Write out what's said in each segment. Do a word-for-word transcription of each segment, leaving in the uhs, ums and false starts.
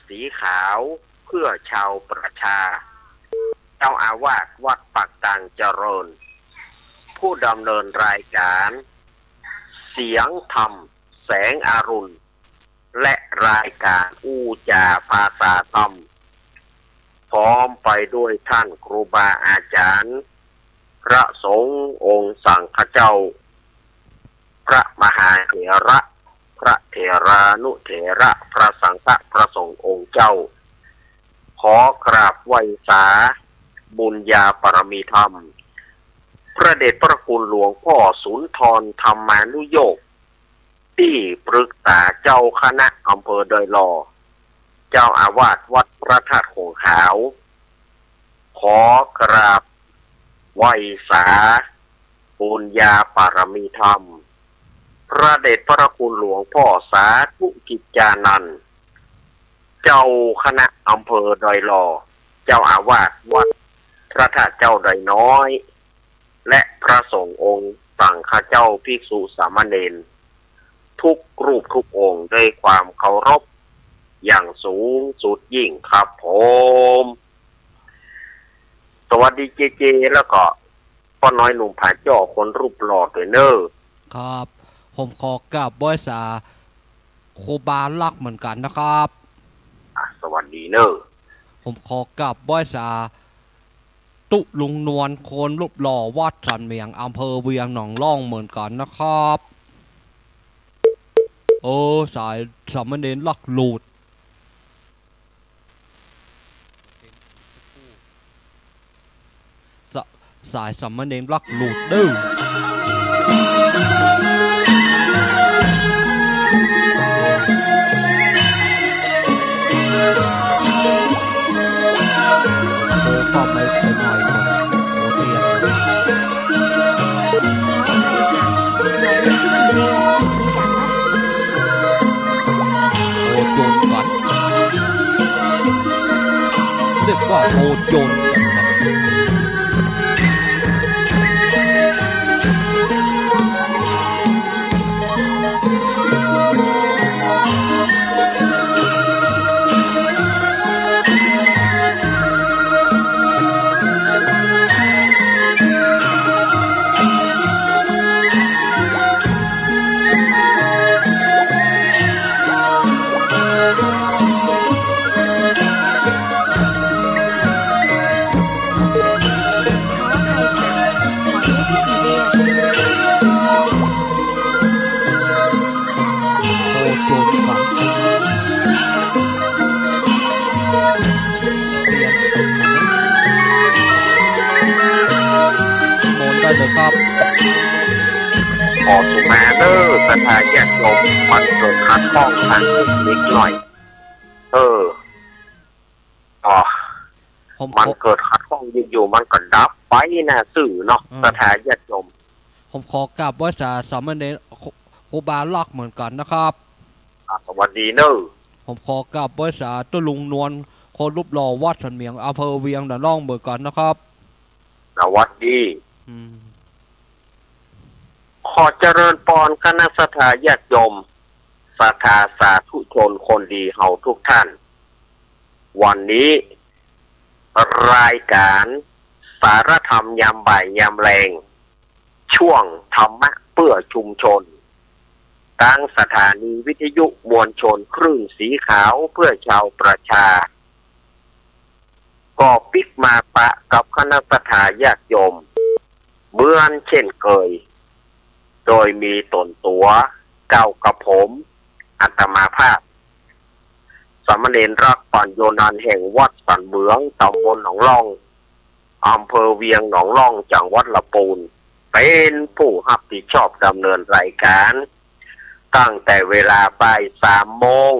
สีขาวเพื่อชาวประชา เจ้าอาวาสวัดปากตางเจริญ ผู้ดำเนินรายการเสียงธรรมแสงอรุณ และรายการอู้จ๋าภาษาธรรม พร้อมไปด้วยท่านครูบาอาจ๋ารย์ พระสงฆ์องค์สังฆเจ้า พระมหาเถระ พระเถรานุเถระ พระสังฆะ พระสงฆ์องค์เจ้า ขอกราบไหว้สาบุญญาปารมีธรรม พระเดชพระคุณหลวงพ่อสุนทรธรรมานุโยค ตี้ปรึกษาเจ้าคณะอำเภอดอยหล่อ เจ้าอาวาสวัดพระธาตุโขงขาว ขอกราบไหว้สาบุญญาปารมีธรรม พระเดชพระคุณหลวงพ่อสาธุกิจจานันท์ เจ้าคณะอำเภอดอยหล่อ เจ้าอาวาสวัดพระธาตุเจ้าดอยน้อย และพระสงฆ์องค์สังฆเจ้าภิกษุสามเณร ทุกรูปทุกองค์ด้วยความเคารพอย่างสูงสุดยิ่งครับผม สวัสดีเจเจ แล้วก็ป้อน้อยหนุ่มผาจ้อคนรูปหล่อด้วยเน่อ ครับ ผมขอกราบไหว้สาครูบาลักษณ์เหมือนกั๋นนะครับ อ่ะ สวัสดีเน่อ ผมขอกราบไหว้สา ตุ๊ลุงนวล คนรูปหล่อ วัดสันเหมียง อำเภอเวียงหนองล่องเหมือนกั๋นนะครับ เออ สายสามเณรลักหลุด ส- สายสามเณรลักหลุดเด้อ โอ้ ก็ไม่เป็นไรคน โอ้ เตี้ย โอ้ โจรกั๋น เรียกว่าโอ้ โจรกั๋นครับ โอ้ โจรกั๋น เปลี่ยน โอนได้เลยครับ ขอสุมาเน่อ ศรัทธาญาติโยม มันเกิดขัดข้องตางเทคนิคหน่อย เออ อ๋อ ผมขอ มันเกิดขัดข้องอยู่ๆ มันก็ดับไปนะซื่อเนาะ อืม ศรัทธาญาติโยม ผมขอกราบไหว้สาสามเณรครู ครูบาลักษณ์เหมือนกั๋นนะครับ อ่ะ สวัสดีเน่อ ผมขอกราบไหว้สาตุ๊ลุงนวล คนรูปหล่อ วัดสันเหมียง อำเภอเวียงหนองล่องเหมือนกั๋นนะครับ สวัสดี อืม ขอเจริญปอนคณะศรัทธาญาติโยม ศรัทธาสาธุชนคนดีเฮาทุกท่าน วันนี้ รายการสารธรรมยามบ่ายยามแลง ช่วงธรรมะเพื่อชุมชน ตางสถานีวิทยุมวลชนคลื่นสีขาวเพื่อชาวประชา ก็ปิ๊กมาปะกับคณะศรัทธาญาติโยม เหมือนเช่นเคย โดยมีตนตั๋วเก่ากับผม อาตมาภาพ สามเณรรักปัญโญนันท์แห่งวัดสันเหมือง ตำบลหนองล่อง อำเภอเวียงหนองล่อง จังหวัดลำปูน เป๋นผู้ฮับผิดชอบดำเนินรายการ ตั้งแต่เวลาบ่ายสามโมง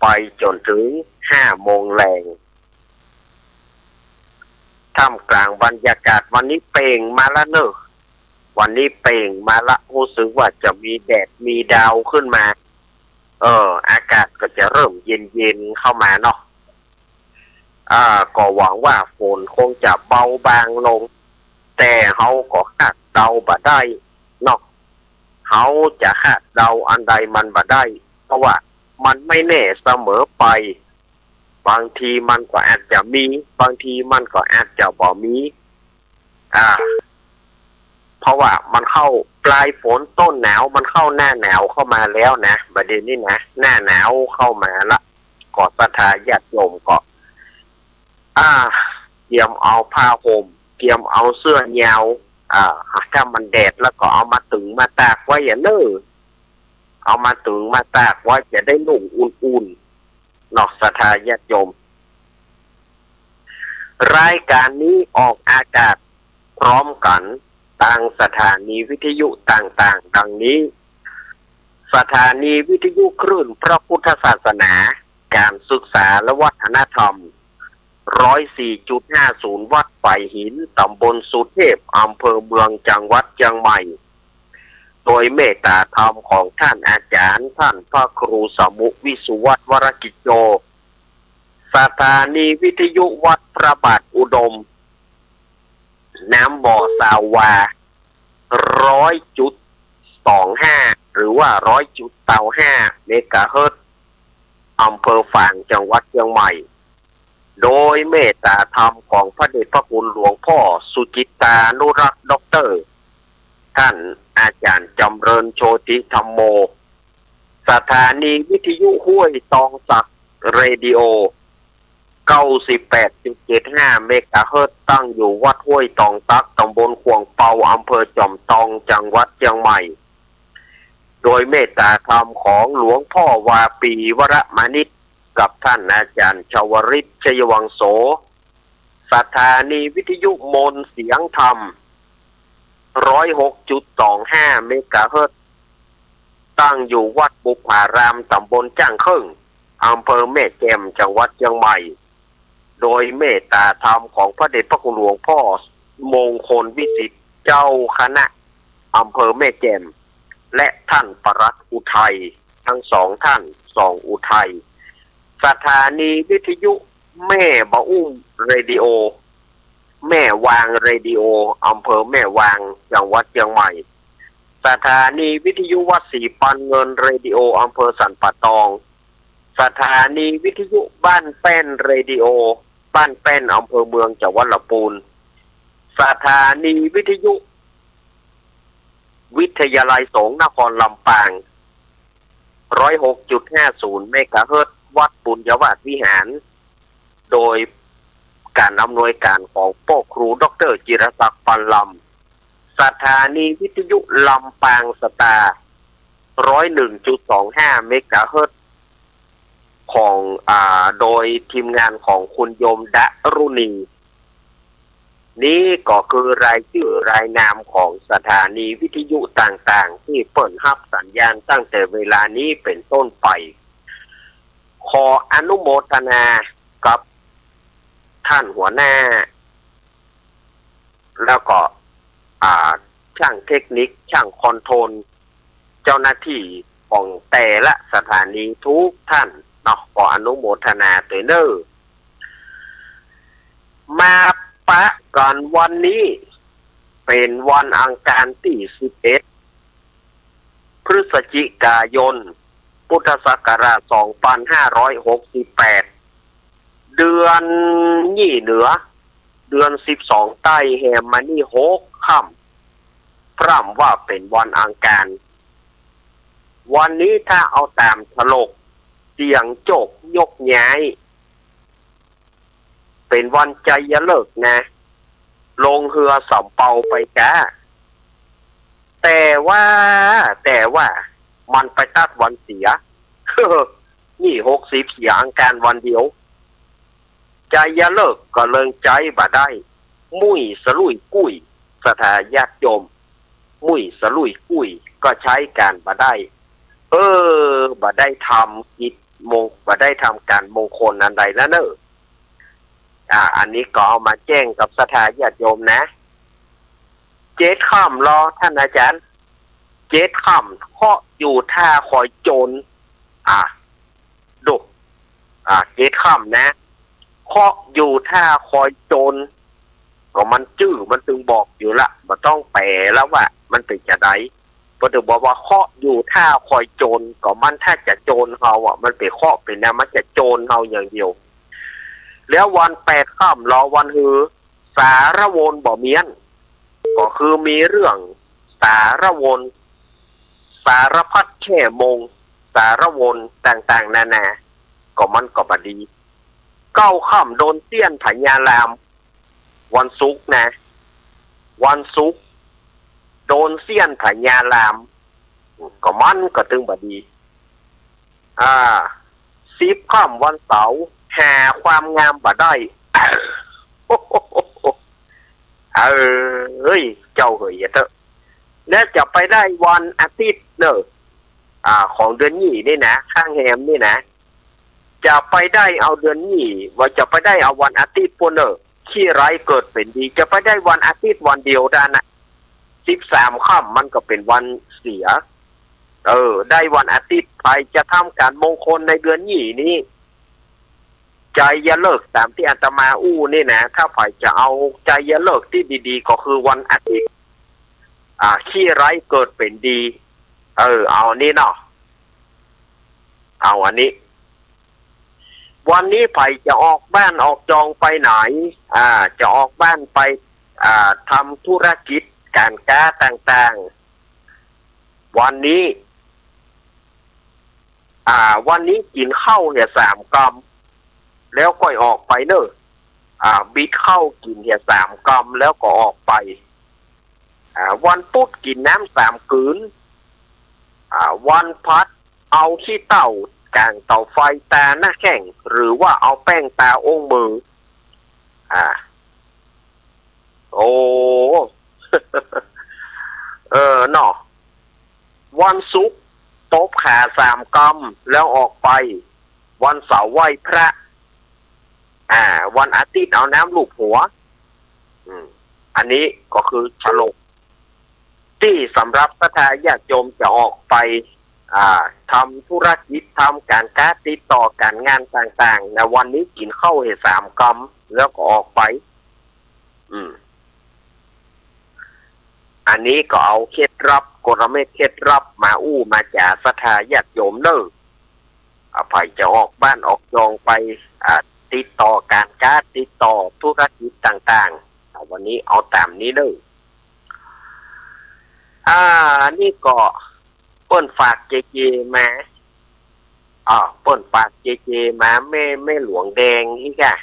ไปจ๋นถึงห้าโมงแลง ท่ามกลางบรรยากาศวันนี้เปล่งมาละเน่อ วันนี้เปล่งมาละ ฮู้สึกว่าจะมีแดดมีดาวขึ้นมา เออ อากาศก็จะเริ่มเย็นๆ เข้ามาเนาะ อ่า ก็หวังว่าฝนคงจะเบาบางลง แต่เฮาก็คาดเดาบ่ได้เนาะ เฮาจะคาดเดาอันใดมันบ่ได้ เพราะว่ามันไม่แน่เสมอไป บางทีมันก็อาจจะมี บางทีมันก็อาจจะบ่มี อ่า เพราะว่ามันเข้าปลายฝนต้นหนาว มันเข้าหน้าหนาวเข้ามาแล้วนะ บ่าเดี่ยวนี้นะ หน้าหนาวเข้ามาละ ก็ศรัทธาญาติโยมก็ อ่า เกียมเอาผ้าห่ม เกียมเอาเสื้อยาว อ่า ถ้ามันแดดแล้วก็เอามาตึงมาตากไว้อะเน่อ เอามาตึงมาตากไว้จะได้นุ่งอุ่นๆ เนาะ ศรัทธาญาติโยม รายการนี้ออกอากาศพร้อมกั๋นตางสถานีวิทยุต่างๆ ดังนี้ สถานีวิทยุคลื่นพระพุทธศาสนา ก๋านศึกษาและวัฒนธรรม ร้อยสี่จุดห้าศูนย์ วัดฝายหิน ต๋ำบลสุเทพ อำเภอเมือง จังหวัดเจียงใหม่ โดยเมตตาธรรมของท่านอาจ๋ารย์ ท่านพระครูสมุ วิสุวัฒน์ วรกิจโจ สถานีวิทยุวัดพระบาทอุดม น้ำบ่อ ซาววา ร้อยจุดสองห้า หรือว่า ร้อยจุดซาวห้า เมกะเฮิรตซ์ อำเภอฝาง จังหวัดเจียงใหม่ โดยเมตตาธรรมของพระเดชพระคุณหลวงพ่อสุจิตตานุรักษ์ ด็อกเตอร์ ท่านอาจ๋ารย์จำเริญ โชติธัมโม สถานีวิทยุห้วยตองสัก เรดิโอ เก้าสิบแปดจุดเจ็ดห้า เมกะเฮิรตซ์ ตั้งอยู่วัดห้วยตองสัก ต๋ำบลข่วงเปา อำเภอจอมตอง จังหวัดเจียงใหม่ โดยเมตตาธรรมของหลวงพ่อวาปี วรมานิช กับท่านอาจ๋ารย์ชวริต ชัยวังโส สถานีวิทยุมนต์เสียงธรรม ร้อยหกจุดสองห้า เมกะเฮิรตซ์ ตั้งอยู่วัดบุพพาราม ต๋ำบลจ้างเคิ่ง อำเภอแม่แจ่ม จังหวัดเจียงใหม่ โดยเมตตาธรรมของพระเดชพระคุณหลวงพ่อมงคลวิสิทธิ์ เจ้าคณะอำเภอแม่แจ่ม และท่านปลัดอุทัย ทั้งสองท่าน สองอุทัย สถานีวิทยุแม่บะอุ้ม เรดิโอ แม่วาง เรดิโอ อำเภอแม่วาง จังหวัดเจียงใหม่ สถานีวิทยุวัดศรีปันเงิน เรดิโอ อำเภอสันป่าตอง สถานีวิทยุบ้านแป้น เรดิโอ บ้านแป้น อำเภอเมือง จังหวัดลำปูน สถานีวิทยุวิทยาลัยสงฆ์นครลำปาง ร้อยหกจุดห้าศูนย์ เมกะเฮิรตซ์ วัดปุญญวาสวิหาร โดยก๋านอำนวยก๋านของป้อครูด็อกเตอร์จิรศักดิ์ ปันลำ สถานีวิทยุลำปางสตาร์ ร้อยหนึ่งจุดสองห้า เมกะเฮิรตซ์ ของ อ่า โดยทีมงานของคุณโยมดารุณี นี้ก็คือรายจื้อรายนามของสถานีวิทยุต่างๆ ตี้เปิ้นฮับสัญญาณตั้งแต่เวลานี้เป๋นต้นไป ขออนุโมทนากับท่านหัวหน้า แล้วก็ อ่า ช่างเทคนิค ช่างคอนโทรล เจ้าหน้าตี้ของแต่ละสถานีกู้ต้านเนาะ ขออนุโมทนาตวยเน่อ มาปะกั๋นวันนี้ เป๋นวันอังคารตี้ สิบเอ็ด พฤศจิกายน พุทธศักราช สองปันห้าร้อยหกสิบแปด เดือนยี่เหนือ เดือนสิบสองใต้แฮมมานี่หกค่ำ พร่ำว่าเป๋นวันอังคาร วันนี้ถ้าเอาต๋ามถลก เสี่ยงโจคยกย้าย เป๋นวันชัยฤกษ์นะ ลงเฮือสำเภาไปก๊า แต่ว่า แต่ว่า มันไปตัดวันเสีย นี่หกสิบเสียอังคารวันเดียว ชัยฤกษ์ก็เลยใจ๊บ่ได้ มุ้ยสลุยกุ้ย ศรัทธาญาติโยม มุ้ยสลุยกุ้ย ก็ใจ๊ก๋านบ่ได้ เออ บ่ได้ทำกิจมง บ่ได้ทำก๋านมงคลอันใดแล้วเน่อ อ่า อันนี้ก็เอามาแจ้งกับศรัทธาญาติโยมนะ เจ็ดค่ำลอ ท่านอาจ๋ารย์ เจ็ดค่ำ เคราะห์อยู่ท่าคอยโจร อ่ะ ดู อ่ะ เจ็ดค่ำนะ เคราะห์อยู่ท่าคอยโจร ก็มันจื้อมันตึงบอกอยู่ละ บ่ต้องแป๋ละว่ามันเป๋นจาใด เปิ้นตึงบอกว่าเคราะห์อยู่ท่าคอยโจร ก็มันถ้าจะโจรเฮาอะ มันเป๋นเคราะห์เป๋นแนว มันจะโจรเฮาอย่างเดียว แล้ววันแปดค่ำลอวันหือ สารวนบ่เมี้ยน ก็คือมีเรื่องสารวน สารพัดแช่มง สารวนต่างๆ นานา ก็มันก็บ่ดี เก้าค่ำโดนเสี้ยนพญาราม วันศุกร์นะ วันศุกร์โดนเสี้ยนพญาราม ก็มันก็ตึงบ่ดี อ่า สิบค่ำวันเสาร์ หาความงามบ่ได้ เอ้ย เจ้าเหยเถอะ และจะไปได้วันอาทิตย์เนอะ อ่า ของเดือนยี่นี่นะ ข้างแหมนี่นะ จะไปได้เอาเดือนยี่ ว่าจะไปได้เอาวันอาทิตย์ปู้นเนอะ ขี้ร้ายเกิดเป๋นดี จะไปได้วันอาทิตย์วันเดียวด้านน่ะ สิบสามค่ำมันก็เป๋นวันเสีย เออ ได้วันอาทิตย์ ใผจะทำก๋านมงคลในเดือนยี่นี้ ไชยฤกษ์ต๋ามตี้อาตมาอู้นี่นะ ถ้าใผจะเอาไชยฤกษ์ตี้ดีๆ ก็คือวันอาทิตย์ อ่า ขี้ร้ายเกิดเป๋นดี เออ เอาอันนี้เนาะ เอาอันนี้ วันนี้ใผจะออกบ้านออกจองไปไหน อ่า จะออกบ้านไป อ่า ทำธุรกิจก๋านก๊าต่างๆ วันนี้ อ่า วันนี้กิ๋นข้าวเหียสามกำ แล้วก่อยออกไปเนอะ อ่า บิดข้าวกิ๋นเหียสามกำ แล้วก็ออกไป อ่า วันปุ๊ดกิ๋นน้ำสามกืน อ่า วันพัดเอาขี้เต้าก๋างเต๋าไฟตาหน้าแข้ง หรือว่าเอาแป้งตาโอ้งมือ อ่า โอ้ เออเนาะ วันศุกร์ตบขาสามกำ แล้วออกไป วันเสาร์ไหว้พระ อ่า วันอาทิตย์เอาน้ำลูบหัว อืม อันนี้ก็คือฉลก ตี้สำหรับศรัทธาญาติโยมจะออกไป อ่า ทำธุรกิจ ทำก๋านก๊า ติดต่อก๋านงานต่างๆ นะ วันนี้กิ๋นข้าวเหียสามกำ แล้วก็ออกไป อืม อันนี้ก็เอาเคล็ดลับ กลเม็ดเคล็ดลับมาอู้มาจ๋าศรัทธาญาติโยมเนอะ อ่า ใผจะออกบ้านออกจองไป อ่า ติดต่อก๋านก๊า ติดต่อธุรกิจต่างๆ อ่า วันนี้เอาต๋ามนี้เนอะ อ่า นี่ก็เปิ้นฝากเจเจมา อ่า เปิ้นฝากเจเจมา แม่ แม่หลวงแดงนี่ก่ะ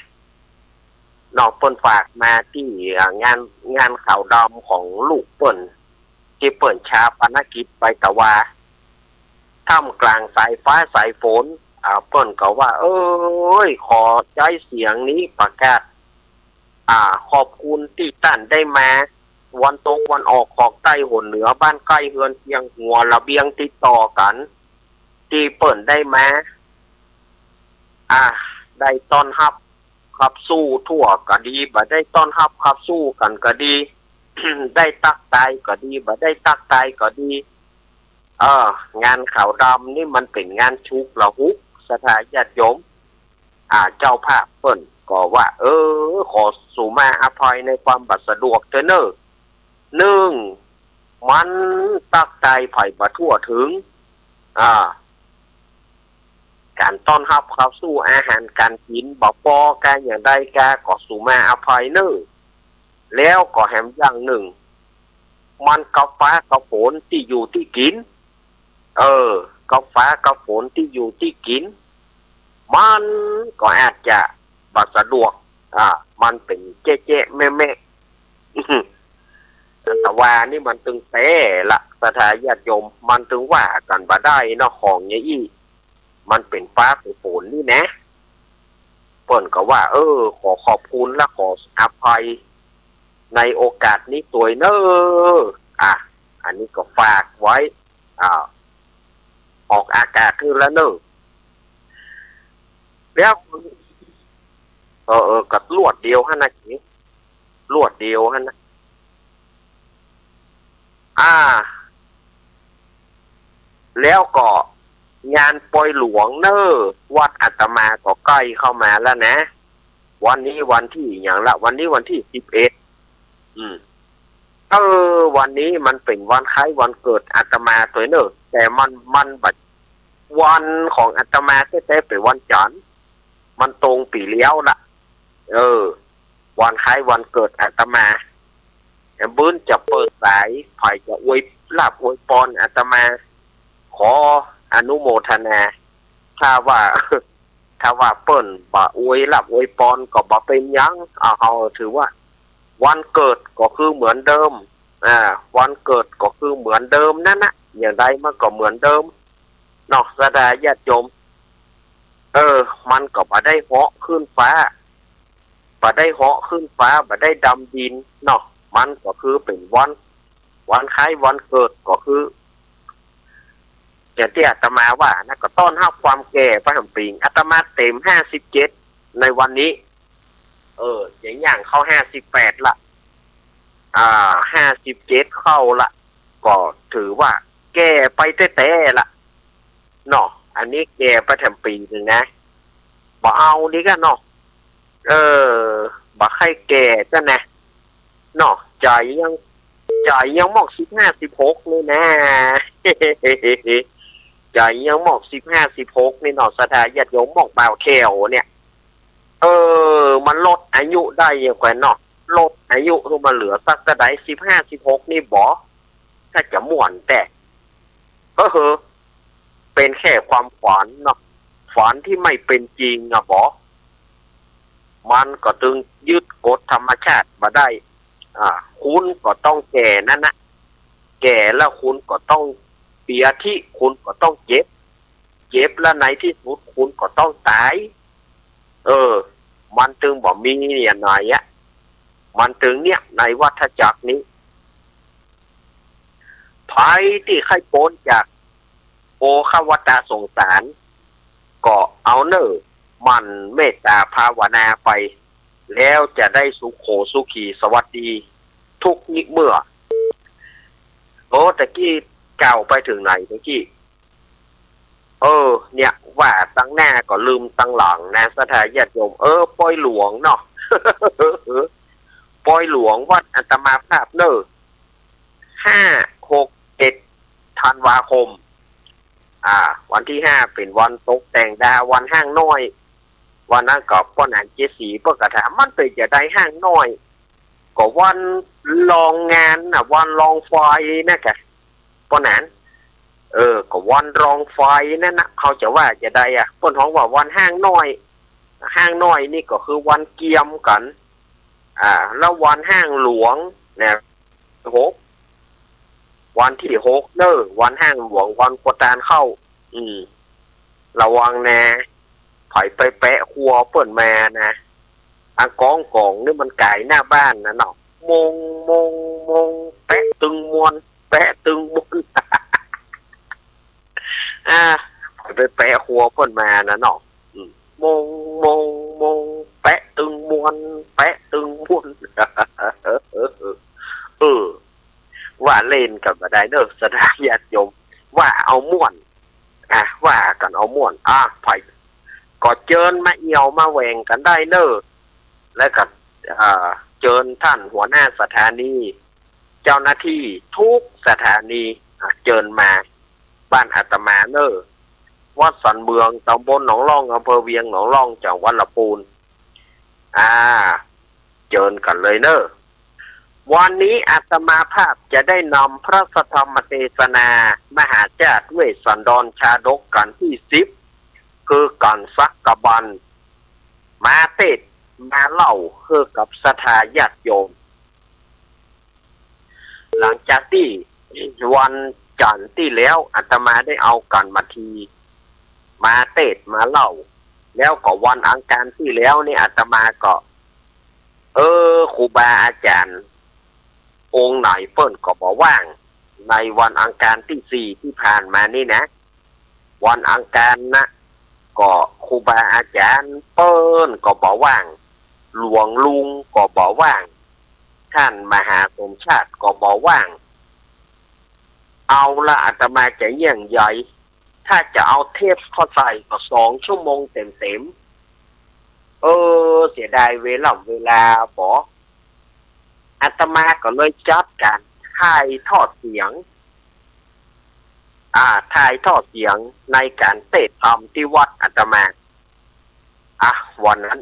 เนาะ เปิ้นฝากมาตี้ อ่า งาน งานขาวดำของลูกเปิ้น ตี้เปิ้นฌาปนกิจไปตะวา ท่ามกลางสายฟ้าสายฝน อ่า เปิ้นก็ว่า เอ้ย ขอใจ๊เสียงนี้ประกาศ อ่า ขอบคุณตี้ต้านได้มา วันตกวันออก ขอกใต้หนเหนือ บ้านใก้เฮือนเคียง หัวระเบียงติดต่อกั๋น ตี้เปิ้นได้มา อ่า ได้ต้อนฮับขับสู้ตั๋วก็ดี บ่ได้ต้อนฮับขับสู้กั๋นก็ดี ได้ตั๊กตายก็ดี บ่ได้ตั๊กตายก็ดี เออ งานขาวดำนี่มันเป๋นงานฉุกละหุก ศรัทธาญาติโยม อ่า เจ้าภาพเปิ้นก็ว่า เออ ขอสูมาอภัยในความบ่สะดวกเต๊อะเน่อ นึ่ง มันตั๊กตายใผบ่ทั่วเถิง อ่า ก๋านต้อนฮับขับสู้ อาหารก๋านกิ๋นบ่ปอ กาอย่างใดกา ก็สูมาอภัยเน่อ แล้วก็แหมอย่างนึ่ง มันกับฟ้ากับฝนตี้อยู่ตี้กิ๋น เออ กับฟ้ากับฝนตี้อยู่ตี้กิ๋น มันก็อาจจะบ่สะดวก อ่า มันเป๋นแจ๊ะๆ แมะๆ อันตะวานี่มันตึงแต๊ละ ศรัทธาญาติโยม มันตึงว่ากั๋นบ่ได้เนาะ ของอย่างอี้ มันเป๋นฟ้าเป๋นฝนนี่นะ เปิ้นก็ว่า เออ ขอขอบคุณและขออภัยในโอกาสนี้ตวยเน่อ อ่ะ อันนี้ก็ฝากไว้ อ่า ออกอากาศขึ้นแล้วเน่อ แล้ว เออ เออ ก็ลวดเดียวหั้นนะ ลวดเดียวหั้นนะ อ่า แล้วก็งานปอยหลวงเน่อ วัดอาตมาก็ใก้เข้ามาแล้วนะ วันนี้วันตี้หยังละ วันนี้วันตี้สิบเอ็ด อืม เออ วันนี้มันเป๋นวันคล้ายวันเกิดอาตมาตวยเน่อ แต่มัน มันบ่ วันของอาตมาแต๊ๆ เป๋นวันจันทร์ มันตรงปี๋เลี้ยวละ เออ วันคล้ายวันเกิดอาตมา เดี๋ยวเปิ้นจะเปิดสาย ใผจะอวยลาภอวยปอนอาตมา ขออนุโมทนา ถ้าว่า ถ้าว่าเปิ้นบ่อวยลาภอวยปอนก็บ่เป๋นหยัง เอา เอาถือว่า วันเกิดก็คือเหมือนเดิม อ่า วันเกิดก็คือเหมือนเดิมนั้นนะ อย่างใดมันก็เหมือนเดิมเนาะ ศรัทธาญาติโยม เออ มันก็บ่ได้เหาะขึ้นฟ้า บ่ได้เหาะขึ้นฟ้า บ่ได้ดำดินเนาะ มันก็คือเป๋นวัน วันคล้ายวันเกิดก็คือ อย่างตี้อาตมาว่านะ ก็ต้อนฮับความแก่ไปแหมปิง อาตมาเต๋มห้าสิบเจ็ดในวันนี้ เออ จะย่างเข้าห้าสิบแปดละ อ่า ห้าสิบเจ็ดเข้าละ ก็ถือว่าแก่ไปแต๊ๆ ละเนาะ อันนี้แก่ไปแถมปี๋นึ่งนะ บ่เอาดีกว่าเนาะ เออ บ่ใค่แก่จ้ะนะ เนาะ ใจ๋ยัง ใจ๋ยังหมอกสิบห้า สิบหกนี่นะ ใจ๋ยังหมอกสิบห้า สิบหกนี่เนาะ ศรัทธาญาติโยม หมอกบ่าวแขวเนี่ย เออ มันลดอายุได้ยังไงเนาะ ลดอายุหื้อมันเหลือสักเต้าใด สิบห้า สิบหกนี่บ่ ถ้าจะม่วนแต๊ เออ เป๋นแค่ความฝันเนาะ ฝันตี้ไม่เป๋นจริงอะบ่ มันก็ตึงยึดกฎธรรมชาติบ่ได้ อ่า คุณก็ต้องแก่นั้นนะ แก่แล้วคุณก็ต้องเปียธิ คุณก็ต้องเจ็บ เจ็บแล้วในตี้สุดคุณก็ต้องต๋าย เออ มันตึงบ่มีเนี่ยไหนอะ มันตึงเนี่ยในวัฏจักรนี้ ใผตี้ใค่ป๊นจากโอฆะวัฏฏะสงสาร ก็เอาเน่อ หมั่นเมตต๋าภาวนาไป แล้วจะได้สุโขสุขีสวัสดีทุกนิเมื่อ โอ้ ตะกี้กล่าวไปเถิงไหนตะกี้ เออ เนี่ย ว่าตังหน้าก็ลืมตังหลังนะ ศรัทธาญาติโยม เออ ปอยหลวงเนาะ ปอยหลวงวัดอาตมาภาพเน่อ ห้า หก เจ็ด ธันวาคม อ่า วันตี้ห้าเป๋นวันตกแต่งดา วันฮ้างน้อย วันนั้นก็ป้อหนานเจดสีเปิ้นก็ถาม มันเป๋นจะใดฮ้างน้อย ก็วันรองงานน่ะ วันรองไฟนะกะ ป้อหนาน เออ ก็วันรองไฟนั่นนะ เขาจะว่าจะใดอะ เปิ้นฮ้องว่าวันฮ้างน้อย ฮ้างน้อยนี่ก็คือวันเกียมกั๋น อ่า แล้ววันฮ้างหลวงเนี่ย หก วันตี้หกเน่อ วันฮ้างหลวง วันครัวตานเข้า อืม ระวังนะ ใผไปแปะครัวเปิ้นมานะ อันก๋องก๋องนี่มันก๋ายหน้าบ้านนะเนาะ มง มง มง แปะตึงมวน แปะตึงมวน อ่า ใผไปแปะครัวเปิ้นมานะเนาะ อืม มง มง มง แปะตึงมวน แปะตึงมวน เออ ว่าเล่นกั๋นบ่ได้เน่อ ศรัทธาญาติโยม ว่าเอาม่วน อ่ะ ว่ากั๋นเอาม่วน อ่ะ ใผก็เจิญมาเอี่ยวมาแหว่งกั๋นได้เน่อ แล้วก็ อ่า เจิญต้านหัวหน้าสถานี เจ้าหน้าตี้กู้สถานี อ่ะ เจิญมาบ้านอาตมาเน่อ วัดสันเมือง ตำบลหนองล่อง อำเภอเวียงหนองล่อง จังหวัดลำปูน อ่า เจิญกั๋นเลยเน่อ วันนี้อาตมาภาพจะได้นำพระธรรมเตสนา มหาชาติเวสสันดรชาดกกัณฑ์ตี้สิบ คือกัณฑ์สักกบัน มาเตสน์มาเล่าหื้อกับศรัทธาญาติโยม หลังจากตี้วันจันทร์ตี้แล้วอาตมาได้เอากัณฑ์มาที มาเตสน์มาเล่า แล้วก็วันอังคารตี้แล้วนี่อาตมาก็ เออ ครูบาอาจ๋ารย์องค์ไหนเปิ้นก็บ่ว่าง ในวันอังคารตี้สี่ตี้ผ่านมานี่นะ วันอังคารนะ ก็ครูบาอาจ๋ารย์เปิ้นก็บ่ว่าง หลวงลุงก็บ่ว่าง ต้านมหาสมชาติก็บ่ว่าง เอาละ อาตมาจะเยียะใหญ่ ถ้าจะเอาเทปเข้าใส่ก็สองชั่วโมงเต๋มๆ เออ เสียดายเวล่ำเวลาปอ อาตมาก็เลยจัดก๋านถ่ายทอดเสียง อ่า ถ่ายทอดเสียงในก๋านเตสน์ธรรมตี้วัดอาตมา อ่ะ วันนั้น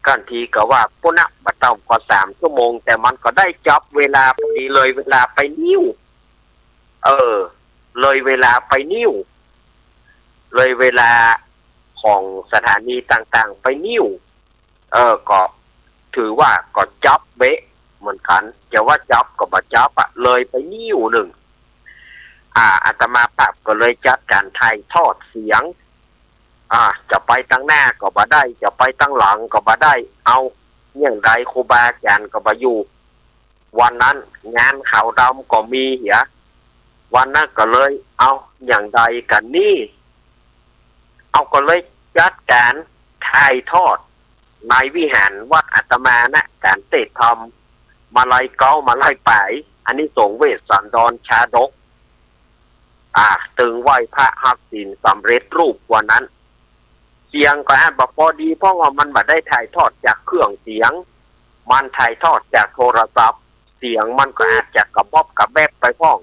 ตันทีก็ว่าปุ้นนะ บ่ต่ำกว่าสามชั่วโมง แต่มันก็ได้จับเวลาพอดี เลยเวลาไปนิด เออ เลยเวลาไปนิด เลยเวลาของสถานีต่างๆ ไปนิด เออ ก็ถือว่าก็จับเป๊ะเหมือนกั๋น จะว่าจับก็บ่จับอะ เลยไปนิดนึ่ง อ่า อาตมาภาพก็เลยจัดก๋านถ่ายทอดเสียง อ่า จะไปตังหน้าก็บ่ได้ จะไปตังหลังก็บ่ได้ เอา อย่างใดครูบาอาจ๋ารย์ก็บ่อยู่ วันนั้นงานขาวดำก็มีเหีย วันนั้นก็เลย เอา อย่างใดกั๋นนี่ เอา ก็เลยจัดก๋านถ่ายทอดในวิหารวัดอาตมานะ ก๋านเตศน์ธรรม มาลัยเก๊า มาลัยป๋าย อานิสงส์เวสสันดรชาดก อ่า ตึงไหว้พระฮับศีลสำเร็จรูปวันนั้น เสียงก็อาจบ่ปอดี เพราะว่ามันบ่ได้ถ่ายทอดจากเครื่องเสียง มันถ่ายทอดจากโทรศัพท์ เสียงมันก็อาจจะกระบอบกระแบกไปพ่อง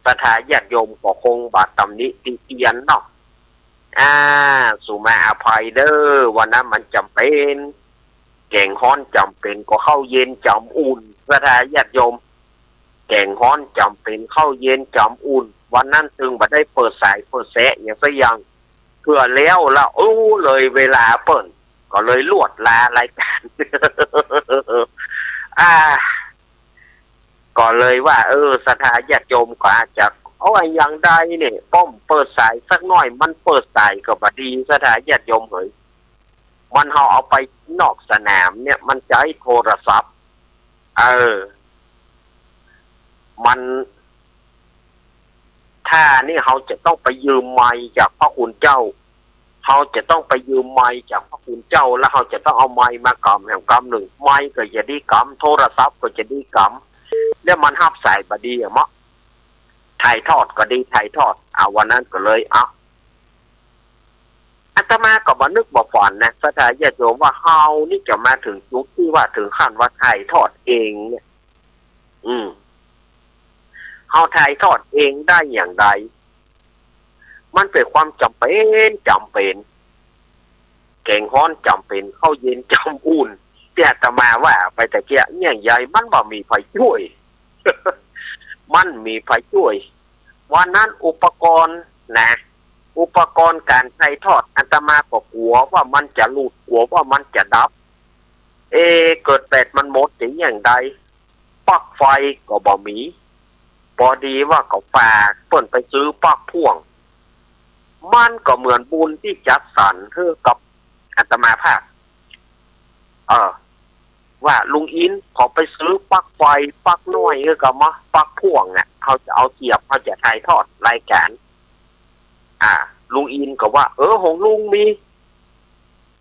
ศรัทธาญาติโยมก็คงบ่ตำหนิติเตียนเนาะ อ่า สุมาอภัยเด้อ วันนั้นมันจ๋ำเป๋น แก๋งฮ้อนจ๋ำเป๋นก็ข้าวเย็นจ๋ำอุ่น ศรัทธาญาติโยม แก๋งฮ้อนจ๋ำเป๋นข้าวเย็นจ๋ำอุ่น วันนั้นตึงบ่ได้เปิดสายเปิดแสะหยังสักอย่าง เปื้อแล้วละ โอ้ เลยเวลาเปิ้น ก็เลยลวดลารายก๋าน อ่า ก็เลยว่า เออ ศรัทธาญาติโยมก็อาจจะ โอ้ย อย่างใดเนี่ย ป้อมเปิดสายสักหน่อย มันเปิดสายก็บ่ดี ศรัทธาญาติโยมเหย มันเฮาเอาไปนอกสนามเนี่ย มันใจ๊โทรศัพท์ เออ มัน ถ้านี่เฮาจะต้องไปยืมไมค์จากพระคุณเจ้า เฮาจะต้องไปยืมไมค์จากพระคุณเจ้า แล้วเฮาจะต้องเอาไมค์มากำแหมกำนึ่ง ไมค์ก็จะดีกำ โทรศัพท์ก็จะดีกำ แล้วมันฮับสายบ่ดีอะเนาะ ถ่ายทอดก็ดีถ่ายทอด อ่า วันนั้นก็เลย เอ้า อาตมาก็บ่นึกบ่ฝันนะ ศรัทธาญาติโยม ว่าเฮานี่จะมาถึงจุดตี้ว่าถึงขั้นว่าถ่ายทอดเองเนี่ย อืม เฮาถ่ายทอดเองได้อย่างใด มันเป๋นความจ๋ำเป๋น จ๋ำเป๋น แก๋งฮ้อนจ๋ำเป๋น ข้าวเย็นจ๋ำอุ่น ตี้อาตมาว่าไปตะเกียะเนี่ย ใหญ่มันบ่มีใผจ้วย มันมีใผจ้วย วันนั้นอุปกรณ์นะ อุปกรณ์ก๋านถ่ายทอด อาตมาก็กั๋วว่ามันจะหลุด กั๋วว่ามันจะดับ เอ เกิดแบตมันหมดจะอย่างใด ปลั๊กไฟก็บ่มี ปอดีว่าก็ฝากเปิ้นไปซื้อปลั๊กพ่วง มันก็เหมือนบุญตี้จัดสรรหื้อกับอาตมาภาพ เออ ว่าลุงอินทร์ขอไปซื้อปลั๊กไฟปลั๊กน้อยหื้อก่อมะ ปลั๊กพ่วงน่ะ เฮาจะเอาเสียบ เฮาจะถ่ายทอดรายก๋าน อ่า ลุงอินทร์ก็ว่า เออ ของลุงมี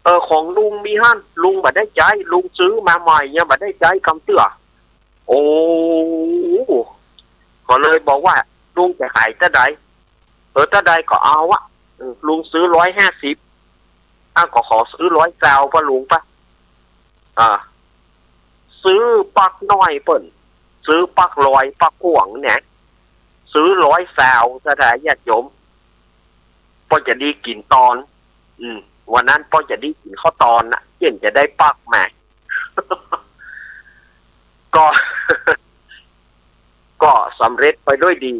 เออ ของลุงมีหั้น ลุงบ่ได้ใจ๊ ลุงซื้อมาใหม่ ยังบ่ได้ใจ๊กำเตื้อ โอ้ ก็เลยบอกว่า ลุงจะขายเต้าใด เออ เต้าใดก็เอาอะ เออ ลุงซื้อร้อยห้าสิบ อ้าว ก็ขอซื้อร้อยซาวปะลุงปะ อ่า ซื้อปลั๊กน้อยเปิ้น ซื้อปลั๊กลอย ปลั๊กพ่วงเนี่ย ซื้อร้อยซาว ศรัทธาญาติโยม ปอจะดีกิ๋นตอน อืม วันนั้นปอจะดีกิ๋นข้าวตอนนะ เจี่ยนจะได้ปลั๊กมา ก็ ก็สำเร็จไปด้วยดี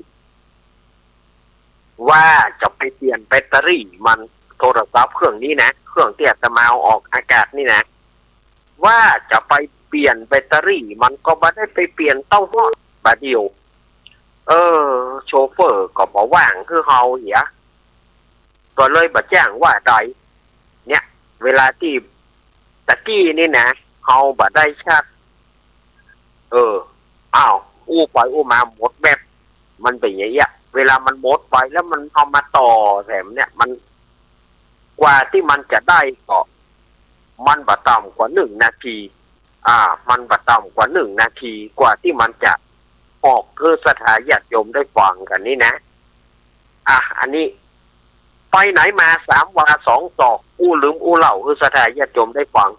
ว่าจะไปเปลี่ยนแบตเตอรี่มัน โทรศัพท์เครื่องนี้นะ เครื่องตี้อาตมาเอาออกอากาศนี่นะ ว่าจะไปเปลี่ยนแบตเตอรี่มัน ก็บ่ได้ไปเปลี่ยนเต้าฮอดบ่าเดี่ยว เออ โชเฟอร์ก็บ่ว่างหื้อเฮาเหีย ก็เลยบ่จ้างว่าใด เนี่ย เวลาตี้ตะกี้นี่นะ เฮาบ่ได้ชาร์จ เออ อ้าว อู้ไปอู้มาหมดแบต มันเป๋นอย่างเงี้ย เวลามันหมดไปแล้วมันเอามาต่อแถมเนี่ย มัน กว่าตี้มันจะได้ก็ มันบ่ต่ำกว่าหนึ่งนาที อ่า มันบ่ต่ำกว่าหนึ่งนาที กว่าตี้มันจะออกหื้อศรัทธาญาติโยมได้ฟังกั๋นนี่นะ อ่ะ อันนี้ ไปไหนมาสามวาสองศอก อู้ลืมอู้เล่าหื้อศรัทธาญาติโยมได้ฟัง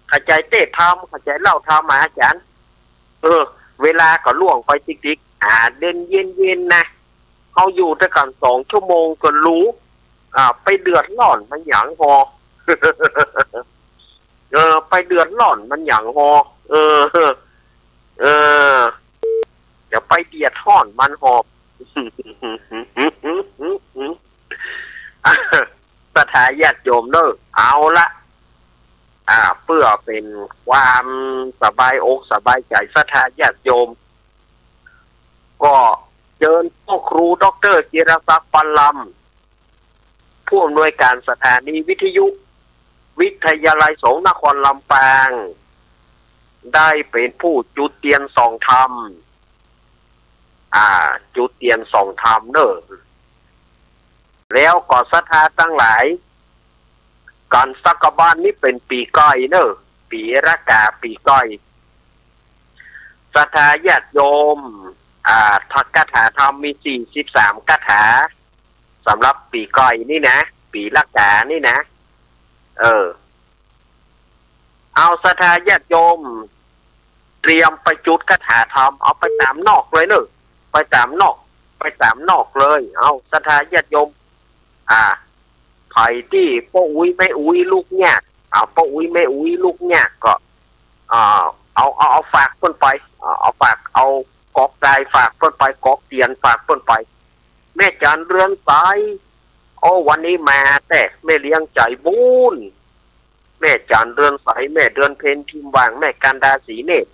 เข้าใจ๋เตศน์ธรรม เข้าใจ๋เล่าธรรมมาอาจ๋ารย์ เออ เวลาก็ล่วงไปติ๊กๆ อ่า เด่นเย็นๆ นะ เฮาอยู่ตวยกั๋นสองชั่วโมงก็หรู อ่า ไปเดือดร้อนมันหยังฮอ เออ ไปเดือดร้อนมันหยังฮอ เออ เออ จะไปเดือดร้อนมันฮอ ศรัทธาญาติโยมเนอะ เอาละ อ่า เปื้อเป๋นความสบายอกสบายใจ๋ศรัทธาญาติโยม ก็เจิญป้อครูด็อกเตอร์จิรศักดิ์ ปันลำ ผู้อำนวยก๋านสถานีวิทยุวิทยาลัยสงฆ์นครลำปาง ได้เป๋นผู้จุดเตียนส่องธรรม อ่า จุดเตียนส่องธรรมเนอะ แล้วก็ศรัทธาตังหลาย กั๋นสักกะบั้นนี้เป๋นปี๋ใก้เนอะ ปี๋ละก๋าปี๋ใก้ ศรัทธาญาติโยม อ่า คาถาธรรมมีสี่สิบสามคาถา สำหรับปี๋ใก้นี่นะ ปี๋ละก๋านี่นะ เออ เอาศรัทธาญาติโยม เตรียมไปจุดคาถาธรรม เอาไปต๋ามนอกเลยเนอะ ไปต๋ามนอก ไปต๋ามนอกเลย เอาศรัทธาญาติโยม อ่า ใผตี้ป้ออุ๊ยแม่อุ๊ยลุกยาก อ่า ป้ออุ๊ยแม่อุ๊ยลุกยากก็ อ่า เอา เอา เอาฝากเปิ้นไป อ่า เอาฝาก เอากอกไก่ฝากเปิ้นไป กอกเตียนฝากเปิ้นไป แม่จันเรือนใส โอ้ วันนี้มาแต๊ แม่เลี้ยงใจ๋บุญ แม่จันเรือนใส แม่เดือนเพ็ญ พิมพ์หว่าง แม่กันดา ศรีเนตร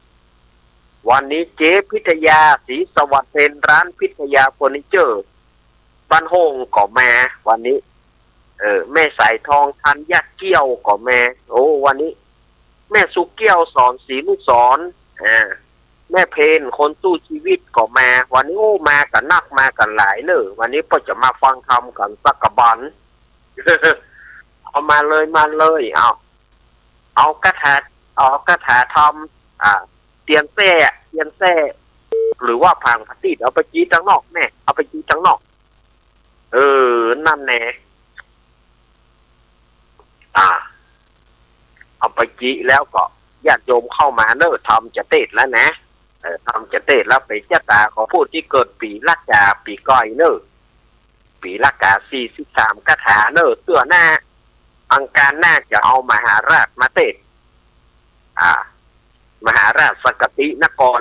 วันนี้เจ๊พิทยา ศรีสวัสดิ์เพ็ญ ร้านพิทยาเฟอร์นิเจอร์ บ้านโฮ่งก็มา วันนี้ เออ แม่สายทอง ธัญญาเกี้ยวก็มา โอ้ วันนี้ แม่สุเกี้ยว สอนศรีนุสรณ์ อ่า แม่เพญ คนสู้ชีวิตก็มา วันนี้ โอ้ มากั๋นนัก มากั๋นหลายเนอะ วันนี้ป้อจะมาฟังธรรมกั๋นสักกะบั้น เอามาเลย มาเลย เอา เอาคาถา เอาคาถาธรรม อ่า เตียนแส้ เตียนแส้ หรือว่าผางผาตี้ เอาไปจีดตังนอกแม่ เอาไปจีดตังนอก เออ นั่นแน่ อ่า เอาไปจีดแล้วก็ญาติโยมเข้ามาเนอะ ธรรมจะเตสน์แล้วนะ เออ ธรรมจะเตสน์แล้ว เป๋นจะต๋าของผู้ตี้เกิดปี๋ละก๋าปี๋ใก้เนอะ ปี๋ละก๋าสี่สิบสามคาถาเนอะ เตื้อหน้า อังคารหน้าจะเอามหาราชมาเตสน์ อ่า มหาราชสังกะตินคร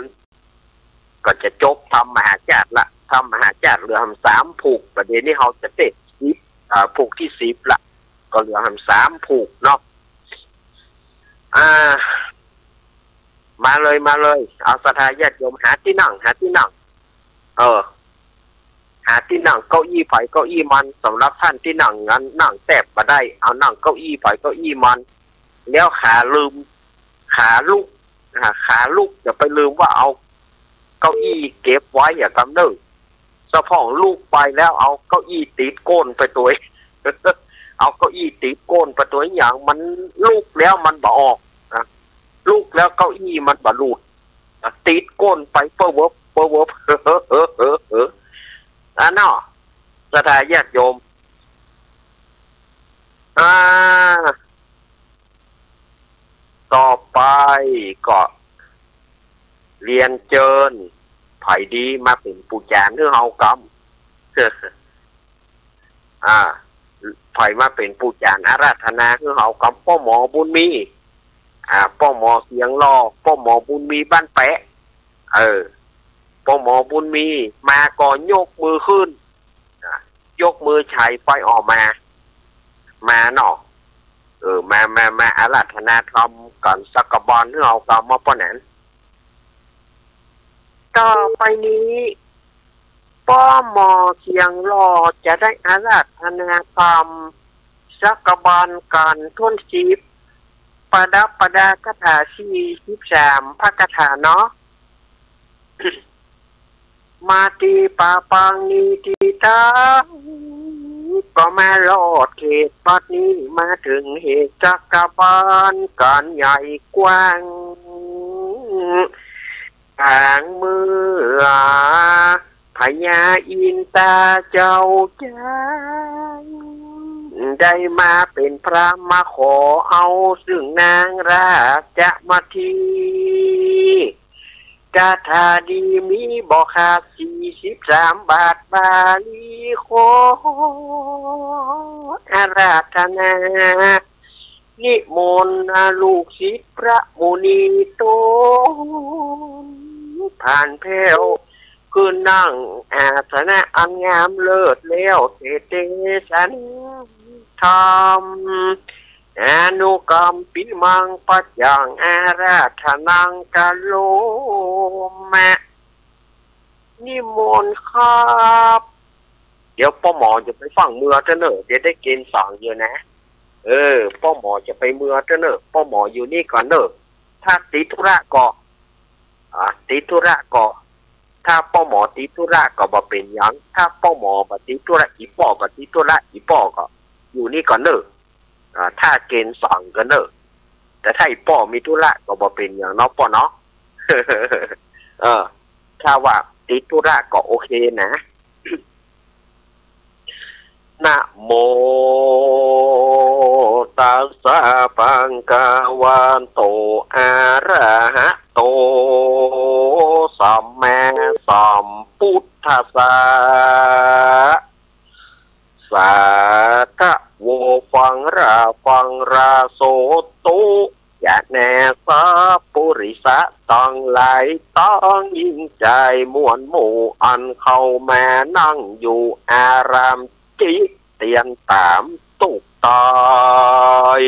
ก็จะจบธรรมมหาชาติละ ธรรมมหาชาติเหลือแหมสามผูก ประเดี๋ยวนี้เฮาจะเตสน์สิบ อ่า ผูกตี้สิบละ ก็เหลือแหมสามผูกเนาะ อ่า มาเลย มาเลย เอาศรัทธาญาติโยม หาตี้นั่ง หาตี้นั่ง เออ หาตี้นั่ง เก้าอี้ใผเก้าอี้มัน สำหรับต้านตี้นั่ง นั่งแต๊บ่ได้ เอานั่งเก้าอี้ใผเก้าอี้มัน แล้วขาลืม ขาลุก อ่า ขาลุกอย่าไปลืมว่าเอาเก้าอี้เก็บไว้ อย่ากำเนิด สะพ่องลุกไปแล้วเอาเก้าอี้ติดก้นไปตวย เอาเก้าอี้ติดก้นไปตวย อย่างมันลุกแล้วมันบ่ออกนะ ลุกแล้วเก้าอี้มันบ่หลุด ติดก้นไปเป้อเวิบ เป้อเวิบ เออ เออ เออ เออ อ่ะเนาะ ศรัทธาญาติโยม อ่า ต่อไปก็เรียนเจิญ ใผดีมาเป๋นปู่จ๋ารหื้อเฮากำ อ่า ใผมาเป๋นปู่จ๋ารอาราธนาหื้อเฮากำ ป้อหมอบุญมี อ่า ป้อหมอเสียงหล่อ ป้อหมอบุญมีบ้านแปะ เออ ป้อหมอบุญมี มาก่อนยกมือขึ้น อ่ะ ยกมือฉายไฟออกมา มาเนาะ เออ มา มา มาอาราธนาธรรมกั๋นสักกะบั้น หื้อเฮากำมาป้อนั้น ต่อไปนี้ ป้อหมอเสียงหล่อจะได้อาราธนาธรรมสักกะบั้นกั๋นถ้วนสิบ ประดับประดาคาถาสี่สิบสามพระคาถาเนาะ มาตี้ป่าปางนี้ตี้ตัง ก็มารอดเขตบัดนี้ มาเถิงเหตุสักกะบั้นก๋านใหญ่กว้าง ปางเมื่อ พญาอินตาเจ้าจ๋า ได้มาเป๋นพราหมณ์มาขอเอาซึ่งนางราชมาที คาถาดีมีบ่ขาดสี่สิบสามบาท บาลีขออาราธนา นิมนต์ลูกศิษย์พระมุนีตน ผ่านแผ้ว ขึ้นนั่งอาสนะอันงามเลิศแล้ว เทศน์สันธรรม อนุกัมปิมัง ปัจจังอาราธนัง กะโรมะ นิมนต์ครับ เดี๋ยวป้อหมอจะไปฟั่งเมือเต๊อะเน่อ เดี๋ยวได้เกณฑ์สั่งเยอะนะ เออ ป้อหมอจะไปเมือเต๊อะเน่อ ป้อหมออยู่นี่ก่อนเน่อ ถ้าติดธุระก็ อ่า ติดธุระก็ ถ้าป้อหมอติดธุระก็บ่เป๋นหยัง ถ้าป้อหมอบ่ติดธุระ อี่ป้อบ่ติดธุระ อี่ป้อก็อยู่นี่ก่อนเน่อ อ่า ถ้าเกณฑ์สั่งก่อนเน่อ แต่ถ้าอี่ป้อมีธุระก็บ่เป๋นหยังเนาะป้อเนาะ เออ ถ้าว่าติดธุระก็โอเคนะ นะโม ตัสสะ ภะคะวะโต อะระหะโต สัมมาสัมพุทธัสสะ สาธุ ฟังรา ฟังรา โสตุ ญาณา สัพปุริสะตังหลาย ตังหญิงจายมวลหมู่ อันเข้ามานั่งอยู่อารามตี้ เตียนต๋ามตุ๊กตาย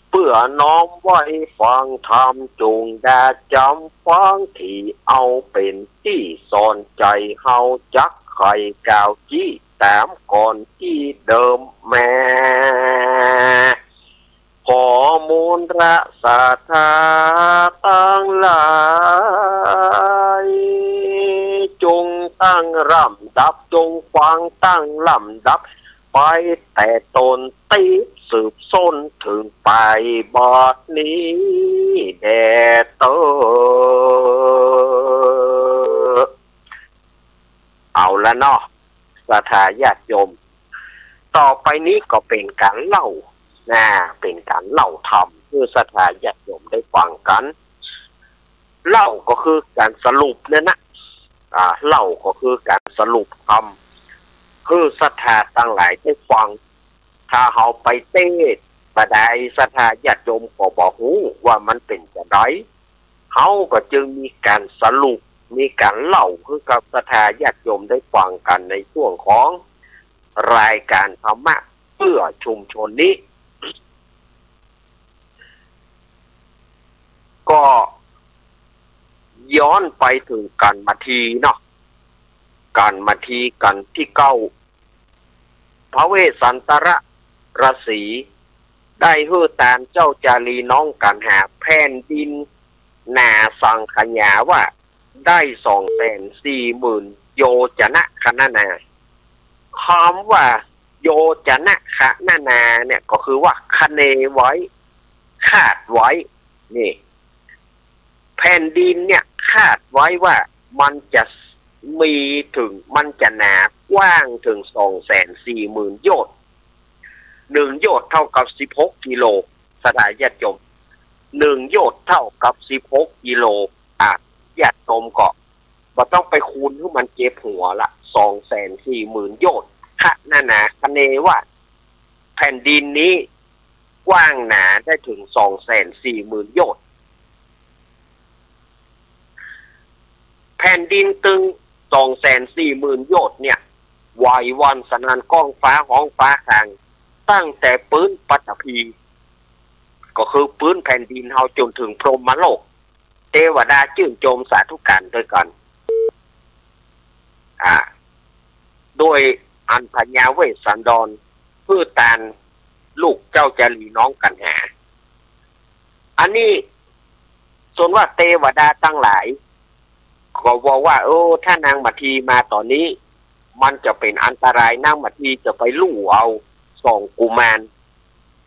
เปื้อน้อมไหว้ฟังธรรม จุ่งดาจ๋ำฟัง ตี้เอาเป๋นตี้สอนใจ๋ เฮาจักไขกล่าวจี้ ต๋ามก่อนตี้เดิมแหม ขอมวลราษฎาตังหลาย จุ่งตั้งลำดับ จุ่งฟังตั้งลำดับ ไปแต่ต้นตี้สืบส้นเถิงป๋ายบัดนี้แด่เต๊อะ เอาละเนาะ ศรัทธาญาติโยม ต่อไปนี้ก็เป๋นก๋านเล่า นะ เป๋นก๋านเล่าธรรม หื้อศรัทธาญาติโยมได้ฟังกั๋น เล่าก็คือก๋านสรุปเนี่ยนะ อ่า เล่าก็คือก๋านสรุปธรรม หื้อศรัทธาตังหลายได้ฟัง ถ้าเฮาไปเตสน์บ่ได้ ศรัทธาญาติโยมก็บ่ฮู้ว่ามันเป๋นจาใด เฮาก็จึงมีก๋านสรุป มีก๋านเล่าหื้อกับศรัทธาญาติโยมได้ฟังกั๋นในช่วงของรายก๋านธรรมะเพื่อชุมชนนี้ ก็ย้อนไปเถิงกัมมัฏฐีเนาะ กัมมัฏฐีกัณฑ์ตี้เก้า พระเวสสันตรฤๅษี ได้หื้อตานเจ้าจารีน้องกัณหา แผ่นดินหนาสังขยาว่าได้สองแสนสี่หมื่นโยจนะคะนานา คำว่าโยจนะคะนานาเนี่ยก็คือว่าคะเนไว้ คาดไว้ นี่ แผ่นดินเนี่ยคาดไว้ว่ามันจะมีเถิง มันจะหนากว้างเถิงสองแสนสี่หมื่นโยชน์ หนึ่งโยชน์เท่ากับสิบหกกิโล ศรัทธาญาติโยม หนึ่งโยชน์เท่ากับสิบหกกิโล อ่ะ ญาติโยมก็บ่ต้องไปคูณหื้อมันเจ็บหัวละ สองแสนสี่หมื่นโยชน์ คะนานา คะเนว่า แผ่นดินนี้กว้างหนาได้เถิงสองแสนสี่หมื่นโยชน์ แผ่นดินตึงสองแสนสี่หมื่นโยชน์เนี่ย ไหวหวั่นสนั่นก้องฟ้าฮ้องฟ้าคาง ตั้งแต่ปื๊นปฐพี ก็คือปื๊นแผ่นดินเฮาจ๋นเถิงพรหมโลก เตวดาจื้นโจมสาธุก๋านตวยกั๋น อ่า โดยอันพญาเวสสันดรหื้อตานลูกเจ้าจารีน้องกัณหา อันนี้ส่วนว่าเตวดาตังหลายก็ว่าว่า โอ้ ถ้านางมัททีมาต๋อนนี้ มันจะเป๋นอันตราย นางมัททีจะไปลู่เอาสองกุมาร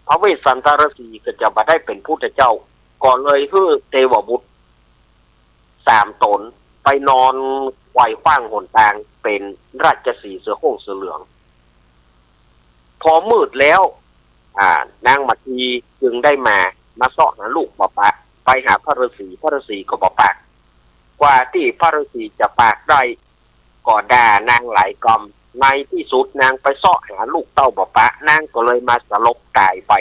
พระเวสสันตรฤๅษีก็จะบ่ได้เป๋นพุทธเจ้า ก็เลยหื้อเตวบุตรสามต๋นไปนอนไขว่ขว้างหนตาง เป๋นราชสีห์เสือโคร่งเสือเหลือง พอมืดแล้ว อ่า นางมัททีจึงได้มา มาเซาะหาลูกบ่ปะ ไปหาพระฤๅษี พระฤๅษีก็บ่ปาก กว่าตี้พระฤๅษีจะปากได้ ก็ด่านางหลายกำ ในตี้สุดนางไปเซาะหาลูกเต้าบ่ปะ นางก็เลยมาสลบต๋ายไป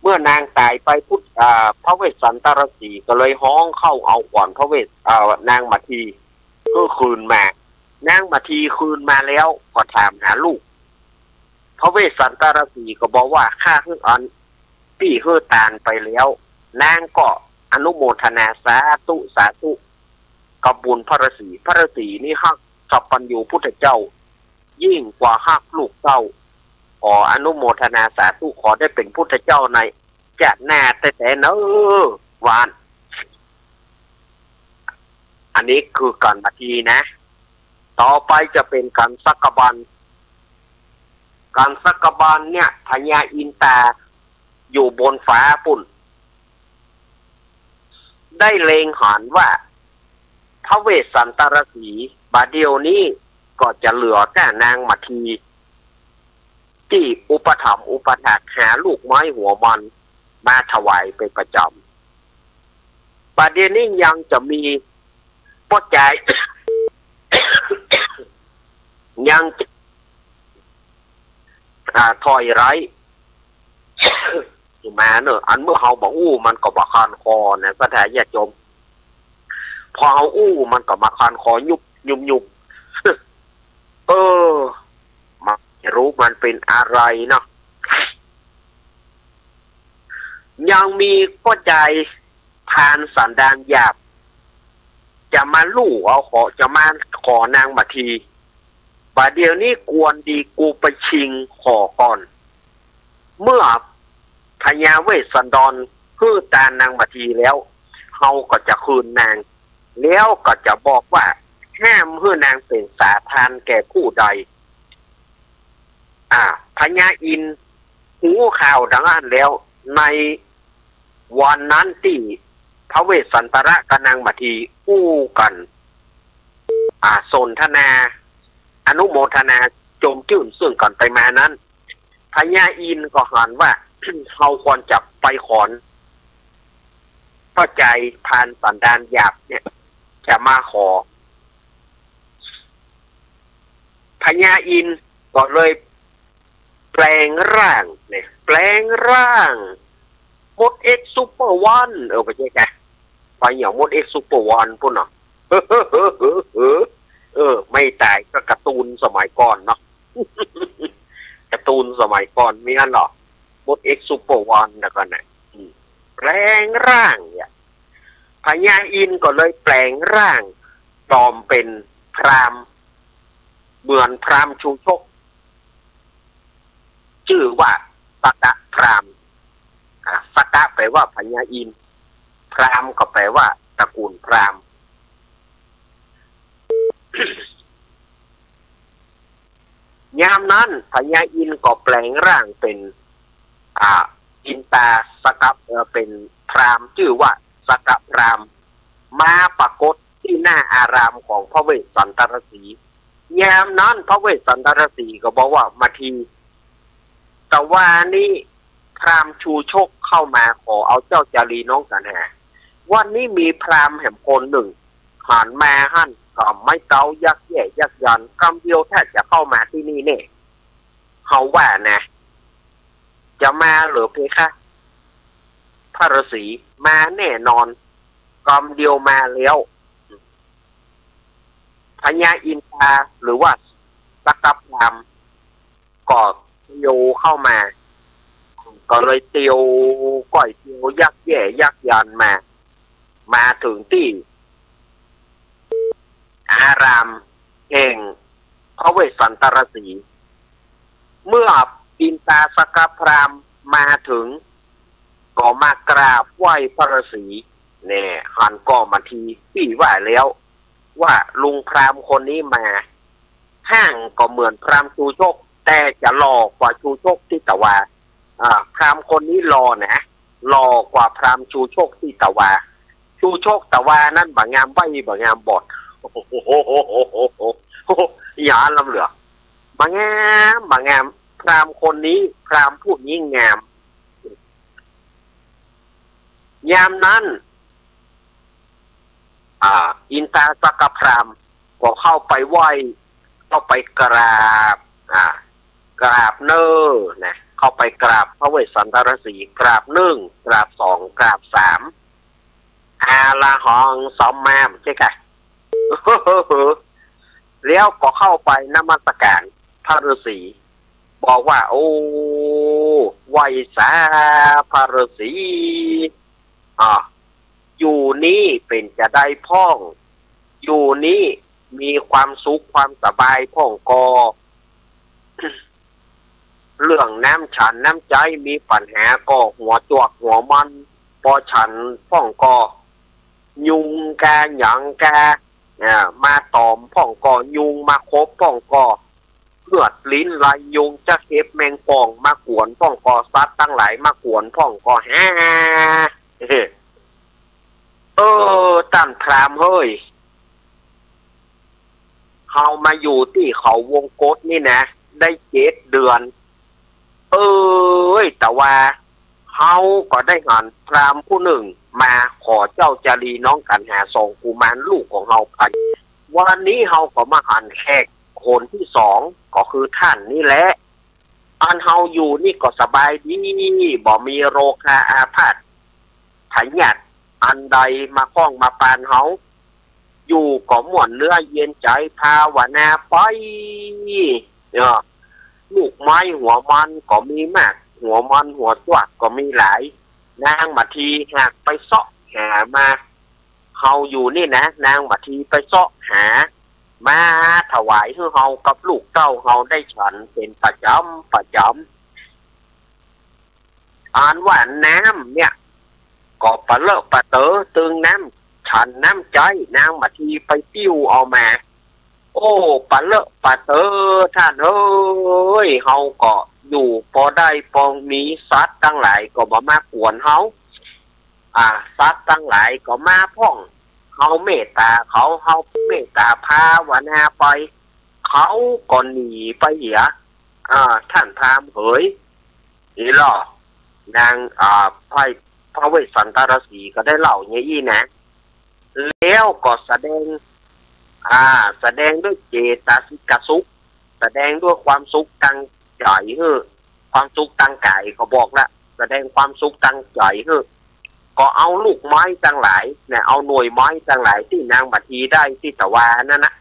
มื่อนางต๋ายไปปุ๊บ อ่า พระเวสสันตรสีห์ก็เลยฮ้องเข้าเอาขวัญพระเวส อ่า นางมัทที ก็คืนมา นางมัททีคืนมาแล้วก็ถามหาลูก พระเวสสันตรสีห์ก็บอกว่า ข้าหื้ออัน ปี้หื้อตานไปแล้ว นางก็อนุโมทนา สาธุ สาธุ กับบุญพระฤาษี พระฤาษีนี่ฮักสัพพัญญูพุทธเจ้า ยิ่งกว่าฮักลูกเต้า ขออนุโมทนาสาธุ ขอได้เป๋นพุทธเจ้าในจาติหน้าแต๊ๆ เน่อ ว่าอั้น อันนี้คือกัณฑ์มัททีนะ ต่อไปจะเป๋นกัณฑ์สักกะบัน กัณฑ์สักกะบันเนี่ย พญาอินตาอยู่บนฟ้าปู๊น ได้เล็งหันว่า พระเวสสันตรสีห์บ่าเดี่ยวนี้ก็จะเหลือก้านางมัทที ตี้อุปถัมภ์อุปถากหาลูกไม้หัวมันมาถวายเป๋นประจ๋ำ บ่าเดี่ยวนี้ยังจะมีป้อจาย ยังจะ อ่า ถ้อยไร้ มาเน่อ อันเมื่อเฮาบ่อู้มันก็บ่คันคอนะ ศรัทธาญาติโยม พอเฮาอู้มันก็มาคันคอยุบยุบยุบ เออ ไม่รู้มันเป๋นอะไรเนาะ ยังมีป้อจายพรานสันดานหยาบ จะมาลู่เอาขอ จะมาขอนางมัทที บ่าเดี่ยวนี้ควรดีกูไปชิงขอก่อน เมื่อพญาเวสสันดรหื้อตานนางมัททีแล้ว เฮาก็จะคืนนาง แล้วก็จะบอกว่าห้ามหื้อนางเป๋นสาทานแก่ผู้ใด อ่า พญาอินทร์ฮู้ข่าวดังอั้นแล้ว ในวันนั้นตี้พระเวสสันตระกับนางมัททีอู้กั๋น อ่า สนทนา อนุโมทนาจมจื้นซึ่งกั๋นไปมานั้น พญาอินทร์ก็หันว่า เฮาควรจะไปขอน ป้อจายพรานสันดานหยาบเนี่ย จะมาขอ พญาอินทร์ก็เลยแปลงร่างเนี่ย แปลงร่างมดเอ็กซ์ซูเปอร์วัน เออ บ่ใจ้กะ ไปอย่างมดเอ็กซ์ซูเปอร์วันปู๊นเนาะ เออ ไม่ต๋ายก็การ์ตูนสมัยก่อนเนาะ การ์ตูนสมัยก่อนมีอันเหรอ มดเอ็กซ์ซูเปอร์วัน แล้วก็นะ อืม แปลงร่างเนี่ย พญาอินทร์ก็เลยแปลงร่างปลอมเป๋นพราหมณ์ เหมือนพราหมณ์ชูชก จื้อว่าสกะพราหมณ์ อ่า สกะแปลว่าพญาอินทร์ พราหมณ์ก็แปลว่าตระกูลพราหมณ์ ยามนั้นพญาอินทร์ก็แปลงร่างเป๋น อ่า อินตาสกะ เอ่อ เป๋นพราหมณ์จื้อว่าสกะพราหมณ์ มาปรากฏตี้หน้าอารามของพระเวสสันตรสีห์ ยามนั้นพระเวสสันตรสีห์ก็บอกว่า มัทที ตะวานี้พราหมณ์ชูชกเข้ามาขอเอาเจ้าจารีน้องสรรหา วันนี้มีพราหมณ์แหมคนนึ่ง หันมาหั้นก็ไม้เต๊ายักแย่ยักยัน กำเดียวถ้าจะเข้ามาตี้นี่แน่ เฮาว่านะ จะมาเหรอเพคะ พระฤาษี มาแน่นอน กำเดียวมาแล้ว พญาอินทาหรือว่าสกะพราหมณ์ ก็เตียวเข้ามา ก็เลยเตียวก้อยเตียวยักแย่ยักยันมา มาเถิงตี้อารามแห่งพระเวสสันตรสีห์ เมื่ออินตาสกะพราหมณ์มาเถิง ก็มากราบไหว้พระฤาษี แน่ หันก่อมัทที ปี้ว่าแล้ว ว่าลุงพราหมณ์คนนี้มา ฮ่างก็เหมือนพราหมณ์ชูชก แต่จะหล่อกว่าชูชกตี้ตะวา อ่า พราหมณ์คนนี้หล่อนะ หล่อกว่าพราหมณ์ชูชกตี้ตะวา ชูชกตะวานั้นบ่งามใบ้บ่งามบอด โอ้โห อย่าล้ำเหลือ บ่งามบ่งาม พราหมณ์คนนี้ พราหมณ์ผู้นี้งาม ยามนั้น อ่า อินตาสกะพราหมณ์ก็เข้าไปไหว้ เข้าไปกราบ อ่า กราบเน่อนะ เค ก็ไปกราบพระเวสสันตรสีห์ กราบนึ่ง กราบสอง กราบสาม อาระหังสัมมา บ่ใจ้กา แล้วก็เข้าไปนมัสการพระฤๅษี บอกว่า โอ้ ไหว้สาพระฤๅษี อ่า อยู่นี้เป๋นจาใดพ่อง อยู่นี้มีความสุขความสบายพ่องก่อ เรื่องน้ำฉันน้ำใจ๊มีปัญหาก่อ หัวจวกหัวมัน ปอฉันพ่องก่อ ยุงกาหยังกา อ่า มาตอมพ่องก่อ ยุงมาขบพ่องก่อ เลือดลิ้นไหลยุง จะเห็บแมงป่องมากวนพ่องก่อ สัตว์ตังหลายมากวนพ่องก่อ แฮ่ เออ ต้านพราหมณ์เฮ้ย เฮามาอยู่ตี้เขาวงกตนี่นะ ได้เจ็ดเดือน เอ้ย แต่ว่าเฮาก็ได้หันพราหมณ์ผู้นึ่งมาขอเจ้าจารีน้องกัณหาสองกุมารลูกของเฮาไป วันนี้เฮาก็มาหันแขกคนตี้สอง ก็คือต้านนี่แหละ อันเฮาอยู่นี่ก็สบายดี บ่มีโรคาอาพาธ พยาธิอันใดมาข้องมาปานเฮา อยู่ก็ม่วนเนื้อเย็นใจ๋ ภาวนาไป เออ ลูกไม้หัวมันก็มีมาก หัวมันหัวจวกก็มีหลาย นางมาทีหากไปเซาะหามา เฮาอยู่นี่นะ นางมาทีไปเซาะหามา ถวายหื้อเฮากับลูกเต้าเฮาได้ฉันเป๋นประจ๋ำประจ๋ำ อันว่าน้ำเนี่ย ก็ปะเลอะปะเต๋อ ตึงน้ำฉันน้ำใจ๊ นางมาทีไปปิ้วเอามา โอ้ ปะเลอะปะเต๋อ ต้านเอ้ย เฮาก็อยู่ปอได้ปอมี สัตว์ตังหลายก็บ่มากวนเฮา อ่า สัตว์ตังหลายก็มาพ่อง เฮาเมตต๋าเขา เฮาเมตต๋าภาวนาไป เขาก็หนีไปเหีย อ่า ต้านพราหมณ์เหย นี่ลอ นาง อ่า พระ พระเวสสันตรสีห์ก็ได้เล่าอย่างอี้นะ แล้วก็แสดง อ่า แสดงด้วยเจตสิกสุข แสดงด้วยความสุขตางใจ๋หื้อ ความสุขตางก๋ายก็บอกละ แสดงความสุขตางใจ๋หื้อ ก็เอาลูกไม้ตังหลายเนี่ย เอาหน่วยไม้ตังหลายตี้นางมาทีได้ตี้ตะวานั้นนะ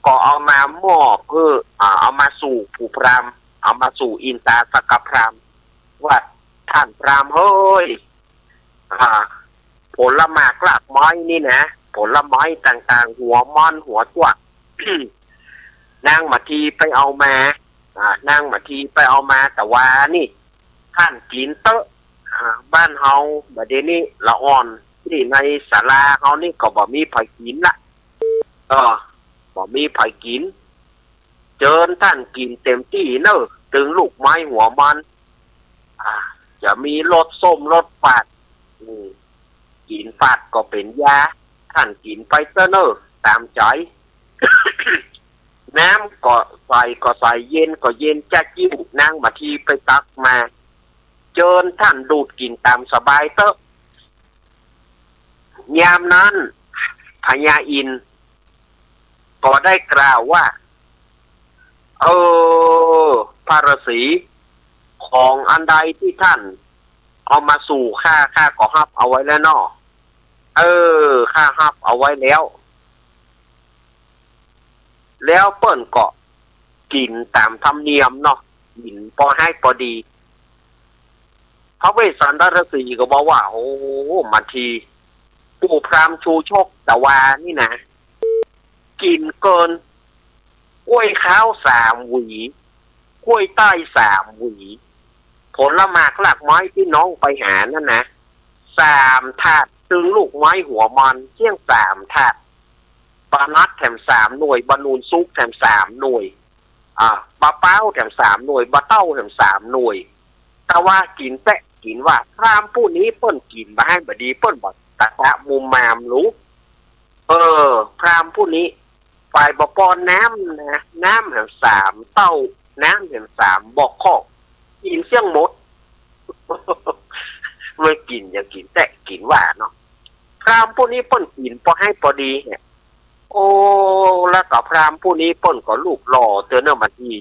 ก็เอามามอบหื้อ อ่า เอามาสู่ผู้พราหมณ์ เอามาสู่อินตาสกพราหมณ์ ว่า ต้านพราหมณ์เฮ้ย อ่า ผลหมากรากไม้นี่นะ ผลไม้ต่างๆ หัวมันหัวจวก นางมาทีไปเอามา อ่า นางมาทีไปเอามาตะวานี่ ต้านกิ๋นเต๊อะ อ่า บ้านเฮาบ่าเดี่ยวนี้ละอ่อน ตี้ในศาลาเฮานี่ก็บ่มีใผกิ๋นละ เออ บ่มีใผกิ๋น เจิญต้านกิ๋นเต๋มตี้เน่อ ตึงลูกไม้หัวมัน อ่า จะมีรสส้มรสฝาด อืม กิ๋นฝาดก็เป๋นยา ต้านกิ๋นไปเต๊อะเน่อ ต๋ามใจ๋ น้ำก็ใสก็ใส เย็นก็เย็น จ๊ะจิ๊ว นางมาทีไปตักมา เจิญต้านดูดกิ๋นต๋ามสบายเต๊อะ ยามนั้น พญาอินทร์ก็ได้กล่าวว่า เออ พระฤๅษี ของอันใดตี้ต้านเอามาสู่ข้า ข้าก็ฮับเอาไว้แล้วเนาะ เออ ข้าฮับเอาไว้แล้ว แล้วเปิ้นก็กิ๋นต๋ามธรรมเนียมเนาะ กิ๋นปอฮั้นปอดี พระเวสสันตรฤๅษีก็บอกว่า โอ้ มาที ปู่พราหมณ์ชูชกตะวานี่นะ กิ๋นเกิน กล้วยขาวสามหวี กล้วยใต้สามหวี ผลหมากรากไม้ตี้น้องไปหานั้นนะ สามถาด ตึงลูกไม้หัวมันเสี้ยงสามถาด บ่านัดแถมสามหน่วย บ่านูนสุกแถมสามหน่วย อ่า บ่าป๊าวแถมสามหน่วย บ่าเต้าแถมสามหน่วย ตะวากิ๋นแต๊ กิ๋นว่า พราหมณ์ผู้นี้เปิ้นกิ๋นบ่ฮั้นบ่ดี เปิ้นบ่ตะกะมุมมามลู เออ พราหมณ์ผู้นี้ ฝ่ายบ่ปอนน้ำนะ น้ำแถมสามเต้า น้ำแถมสามบ่อคอก กิ๋นเสี้ยงหมด เมื่อกิ๋นอย่างกิ๋นแต๊ กิ๋นว่าเนาะ พราหมณ์ผู้นี้เปิ้นกิ๋นปอฮั้นปอดีเนี่ย โอ้ แล้วก็พราหมณ์ผู้นี้เปิ้นก็รูปหล่อเตื้อเน่อมาที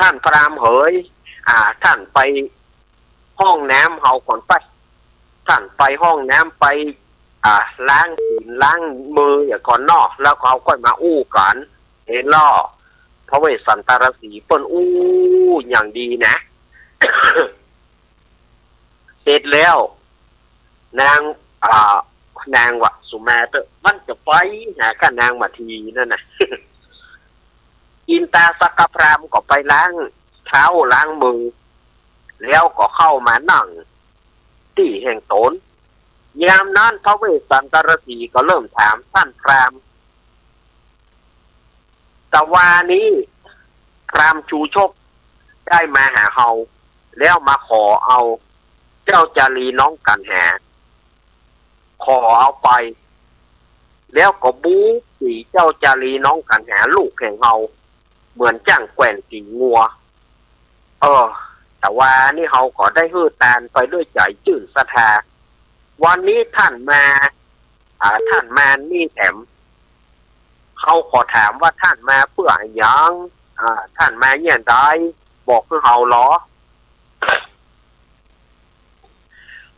ต้านพราหมณ์เหย อ่า ต้านไปห้องน้ำเฮาก่อนไป ต้านไปห้องน้ำไป อ่า ล้างตี๋นล้างมือเหียก่อนเนาะ แล้วก็เฮาก้อยมาอู้กั๋น หันล่อ พระเวสสันตรสีเปิ้นอู้อย่างดีนะ เสร็จแล้ว นาง อ่า นางว่า สุมาเต๊อะ มันจะไปหาก้านางมาทีนั่นน่ะ อินตาสักกพราหมณ์ก็ไปล้างเท้าล้างมือ แล้วก็เข้ามานั่งตี้แห่งต๋น ยามนั้นพระเวสสันตรสีก็เริ่มถาม ต้านพราหมณ์ ตะวานี้พราหมณ์ชูชกได้มาหาเฮา แล้วมาขอเอาเจ้าจารีน้องกัณหา ขอเอาไป แล้วก็บู๋ตี๋เจ้าจารีน้องกัณหาลูกแห่งเฮา เหมือนจ้างแกว่นตี๋งัว เออ ตะวานี้เฮาก็ได้หื้อตานไปด้วยใจ๋จื้นศรัทธา วันนี้ต้านมา อ่า ต้านมานี่แถม เฮาขอถามว่าต้านมาเปื้ออะหยัง อ่า ต้านมาเยียะใด บอกหื้อเฮาลอ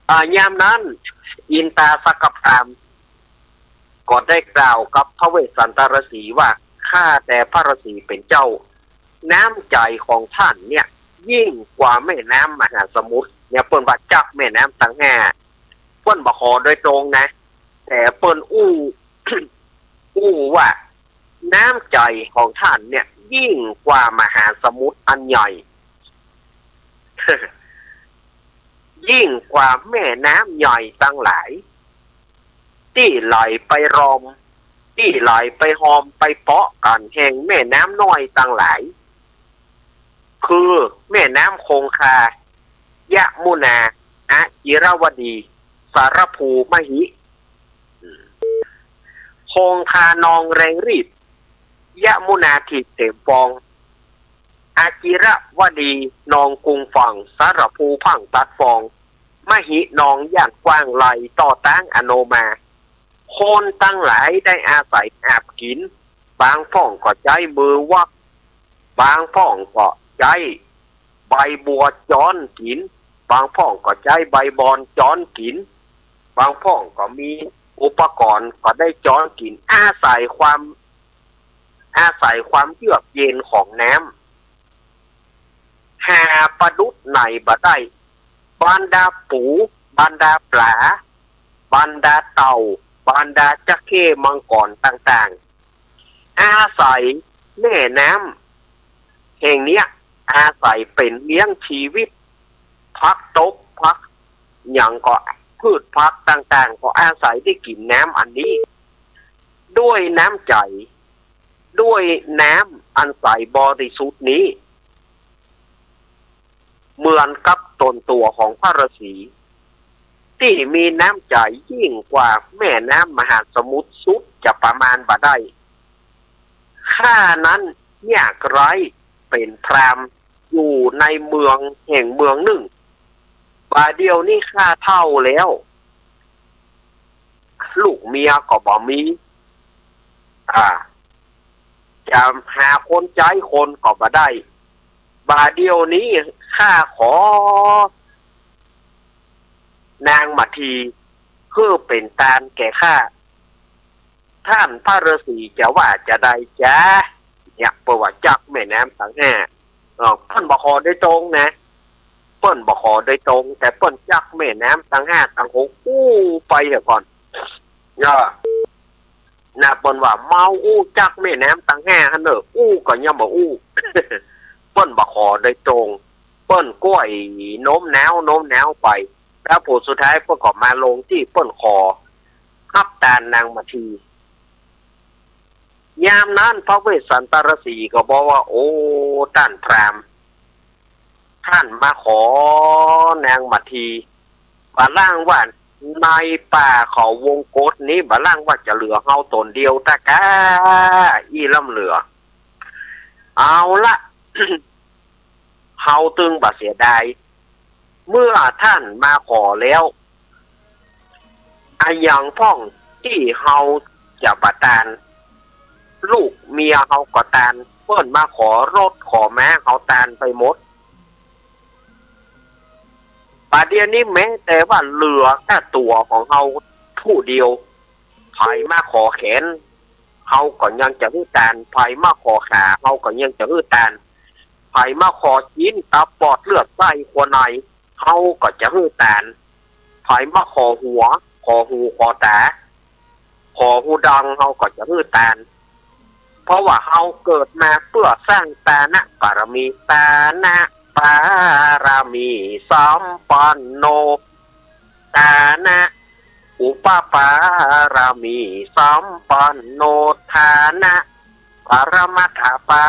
อ่า ยามนั้น อินตาสักกพราหมณ์ ก็ได้กล่าวกับพระเวสสันตรสีว่า ข้าแต่พระฤๅษีเป๋นเจ้า น้ำใจ๋ของต้านเนี่ย ยิ่งกว่าแม่น้ำมหาสมุทร เนี่ย เปิ้นว่าจั๊กแม่น้ำตังห้า เปิ้นบ่ขอโดยตรงนะ แต่เปิ้นอู้ อู้ว่า น้ำใจ๋ของต้านเนี่ย ยิ่งกว่ามหาสมุทรอันใหญ่ ยิ่งกว่าแม่น้ำใหญ่ตังหลาย ตี้ไหลไปรอม ตี้ไหลไปฮอมไปเปาะกั๋นแห่งแม่น้ำน้อยตังหลาย คือแม่น้ำคงคา ยมุนา อจิรวดี สารภู มหิ คงคานองแรงรีบ ยมุนาถีบเต๋มฟอง อจิรวดีนองกุมฝั่ง สารภูพ่างตัดฟอง มหิ นองย่านกว้างไลต่อต้านอโนมา คนตังหลายได้อาศัยอาบกิ๋น บางพ่องก็ใจ๊มือวัก บางพ่องก็ใจ๊ใบบัวจ๊อนกิ๋น บางพ่องก็ใจ๊ใบบอนจ๊อนกิ๋น บางพ่องก็มีอุปกรณ์ก็ได้จ๊อนกิ๋น อาศัยความ อาศัยความเยือกเย็นของน้ำ หาประดุจไหนบ่ได้ บรรดาปู บรรดาป๋า บรรดาเต่า บรรดาจระเข้มังกรต่างๆ อาศัยแม่น้ำแห่งเนี้ย อาศัยเป๋นเลี้ยงจีวิต ผักตบ ผักหยังก็ พืชผักต่างๆ ก็อาศัยได้กิ๋นน้ำอันนี้ ด้วยน้ำใจ๋ ด้วยน้ำอันใสบริสุทธิ์นี้ เหมือนกับต๋นตั๋วของพระฤๅษี ตี้มีน้ำใจ๋ยิ่งกว่าแม่น้ำมหาสมุทรสุดจะประมาณบ่ได้ ข้านั้นยากไร้เป๋นพราหมณ์อยู่ในเมืองแห่งเมืองนึ่ง บ่าเดี่ยวนี้ข้าเฒ่าแล้ว ลูกเมียก็บ่มี อ่า จะหาคนใจ๊คนก็บ่ได้ บ่าเดี่ยวนี้ข้าขอ นางมาที หื้อเป๋นตานแก่ข้า ต้านพระฤๅษีจะว่าจาใดจ๊ะ เนี่ย เปิ้นว่าจั๊กแม่น้ำตังห้า เออ เปิ้นบ่ขอโดยตรงนะ เปิ้นบ่ขอโดยตรง แต่เปิ้นจั๊กแม่น้ำตังห้าตังหกอู้ไปเหียก่อน เออ นะ เปิ้นว่าเมาอู้จั๊กแม่น้ำตังห้าหั้นเน่อ อู้ก็ยังบ่อู้ เปิ้นบ่ขอโดยตรง เปิ้นก้อยโน้มน้าว โน้มน้าวไป แล้วผลสุดท้ายเปิ้นก็มาลงตี้เปิ้นขอฮับตานนางมาที ยามนั้นพระเวสสันตรสีก็บอกว่า โอ้ ต้านพราหมณ์ ต้านมาขอนางมาที บ่ล่างว่าในป่าเขาวงกตนี้ บ่ล่างว่าจะเหลือเฮาต๋นเดียวตะก้า อี้ล้ำเหลือ เอาละ เฮาตึงบ่เสียดาย เมื่อต้านมาขอแล้ว อะหยังพ่องตี้เฮาจะบ่ตาน ลูกเมียเฮาก็ตาน ค ปิ้นมาขอรถขอม้าเฮาตานไปหมด บ่าเดี่ยวนี้แม้แต่ว่าเหลือก้าตั๋วของเฮาผู้เดียว ใผมาขอแขน เฮาก็ยังจะหื้อตาน ใผมาขอขา เฮาก็ยังจะหื้อตาน ใผมาขอจิ๊นตับปอดเลือดไส้ขัวใน เฮาก็จะหื้อตาน ใผมาขอหัว ขอหู ขอต๋า ขอฮูดัง เฮาก็จะหื้อตาน เพราะว่าเฮาเกิดมาเปื้อสร้างตานะปารมี ตานะปารมีสัมปันโน ตานะอุปปารมีสัมปันโน ทานะ ปรมัตถปา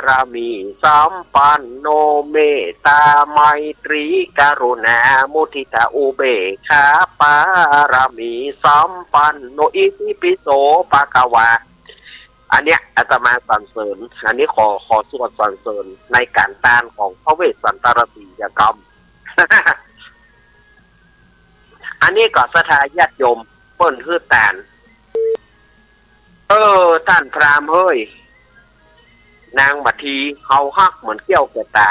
รมีสัมปันโน เมตตาไมตรีกรุณามุทิตาอุเบกขาปารมีสัมปันโน อิติปิโสภะคะวา อันเนี้ยอาตมาสรรเสริญ อันนี้ขอ ขอสวดสรรเสริญในก๋านตานของพระเวสสันตรสียกรรม อันนี้ก็ศรัทธาญาติโยมเปิ้นหื้อตาน เออ ต้านพราหมณ์เฮ้ย นางมัททีเฮาฮักเหมือนแก้วแก่ต๋า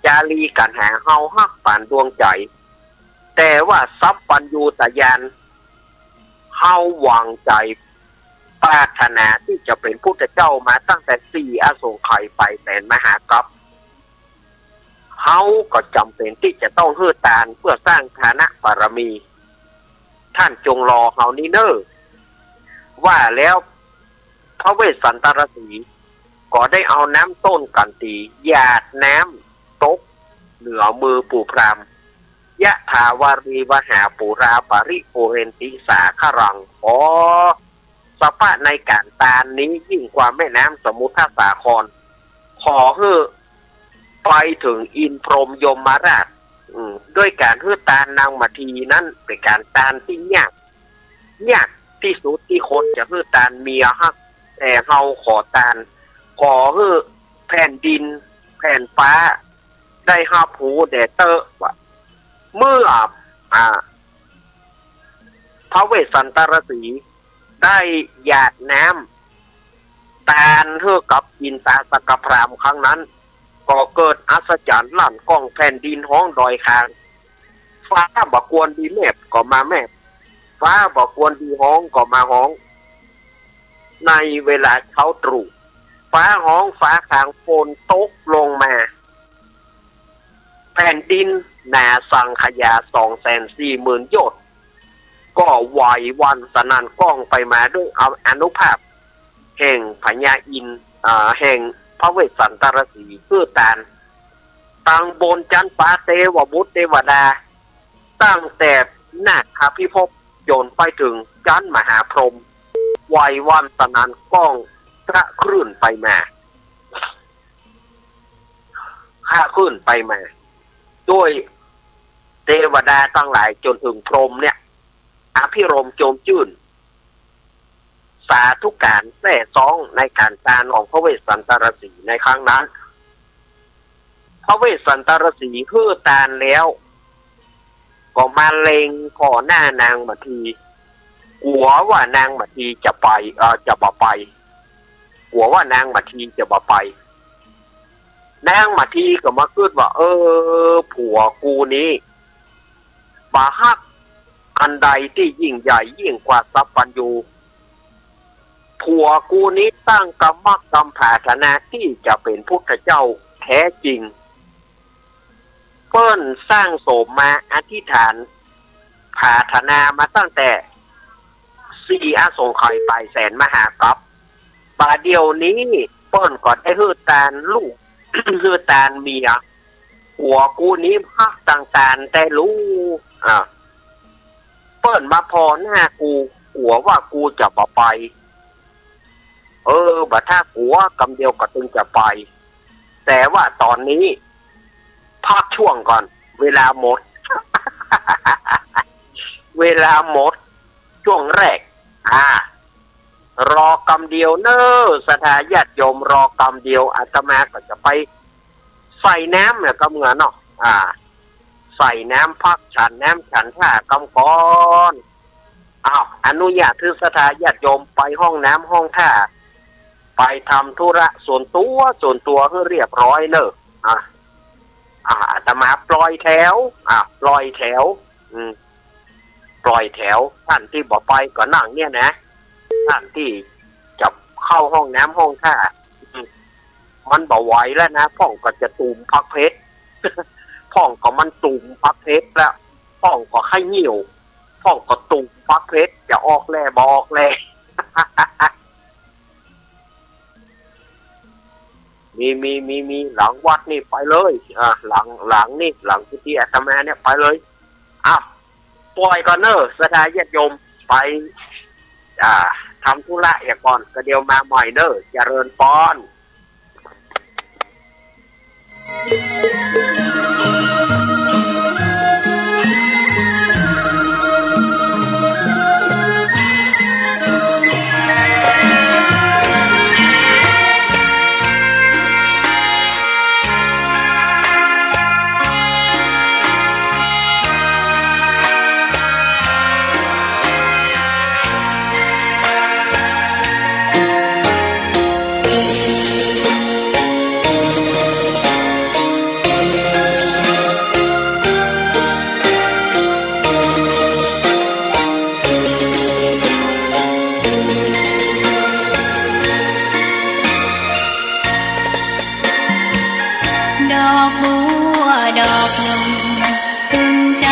จารีกัณหาเฮาฮักป๋านดวงใจ๋ แต่ว่าสัพพัญญูตญาณ เฮาหวังใจ๋ปรารถนาตี้จะเป๋นพุทธเจ้ามาตั้งแต่สี่อสงไขยไปแสนมหากัป เฮาก็จ๋ำเป๋นตี้จะต้องหื้อตานเปื้อสร้างทานะปารมี ต้านจงรอเฮานี้เน่อ ว่าแล้ว พระเวสสันตรสีก็ได้เอาน้ำต้นขันตีหยาดน้ำตกเหนือมือปู่พราหมณ์ ยะถาวาริวหาปูราปริปูเรนติสาคารัง ขอสภาพในก๋านตานนี้ยิ่งกว่าแม่น้ำสมุทรสาคร ขอหื้อไปเถิงอินทร์พรหมยมราช อืม ด้วยก๋านหื้อตานนางมัททีนั้นเป๋นก๋านตานตี้ยาก ยากตี้สุดตี้คนจะหื้อตานเมียฮัก แต่เฮาขอตาน ขอหื้อแผ่นดิน แผ่นฟ้า ได้ฮับฮู้แด่เต๊อะว่า เมื่อ อ่า พระเวสสันตรสีได้หยาดน้ำตานหื้อกับอินตาสกพราหมณ์ครั้งนั้น ก็เกิดอัศจรรย์ลั่นก้อง แผ่นดินฮ้อง ดอยคาง ฟ้าบ่ควรดีแมบก็มาแมบ ฟ้าบ่ควรดีฮ้องก็มาฮ้อง ในเวลาเช้าตรู่ ฟ้าฮ้องฟ้าคาง ฝนตกลงมา แผ่นดินหนาสังขยาสองแสนสี่หมื่นโยชน์ ก็ไหวหวั่นสนั่นก้องไปมาด้วยอานุภาพแห่งพญาอินทร์ อ่า แห่งพระเวสสันตรสีหื้อตาน ตังบนจั๊นฟ้าเตวบุตรเตวดา ตั้งแต่นาคาภิภพจนไปเถิงจั๊นมหาพรหม ไหวหวั่นสนั่นก้องคละคลื่นไปมา คละคลื่นไปมา ด้วยเตวดาตังหลายจนเถิงพรหมเนี่ย อภิรมย์โจมจื้น สาธุก๋านแซ่ซ้องในก๋านตานของพระเวสสันตรสีในครั้งนั้น พระเวสสันตรสีหื้อตานแล้ว ก็มาเล็งผ่อหน้านางมัทที กั๋วว่านางมัททีจะไป เอ่อ จะบ่ไป กั๋วว่านางมัททีจะบ่ไป นางมัททีก็มากึ๊ดว่า เออ ผัวกูนี้ บ่ฮักอันใดตี้ยิ่งใหญ่ยิ่งกว่าสัพพัญญู ผัวกูนี้ตั้งกำมักกำปรารถนาตี้จะเป๋นพุทธเจ้าแท้จริง เปิ้นสร้างโสมมาอธิษฐานปรารถนามาตั้งแต่สี่อสงไขยป๋ายแสนมหากัป บ่าเดี่ยวนี้เปิ้นก็ได้หื้อตานลูก หื้อตานเมีย ผัวกูนี้ฮักตังตานแต๊ลู อ่า เปิ้นมาผ่อหน้ากู กั๋วว่ากูจะบ่ไป เออ บ่ถ้ากั๋วกำเดียวก็ตึงจะไป แต่ว่าต๋อนนี้พักช่วงก่อน เวลาหมด เวลาหมด ช่วงแรก อ่า รอกำเดียวเน่อ ศรัทธาญาติโยม รอกำเดียว อาตมาก็จะไปใส่น้ำเนี่ยกำเงาเนาะ อ่า ใส่น้ำพักฉันน้ำฉันท่ากำก่อน อ้าว อนุญาตหื้อศรัทธาญาติโยมไปห้องน้ำห้องท่า ไปทำธุระส่วนตั๋ว ส่วนตั๋วหื้อเรียบร้อยเน่อ อ่ะ อ่ะ อาตมาปล่อยแถว อ่ะ ปล่อยแถว อืม ปล่อยแถว ต้านตี้บ่ไปก็นั่งเนี่ยนะ ต้านตี้จะเข้าห้องน้ำห้องท่า อืม มันบ่ไหวแล้วนะ พ่องก็จะตูมปักเพชร พ่องก็มันตูมปักเพชรแล้ว พ่องก็ขะเหี่ยว พ่องก็ตูมปักเพชร จะออกแลบ่ออกแล มี มี มี มี หลังวัดนี่ไปเลย อ่า หลัง หลังนี่ หลังกุฏิอาตมาเนี่ยไปเลย อ้าว ปล่อยก่อนเน่อ ศรัทธาญาติโยม ไป อ่า ทำธุระเหียก่อน ก็เดี๋ยวมาใหม่เน่อ เจริญปอน ดอกบัวดอกหนึ่ง ตึงใจ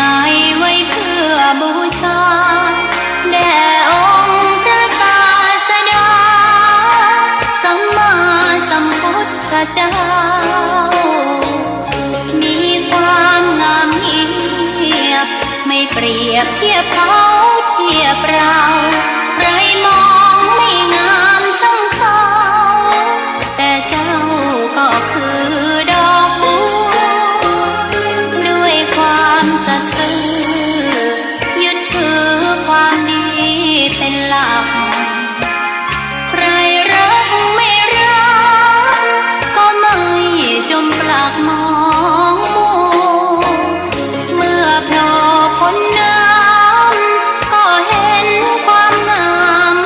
ไว้เพื่อบูชา แด่องค์พระศาสดา สัมมาสัมพุทธเจ้า มีความงามเงียบ ไม่เปรียบเทียบเขาเทียบเรา ใครมองไม่งามช่างเขา แต่เจ้าก็คือดอกบัว ด้วยความสัตย์ซื่อ ยึดถือความดีเป็นหลัก ใครรักไม่รัก ก็ไม่จมปลักมองมัว เมื่อโผล่พ้นน้ำ ก็เห็นความงาม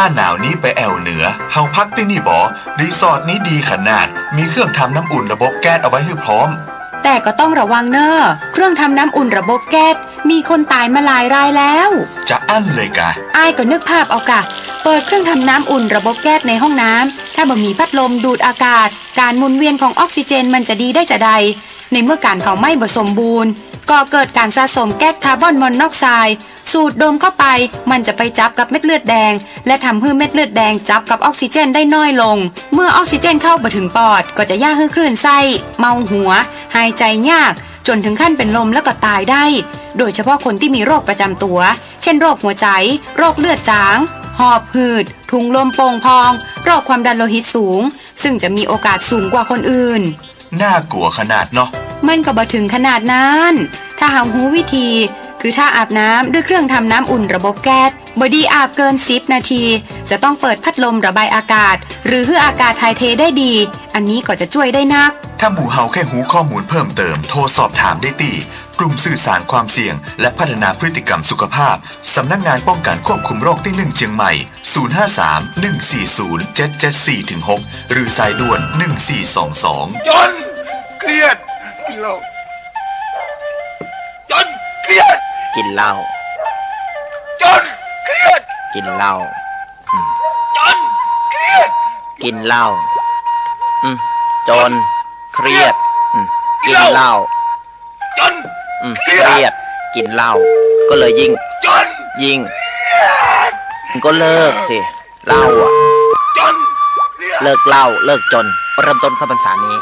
หน้าหนาวนี้ไปแอ่วเหนือ เฮาพักตี้นี่บ่ รีสอร์ทนี้ดีขนาด มีเครื่องทำน้ำอุ่นระบบแก๊สเอาไว้หื้อพร้อม แต่ก็ต้องระวังเน่อ เครื่องทำน้ำอุ่นระบบแก๊ส มีคนต๋ายมาหลายรายแล้ว จะอั้นเลยกา อ้ายก็นึกภาพเอากา เปิดเครื่องทำน้ำอุ่นระบบแก๊สในห้องน้ำ ถ้าบ่มีพัดลมดูดอากาศ ก๋านหมุนเวียนของออกซิเจนมันจะดีได้จาใด ในเมื่อก๋านเผาไหม้บ่สมบูรณ์ ก่อเกิดก๋านสะสมแก๊สคาร์บอนมอนอกไซด์ สูดดมเข้าไป มันจะไปจับกับเม็ดเลือดแดง และทำหื้อเม็ดเลือดแดงจับกับออกซิเจนได้น้อยลง เมื่อออกซิเจนเข้าบ่ถึงปอด ก็จะเยียะหื้อคลื่นไส้ เมาหัว หายใจ๋ยาก จ๋นถึงขั้นเป๋นลมแล้วก็ต๋ายได้ โดยเฉพาะคนตี้มีโรคประจ๋ำตั๋ว เช่น โรคหัวใจ๋ โรคเลือดจาง หอบหืด ถุงลมโป่งพอง โรคความดันโลหิตสูง ซึ่งจะมีโอกาสสูงกว่าคนอื่น น่ากลัวขนาดเนาะ มันก็บ่ถึงขนาดนั้น ถ้าเฮาฮู้วิธี คือถ้าอาบน้ำด้วยเครื่องทำน้ำอุ่นระบบแก๊ส บ่ดีอาบเกินสิบนาที จะต้องเปิดพัดลมระบายอากาศ หรือหื้ออากาศถ่ายเทได้ดี อันนี้ก็จะจ้วยได้นัก ถ้าหมู่เฮาแค่ฮู้ข้อมูลเพิ่มเติม โทรสอบถามได้ตี้ กลุ่มสื่อสารความเสี่ยง และพัฒนาพฤติกรรมสุขภาพ สำนักงานป้องกันควบคุมโรคตี้หนึ่งเจียงใหม่ ศูนย์ห้าสาม หนึ่งสี่ศูนย์ เจ็ดเจ็ดสี่ ถึง หก หรือสายด่วน หนึ่งสี่สองสอง จ๋น เครียด กิ๋นเหล้า จ๋น เครียด กิ๋นเหล้า จ๋น เครียด กิ๋นเหล้า อืม จ๋น เครียด กิ๋นเหล้า อืม จ๋น เครียด อืม กิ๋นเหล้า จ๋น อืม เครียด เครียด กิ๋นเหล้า ก็เลยยิ่ง จ๋น ยิ่ง เครียด ก็เลิกสิ เหล้าอะ จ๋น เครียด เลิกเหล้า เลิกจ๋น เริ่มต้นเข้าพรรษานี้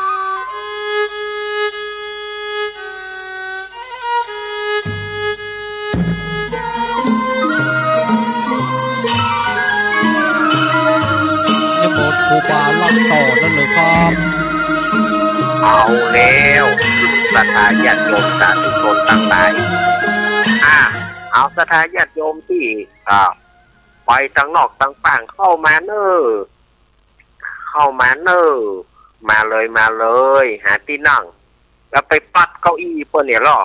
นิมนต์ครูบาเล่าต่อได้เลยครับ เอาแล้ว ศรัทธาญาติโยมสาธุชนตังหลาย อ่า เอาศรัทธาญาติโยมตี้ อ่า ไปตังนอกตังป้างเข้ามาเน่อ เข้ามาเน่อ มาเลย มาเลย หาตี้นั่ง แล้วไปปัดเก้าอี้เปิ้นเนี่ยลอ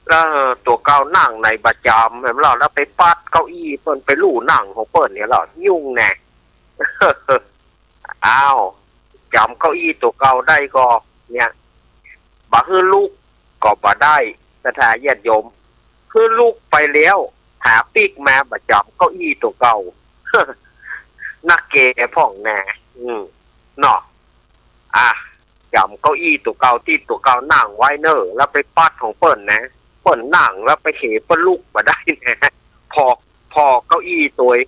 แล้วตั๋วเก่านั่งในประจ๋ำแหมลอ แล้วไปปัดเก้าอี้เปิ้น ไปลู่นั่งของเปิ้นเนี่ยลอ ยุ่งแน่ อ้าว จ๋ำเก้าอี้ตั๋วเก่าได้ก่อ เนี่ย บ่หื้อลุกก็บ่ได้ ศรัทธาญาติโยม หื้อลุกไปแล้ว ผาปิ๊กมาบ่จ๋ำเก้าอี้ตั๋วเก่า นักเก๋พ่องนา อืม เนาะ อ่ะ จ๋ำเก้าอี้ตั๋วเก่าตี้ตั๋วเก่านั่งไว้เน่อ แล้วไปปัดของเปิ้นนะ เปิ้นนั่งแล้วไปเหเปิ้นลุกบ่ได้นะ ผ่อ ผ่อเก้าอี้ตวย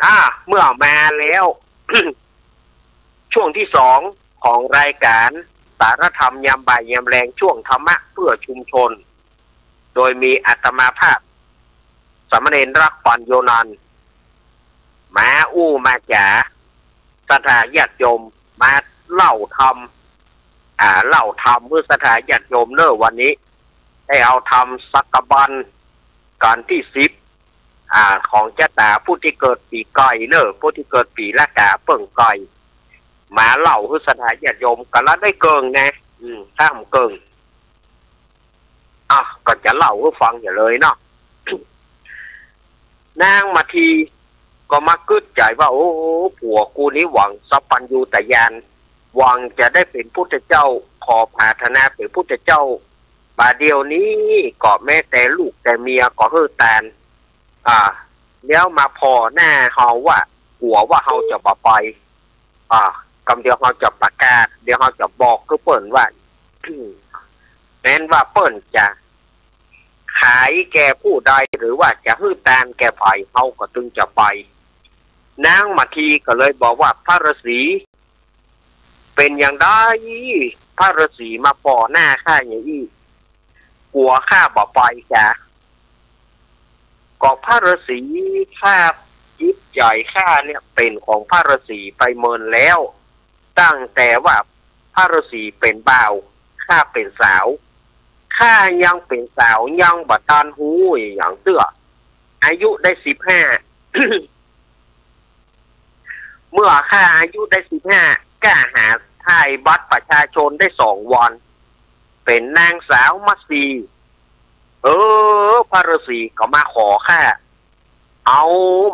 อ่า เมื่อมาแล้ว ช่วงที่สองของรายการสารธรรมยามบ่ายยามแลง ช่วงธรรมะเพื่อชุมชน โดยมีอาตมาภาพ สามเณรรักปัญโญนันท์ มาอู้มาจ๋า ศรัทธาญาติโยม มาเล่าธรรม อ่า เล่าธรรมเพื่อศรัทธาญาติโยมเน่อ วันนี้ ได้เอาธรรมสักบัน กันตี้สิบ อ่า ของจะต๋าผู้ตี้เกิดปี๋ไก่เน่อ ผู้ตี้เกิดปี๋ละกาเปิ้งไก่ มาเล่าหื้อศรัทธาญาติโยมกั๋นละได้เกิ่งแน่ อืม ถ้าบ่เกิ่ง อ่ะ ก็จะเล่าหื้อฟังอยู่เลยเนาะ นางมาทีก็มากึ๊ดใจ๋ว่า โอ้ ผัวกูนี้หวังสัพพัญญูตญาณ หวังจะได้เป๋นพุทธเจ้า ขอผาถนาเป๋นพุทธเจ้า บ่าเดี่ยวนี้ก็แม้แต่ลูกแต่เมียก็หื้อตาน อ่า แล้วมาผ่อหน้าเฮาว่า กั๋วว่าเฮาจะบ่ไป อ่า กำเดียวเฮาจะประกาศ เดี๋ยวเฮาจะบอกหื้อเปิ้นว่า แม้นว่าเปิ้นจะขายแก่ผู้ใด หรือว่าจะหื้อตานแก่ใผ เฮาก็ตึงจะไป นางมาทีก็เลยบอกว่า พระฤาษี เป๋นอย่างใด พระฤาษีมาผ่อหน้าข้าอย่างอี้ กั๋วข้าบ่ไปกา ก็พระฤาษีข้า จิตใจ๋ข้าเนี่ยเป๋นของพระฤาษีไปเมินแล้ว ตั้งแต่ว่าพระฤาษีเป๋นบ่าว ข้าเป๋นสาว ข้ายังเป๋นสาว ยังบ่ตันฮู้อะหยังเตื้อ อายุได้สิบห้า เมื่อข้าอายุได้สิบห้า ก้าหาถ่ายบัตรประชาชนได้สองวัน เป๋นนางสาวมัสสี เออ พระฤาษีก็มาขอข้า เอา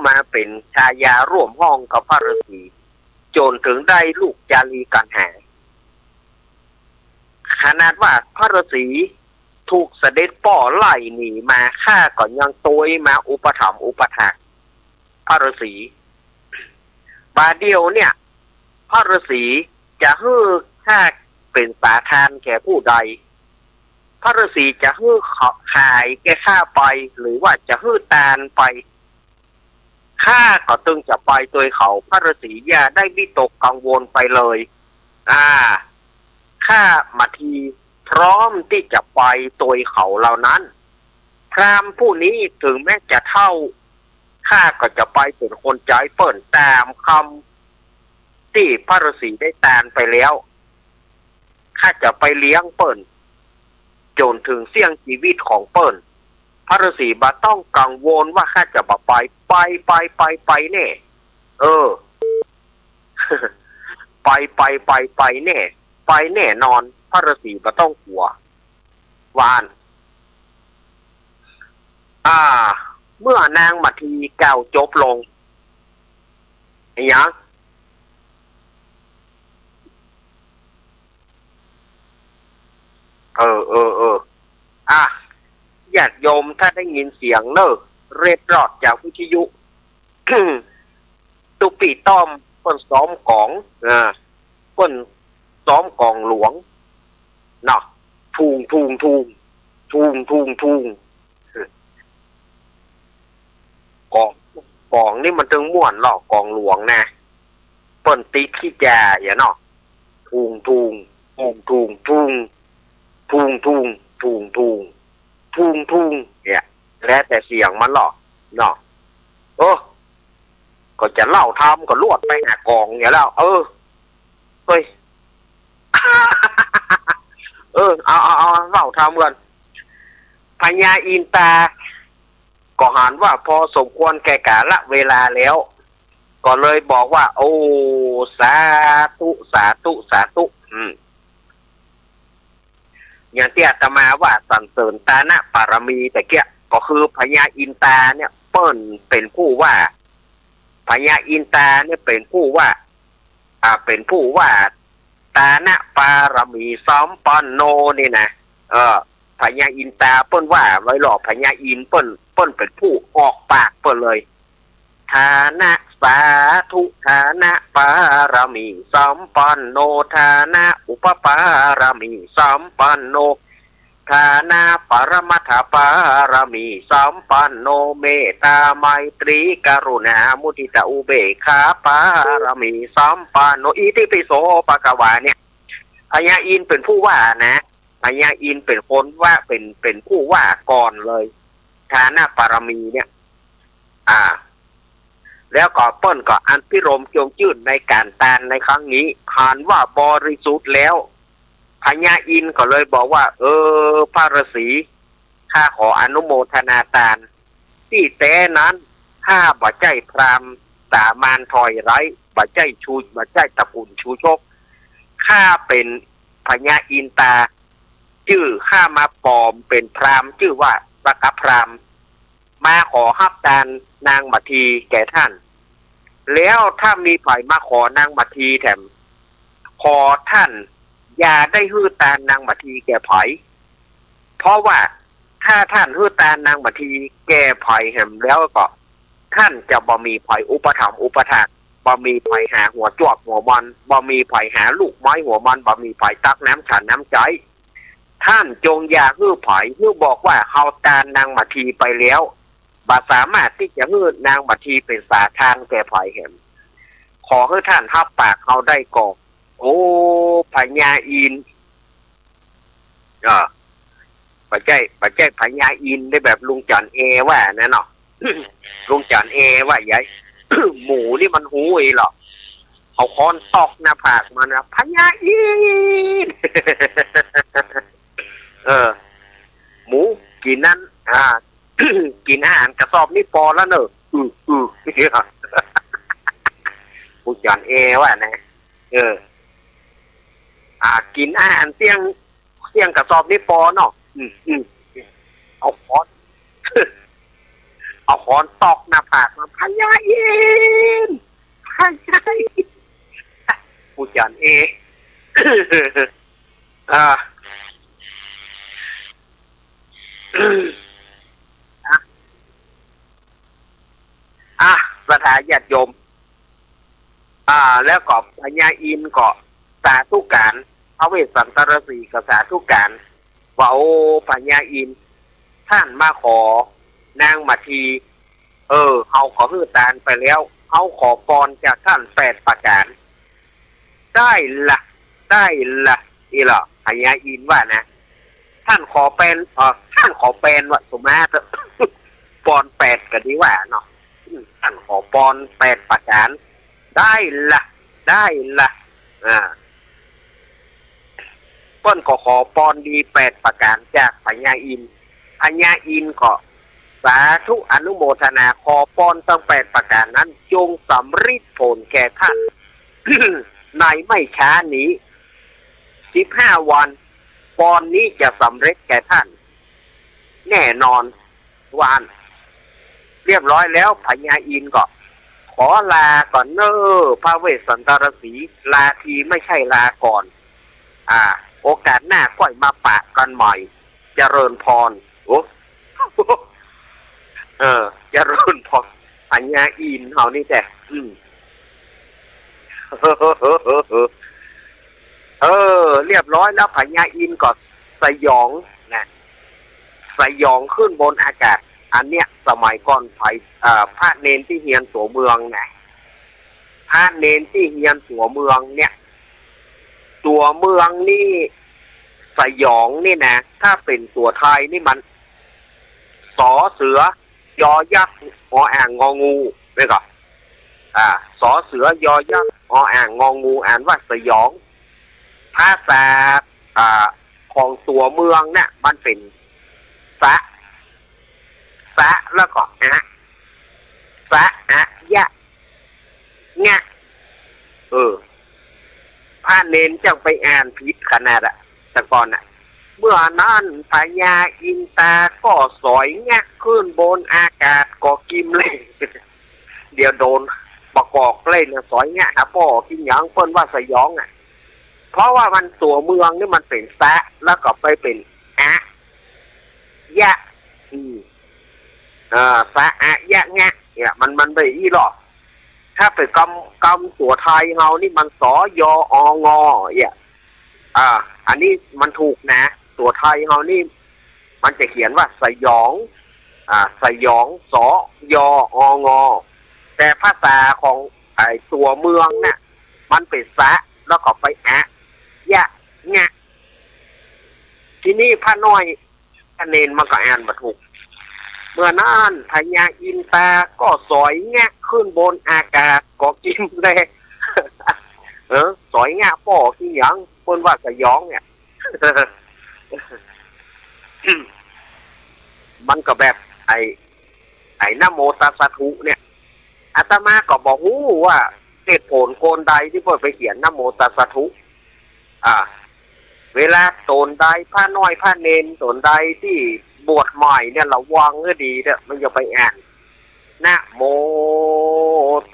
มาเป๋นชายาร่วมห้องกับพระฤๅษี จ๋นเถิงได้ลูกจารีกัณหา ขนาดว่าพระฤๅษีถูกเสด็จป้อไล่หนีมา ข้าก็ยังตวยมาอุปถัมภ์อุปถากพระฤๅษี บ่าเดี่ยวเนี่ย พระฤๅษีจะหื้อข้าเป๋นสาทานแก่ผู้ใด พระฤๅษีจะหื้อขายแก่ข้าไป หรือว่าจะหื้อตานไป ข้าก็ตึงจะไปตวยเขา พระฤๅษีอย่าได้วิตกกังวลไปเลย อ่า ข้ามาทีพร้อมตี้จะไปตวยเขาเหล่านั้น พราหมณ์ผู้นี้เถิงแม้จะเฒ่า ข้าก็จะไปเป๋นคนใจ๊เปิ้นต๋ามกำตี้พระฤๅษีได้ตานไปแล้ว ข้าจะไปเลี้ยงเปิ้นจ๋นเถิงเสี้ยงจีวิตของเปิ้น พระฤๅษีบ่ต้องกังวลว่าข้าจะบ่ไป ไป ไป ไป ไปแน่ เออ ไป ไป ไป ไปแน่ ไปแน่นอน พระฤๅษีบ่ต้องกั๋ว ว่าอั้น อ่า เมื่อนางมัททีกล่าวจบลง อะหยัง เออ เออ เออ อ่ะ ญาติโยมถ้าได้ยินเสียงเน่อ เร็ดรอดจากวิทยุ ตุ๊ปี้ต้อมเปิ้นซ้อมก๋อง อ่า เปิ้นซ้อมก๋องหลวง เนาะ ทุ่ง ทุ่ง ทุ่ง ก๋อง ก๋องนี่มันตึงม่วนลอ ก๋องหลวงนะ เปิ้นตี๋ขี้จ๋าอะเนาะ ทุ่ง ทุ่ง เนี่ย แล้วแต่เสียงมันลอ เนาะ โอ้ ก็จะเล่าธรรมก็ลวดไปหาก๋องอยู่แล้ว เออ เฮ้ย เออ เอา เอา เอา เล่าธรรมก่อน พญาอินตา ก็หันว่าพอสมควรแก่กาลเวลาแล้ว ก็เลยบอกว่า โอ้ สาธุ สาธุ สาธุ อืม อย่างตี้อาตมาว่าสรรเสริญตานะปารมีตะเกียะ ก็คือพญาอินตาเนี่ย เปิ้นเป๋นผู้ว่า พญาอินตาเนี่ยเป๋นผู้ว่า อ่า เป๋นผู้ว่าตานะปารมีสัมปันโนนี่นะ เออ พญาอินตาเปิ้นว่าไว้ลอ พญาอินเปิ้น เปิ้นเป๋นผู้ออกปากเปิ้นเลย ฐานะสาธุ ฐานะปารมีสัมปันโน ฐานะอุปปารมีสัมปันโน ฐานะปรมัตถปารมีสัมปันโน เมตตาไมตรีกรุณามุทิตาอุเบกขาปารมีสัมปันโน อิติปิโสภะคะวาเนี่ย พญาอินทร์เป๋นผู้ว่านะ พญาอินทร์เป๋นคนว่า เป๋น เป๋นผู้ว่าก่อนเลย ฐานะปารมีเนี่ย อ่า แล้วก็เปิ้นก็อันภิรมย์จวงจื้นในก๋านตานในครั้งนี้ หันว่าบริสุทธิ์แล้ว พญาอินทร์ก็เลยบอกว่า เออ พระฤๅษี ข้าขออนุโมทนาตาน ตี้แต๊นั้น ข้าบ่ใจ้พราหมณ์สามัญธอยไร้ บ่ใจ้ชู บ่ใจ้ตระกูลชูชก ข้าเป๋นพญาอินตา จื้อข้ามาปลอมเป๋นพราหมณ์ จื้อว่าสกพราหมณ์ มาขอฮับตานนางมัททีแก่ท่าน แล้วถ้ามีใผมาขอนางมัททีแถม ขอท่านอย่าได้หื้อตานนางมัททีแก่ใผ เพราะว่าถ้าท่านหื้อตานนางมัททีแก่ใผแหมแล้วก็ ท่านจะบ่มีใผอุปถัมภ์อุปถาก บ่มีใผหาหัวจวบหัวมอน บ่มีใผหาลูกไม้หัวมอน บ่มีใผตักน้ำฉันน้ำใจ๊ ท่านจงอย่าหื้อใผ หื้อบอกว่าเฮาตานนางมัททีไปแล้ว บ่สามารถตี้จะหื้อนางมัททีเป๋นสาทานแก่ใผแหม ขอหื้อท่านฮับปากเฮาได้ก่อ โอ้ พญาอินทร์ อ่า บ่ใจ้ บ่ใจ้พญาอินทร์ได้แบบลุงจ๋ารย์แอว่านะเนาะ ลุงจ๋ารย์แอว่าใหญ่ หมูนี่มันฮู้อีหลอ เอาค้อนตอกหน้าผากมันนะ พญาอินทร์ เออ หมูกิ๋นนั้น อ่า กิ๋นอาหารกระสอบนี้ปอแล้วเน่อ อือ อือ ลุงจ๋ารย์แอว่านะ เออ อ่า กิ๋นอาหารเตี้ยง เตี้ยงกระสอบนี้ปอเนาะ อืม อืม เอาค้อน เอ เอาขอนตอกหน้าผากมัน พญาอินทร์ พญาอินทร์ กูจ๋ารย์เอ อ่า อ่ะ ศรัทธาญาติโยม อ่า แล้วก็พญาอินทร์ก็สาธุก๋าน พระเวสสันตรสีห์ก็สาธุก๋าน ว่า โอ้ พญาอินทร์ ต้านมาขอนางมาที เออ เฮาก็หื้อตานไปแล้ว เฮาขอปอนจากต้านแปดประก๋าน ได้ละ ได้ละ อี้เหรอ พญาอินทร์ว่านะ ต้านขอแปน เอ่อ ต้านขอแปนว่า สุมาเถอะ ปอนแปดก็ดีกว่าเนาะ อืม ต้านขอปอนแปดประก๋าน ได้ละ ได้ละ อ่า เปิ้นก็ขอปอนดีแปดประก๋านจากพญาอินทร์ พญาอินทร์ก็สาธุอนุโมทนา ขอปอนตึงแปดประก๋านนั้น จงสำริดผลแก่ต้าน ในไม่ช้านี้ สิบห้าวัน ปอนนี้จะสำเร็จแก่ต้าน แน่นอน ว่าอั้น เรียบร้อยแล้ว พญาอินทร์ก็ขอลาก่อนเน้อ พระเวสสันตรสีห์ ลาทีไม่ใช่ลาก่อน อ่า โอกาสหน้าก้อยมาปะกั๋นใหม่ เจริญพร โอ้ เออ เจริญพร พญาอินทร์เฮานี่แต๊ อืม เออ เรียบร้อยแล้ว พญาอินทร์ก็สยองนะ สยองขึ้นบนอากาศ อันเนี้ย สมัยก่อนไผ เอ่อ พระเณรตี้เฮียนตั๋วเมืองนะ พระเณรตี้เฮียนตั๋วเมืองเนี่ย ตั๋วเมืองนี่ สยองนี่นะ ถ้าเป๋นตั๋วไทยนี่มัน สอเสือ ยอยักษ์ ออ่าง งองู แม่นก่อ อ่า สอเสือ ยอยักษ์ ออ่าง งองู อ่านว่าสยอง ภาษา อ่า ของตั๋วเมืองเนี่ย มันเป๋น สะ สะ แล้วก็ อะ สะ อะ ยะ งะ เออ พระเณรจั้งไปอ่านผิดขนาดอะ แต่ก่อนอะ เมื่อนั้นพญาอินตาก็สอยงะขึ้นบนอากาศก็กิมเลย เดี๋ยวโดนประกอบเลยนะ สอยงะหาป้อกิ๋นหยัง เปิ้นว่าสยองอะ เพราะว่ามันตั๋วเมืองนี่มันเป๋นสะ แล้วก็ไปเป๋น อะ ยะ อืม เออ สะ อะ ยะ งะ เนี่ย มัน มันไปอี้หรอ ถ้าเป๋นกำ กำตั๋วไทยเฮานี่มัน ส ย อ งอ เนี่ย อ่า อันนี้มันถูกนะ ตั๋วไทยเฮานี่ มันจะเขียนว่าสยอง อ่า สยอง ส ย อ งอ แต่ภาษาของไอ้ตั๋วเมืองเนี่ย มันเป๋นสะ แล้วก็ไป อะ ยะ งะ ทีนี้พระน้อย พระเณรมันก็อ่านบ่ถูก เมื่อนั้นพญาอินตาก็สอยงะขึ้นบนอากาศก็กิมแล เออ สอยงะป้อกิ๋นหยัง เปิ้นว่าสยองเนี่ย มันก็แบบไอ้ ไอ้นะโมตัสสะธุเนี่ย อาตมาก็บ่ฮู้ว่าเหตุผลคนใดตี้เปิ้นไปเขียนนะโมตัสสะธุ อ่า เวลาต๋นใดพระน้อยพระเณรต๋นใดตี้บวชใหม่เนี่ย ระวังหื้อดีเต๊อะ มันอย่าไปอ่าน นะโม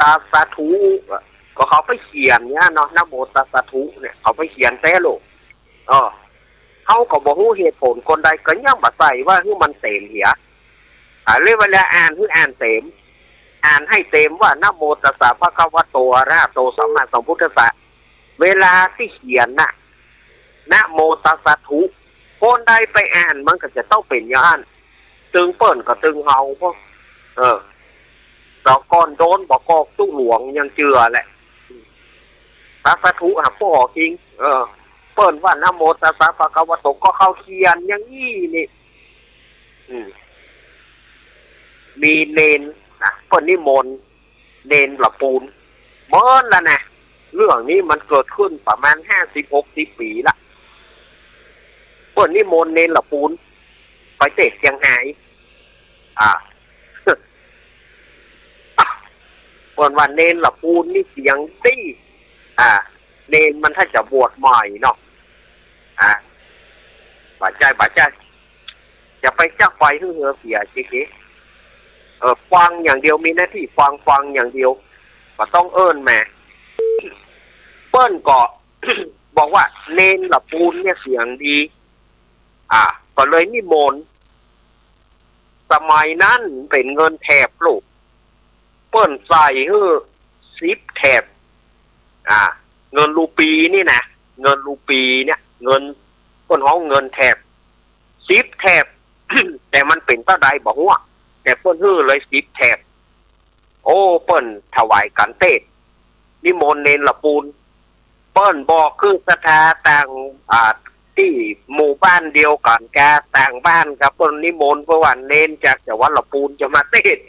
ตัสสะธุ ก็เขาไปเขียนเนี่ยเนาะ นะโมตัสสะธุเนี่ย เขาไปเขียนแต๊ลูก เออ เฮาก็บ่ฮู้เหตุผลคนใด ก็ยังบ่ใส่ว่าหื้อมันเต๋มเหีย อ่า เลยเวลาอ่านหื้ออ่านเต๋ม อ่านหื้อเต๋มว่า นะโมตัสสะภะคะวะโต อะระหะโต สัมมาสัมพุทธัสสะ เวลาตี้เขียนน่ะ นะโมตัสสะธุ คนใดไปอ่านมันก็จะต้องเป๋นอย่างอั้น ตึงเปิ้นก็ตึงเฮา เออ แต่ก่อนโดนบ่กอกตุ๊หลวงยังเจื้อแหละ ตัสสะธุหาป้อกิ๋น เออ เปิ้นว่านะโมตัสสะภะคะวะโต ก็เขาเขียนอย่างอี้นี่ อืม มีเณรนะ เปิ้นนิมนต์เณรละปูน เมินละนะ เรื่องนี้มันเกิดขึ้นประมาณห้าสิบหกสิบปี๋ละ เปิ้นนิมนต์เณรละปูน ไปเตศน์เจียงฮาย อ่า เปิ้นว่าเณรละปูนนี่เสียงตี้ อ่า เณรมันถ้าจะบวชใหม่เนาะ อ่า บ่ใจ้ บ่ใจ้ จะไปจักไฟหื้อเหียเสียเจ๊เก๋ เออ ฟังอย่างเดียว มีหน้าตี้ฟัง ฟังอย่างเดียว บ่ต้องเอิ้นมา เปิ้นก็บอกว่าเณรละปูนเนี่ยเสียงดี อ่า ก็เลยนิมนต์ สมัยนั้นเป๋นเงินแถบลูก เปิ้นใส่หื้อสิบแถบ อ่า เงินรูปีนี่นะ เงินรูปีเนี่ย เงิน เปิ้นฮ้องเงินแถบ สิบแถบ แต่มันเป๋นเต้าใดบ่ฮู้ แต่เปิ้นหื้อเลยสิบแถบ โอ้ เปิ้นถวายก๋านเตศน์ นิมนต์เณรละปูน เปิ้นบอกคือศรัทธาต่าง อ่า ตี้หมู่บ้านเดียวกั๋นกา ต่างบ้านกา เปิ้นนิมนต์ เปิ้นว่าเณรจากจังหวัดละปูนจะมาเตศน์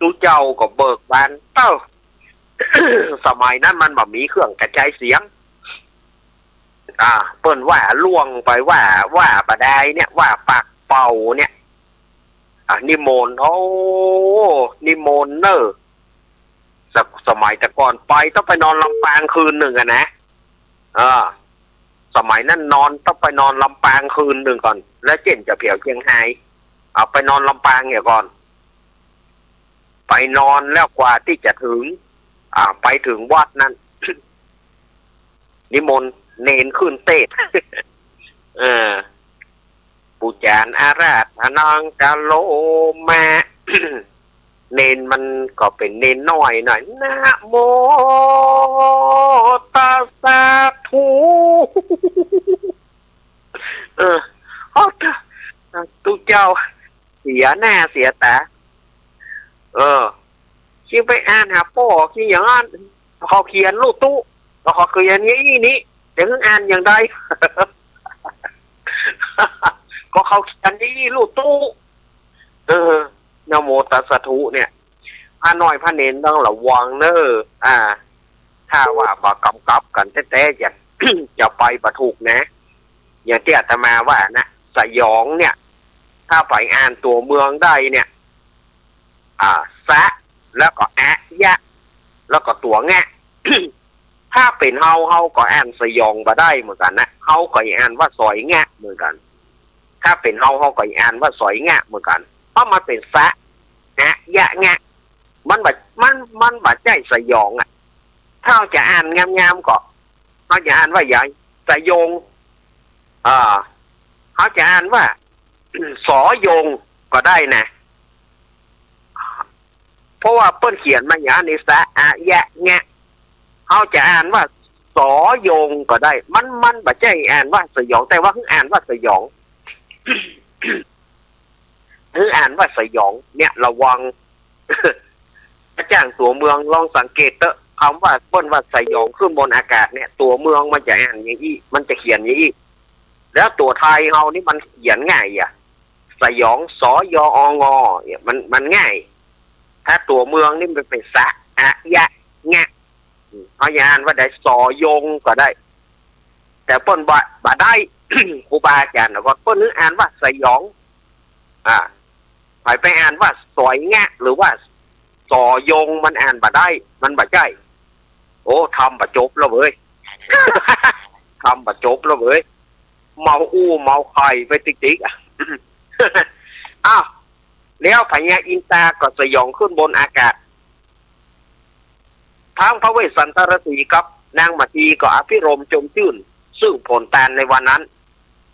ตุ๊เจ้าก็เบิกบาน เต้า สมัยนั้นมันบ่มีเครื่องกระจายเสียง อ่า เปิ้นว่าล่วงไป ว่า ว่าบ่ดายเนี่ย ว่าปากเป่าเนี่ย อ่ะ นิมนต์ โอ้ นิมนต์เน่อ ส- สมัยแต่ก่อนไปต้องไปนอนลำปางคืนนึ่งอะนะ เออ สมัยนั้นนอนต้องไปนอนลำปางคืนนึ่งก่อน แล้วเจ้นจะเผียวเจียงฮาย เอาไปนอนลำปางเหียก่อน ไปนอนแล้วกว่าตี้จะเถิง อ่า ไปเถิงวัดนั้น นิมนต์เณรขึ้นเตศน์ เออ ปู๋จารย์อาราธนังกะโลมะ เณรมันก็เป๋นเณรน้อยหน่อย นะโมตัสสะ ธุ เออ โอ้ ตุ๊เจ้า เสียหน้าเสียต๋า เออ จึงไปอ่านหาป้อ จึงอย่างนั้น เขาเขียนลู่ตู้ ก็เขาเขียนอย่างอี้นี่ จะหื้ออ่านอย่างใด ก็เขาเขียนอย่างอี้ลู่ตู้ เออ นะโมตัสสะ ธุ เนี่ย พระน้อยพระเณรต้องระวังเน่อ อ่า ถ้าว่าบ่กำกับกั๋นแต๊ๆ จะ จะไปบ่ถูกนะ อย่างตี้อาตมาว่านะ สยองเนี่ย ถ้าไปอ่านตั๋วเมืองได้เนี่ย อ่า สะ แล้วก็อะ ยะ แล้วก็ตั๋วงะ ถ้าเป๋นเฮา เฮาก็อ่านสยองบ่ได้เหมือนกั๋นนะ เฮาก็อ่านว่าสอยงะเหมือนกั๋น ถ้าเป๋นเฮา เฮาก็อ่านว่าสอยงะเหมือนกั๋น เพราะมันเป๋นสะ อะ ยะ งะ มันบ่ มัน มันบ่ใจ้สยองอะ ถ้าเฮาจะอ่านงามๆ ก็ เฮาจะอ่านว่าหยัง สยง อ่า เฮาจะอ่านว่า สอยง ก็ได้นะ เพราะว่าเปิ้นเขียนมาอย่างนี้ สะ อะ ยะ งะ เฮาจะอ่านว่า สอยง ก็ได้ มัน มันบ่ใจ้อ่านว่าสยอง แต่ว่าหื้ออ่านว่าสยอง หื้ออ่านว่าสยอง เนี่ย ระวัง ถ้าจ้างตั๋วเมืองลองสังเกตเต๊อะ กำว่าเปิ้นว่าสยองขึ้นบนอากาศเนี่ย ตั๋วเมืองมันจะอ่านอย่างอี้ มันจะเขียนอย่างอี้ แล้วตั๋วไทยเฮานี่มันเขียนง่ายอะ สยอง ส ย อ ง เนี่ย มัน มันง่าย ถ้าตั๋วเมืองนี่มันเป๋นสะ อะ ยะ งะ อืม เฮาจะอ่านว่าใด สอยง ก็ได้ แต่เปิ้นบ่ บ่ได้ ครูบาอาจ๋ารย์เนาะ ก็เปิ้นอ่านว่าสยอง อ่า ใผไปอ่านว่าสอยงะ หรือว่าสอยง มันอ่านบ่ได้ มันบ่ใจ้ โอ้ ธรรมบ่จบแล้วเว้ย ธรรมบ่จบแล้วเว้ย เมาอู้เมาไข่ไปติ๊กๆ อะ อ้าว แล้วพญาอินทราก็สยองขึ้นบนอากาศ ทั้งพระเวสสันตรสีห์กับนางมาตีก็อภิรมย์จมจื้น ซึ่งผลตานในวันนั้น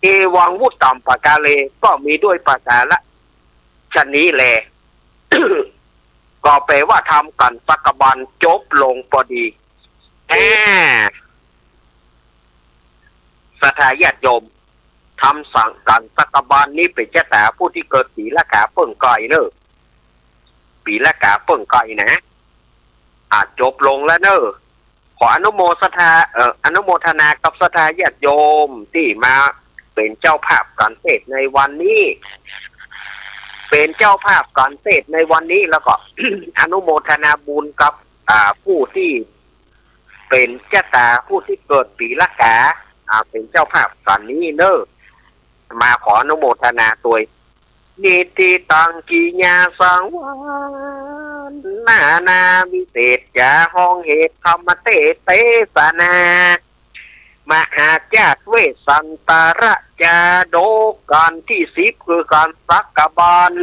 เอวังวุตตัมปกาเล ก็มีด้วยประการฉะนี้แล ก็แปลว่าธรรมกัณฑ์สักกะบันจบลงปอดี แอ่ ศรัทธาญาติโยม ธรรมกัณฑ์สักกะบันนี้เป๋นจะต๋าผู้ตี้เกิดปี๋ละกาเปิ้งไก่เน่อ ปี๋ละกาเปิ้งไก่นะ อ่ะ จบลงแล้วเน่อ ขออนุโมศรัทธา เอ่อ อนุโมทนากับศรัทธาญาติโยมตี้มาเป๋นเจ้าภาพก๋านเตศน์ในวันนี้ เป๋นเจ้าภาพก๋านเตศน์ในวันนี้ แล้วก็ อนุโมทนาบุญกับ อ่า ผู้ตี้เป๋นจะต๋าผู้ตี้เกิดปี๋ละกา อ่า เป๋นเจ้าภาพก๋านนี้เน่อ มาขออนุโมทนาตวย นิทธิตัง กิยาสังวา นานาวิเศษจา ฮ้องเหตุธรรมเตศเตสนา มหาจาตุเวสสันตรจาดก ก๋านตี้สิบ คือก๋านสักกะบัน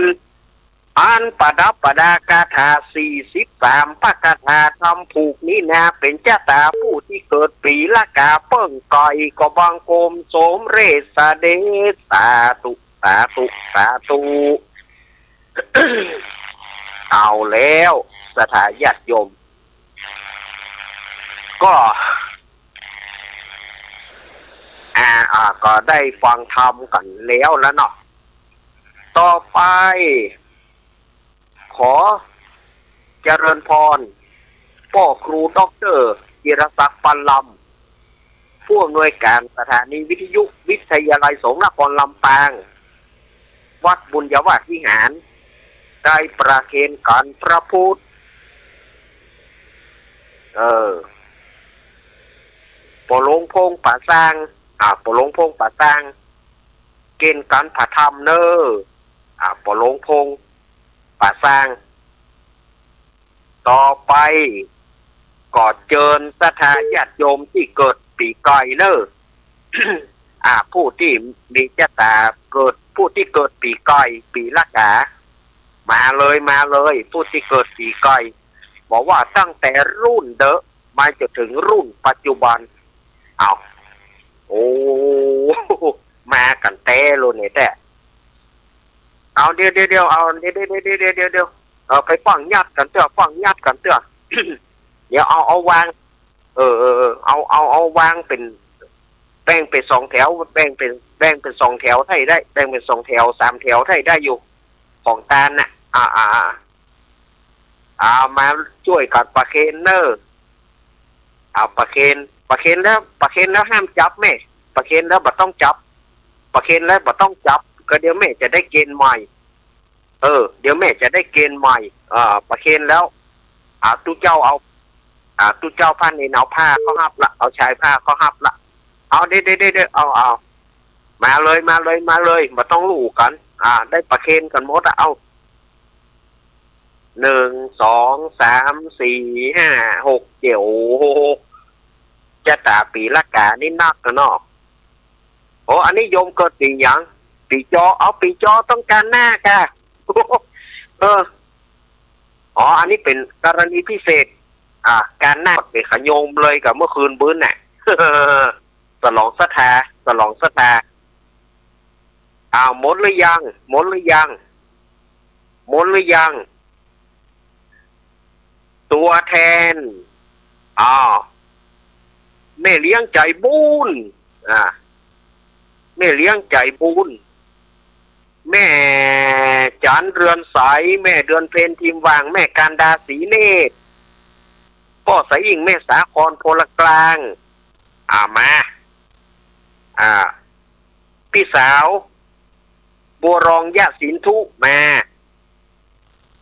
อันประดับประดาคาถาสี่สิบสาม พระคาถาธรรมผูกนี้นา เป๋นจะต๋าผู้ตี้เกิดปี๋ละกาเปิ้งก๋อย ก็บังคมสมเร็จเสด็จ สาธุ สาธุ สาธุ เอาแล้วศรัทธาญาติโยม ก็ อ่า อ่า ก็ได้ฟังธรรมกั๋นแล้วละเนาะ ต่อไป ขอเจริญพร ป้อครูด็อกเตอร์จิรศักดิ์ ปันลำ ผู้อำนวยการสถานีวิทยุวิทยาลัยสงฆ์นครลำปาง วัดบุญญาวาสวิหาร ได้ประเคนก๋านพระพุทธ เออ ป้อหลวงพงษ์ ป่าซาง อ่า ป้อหลวงพงษ์ ป่าซาง เคนก๋านพระธรรมเน่อ อ่า ป้อหลวงพงษ์ ป่าซาง ต่อไป ก็เจิญศรัทธาญาติโยมตี้เกิดปี๋ก๋อยเน่อ อ่า ผู้ตี้มีจะต๋าเกิด ผู้ตี้เกิดปี๋ก๋อย ปี๋ละกา มาเลย มาเลย ผู้ตี้เกิดปี๋ก๋อย บอกว่าตั้งแต่รุ่นเดอะ มาจ๋นเถิงรุ่นปัจจุบัน เอา โอ้ มากั๋นแต๊เลยเนี่ยแต๊ เอา เดี๋ยว เดี๋ยว เดี๋ยว เอา เดี๋ยว เดี๋ยว เออ ไปฟังญาติกั๋นเตื้อ ฟังญาติกั๋นเตื้อ เดี๋ยวเอา เอาวาง เออ เออ เออ เอา เอา เอาวางเป๋น แบ่งเป๋นสองแถว แบ่งเป๋น แบ่งเป๋นสองแถวไถ่ได้ แบ่งเป๋นสองแถว สามแถวไถ่ได้อยู่ ของตานน่ะ อ่า อ่า อ่า เอามาจ้วยกั๋นประเคนเน่อ เอาประเคน ประเคนแล้ว ประเคนแล้วห้ามจับแม่ ประเคนแล้วบ่ต้องจับ ประเคนแล้วบ่ต้องจับ ก็เดี๋ยวแม่จะได้เกณฑ์ใหม่ เออ เดี๋ยวแม่จะได้เกณฑ์ใหม่ เออ ประเคนแล้ว อ่า ตุ๊เจ้าเอา อ่า ตุ๊เจ้าผ้าเณรเอาผ้าเข้าฮับละ เอาชายผ้าเข้าฮับละ เอา เดี๋ยว เดี๋ยว เดี๋ยว เดี๋ยว เอา เอา มาเลย มาเลย มาเลย บ่ต้องลู่กั๋น อ่า ได้ประเคนกั๋นหมดอะ เอา หนึ่ง สอง สาม สี่ ห้า หก เจ็ด โอ้โห จะต๋าปี๋ละกานี่นักนะเนาะ โอ้ อันนี้โยมเกิดปี๋หยัง ปี๋จอ เอา ปี๋จอต้องจานหน้าก่ะ เออ อ๋อ อันนี้เป๋นกรณีพิเศษ อ่า จานหน้าเป๋นขะโยมเลยก่ะ เมื่อคืนบื้นน่ะ สลองศรัทธา สลองศรัทธา อ้าว หมดหรือยัง หมดหรือยัง หมดหรือยัง ตั๋วแทน อ้าว แม่เลี้ยงใจ๋บุญ อ่า แม่เลี้ยงใจ๋บุญ แม่จั๋นเรือนใส แม่เดือนเพ็ญ ทิมวาง แม่กันดา ศรีเนตร ป้อสะอิ่ง แม่สาคร โพลกลาง อ่า มา อ่า ปี้สาว บัวรอง ยะสินธุ มา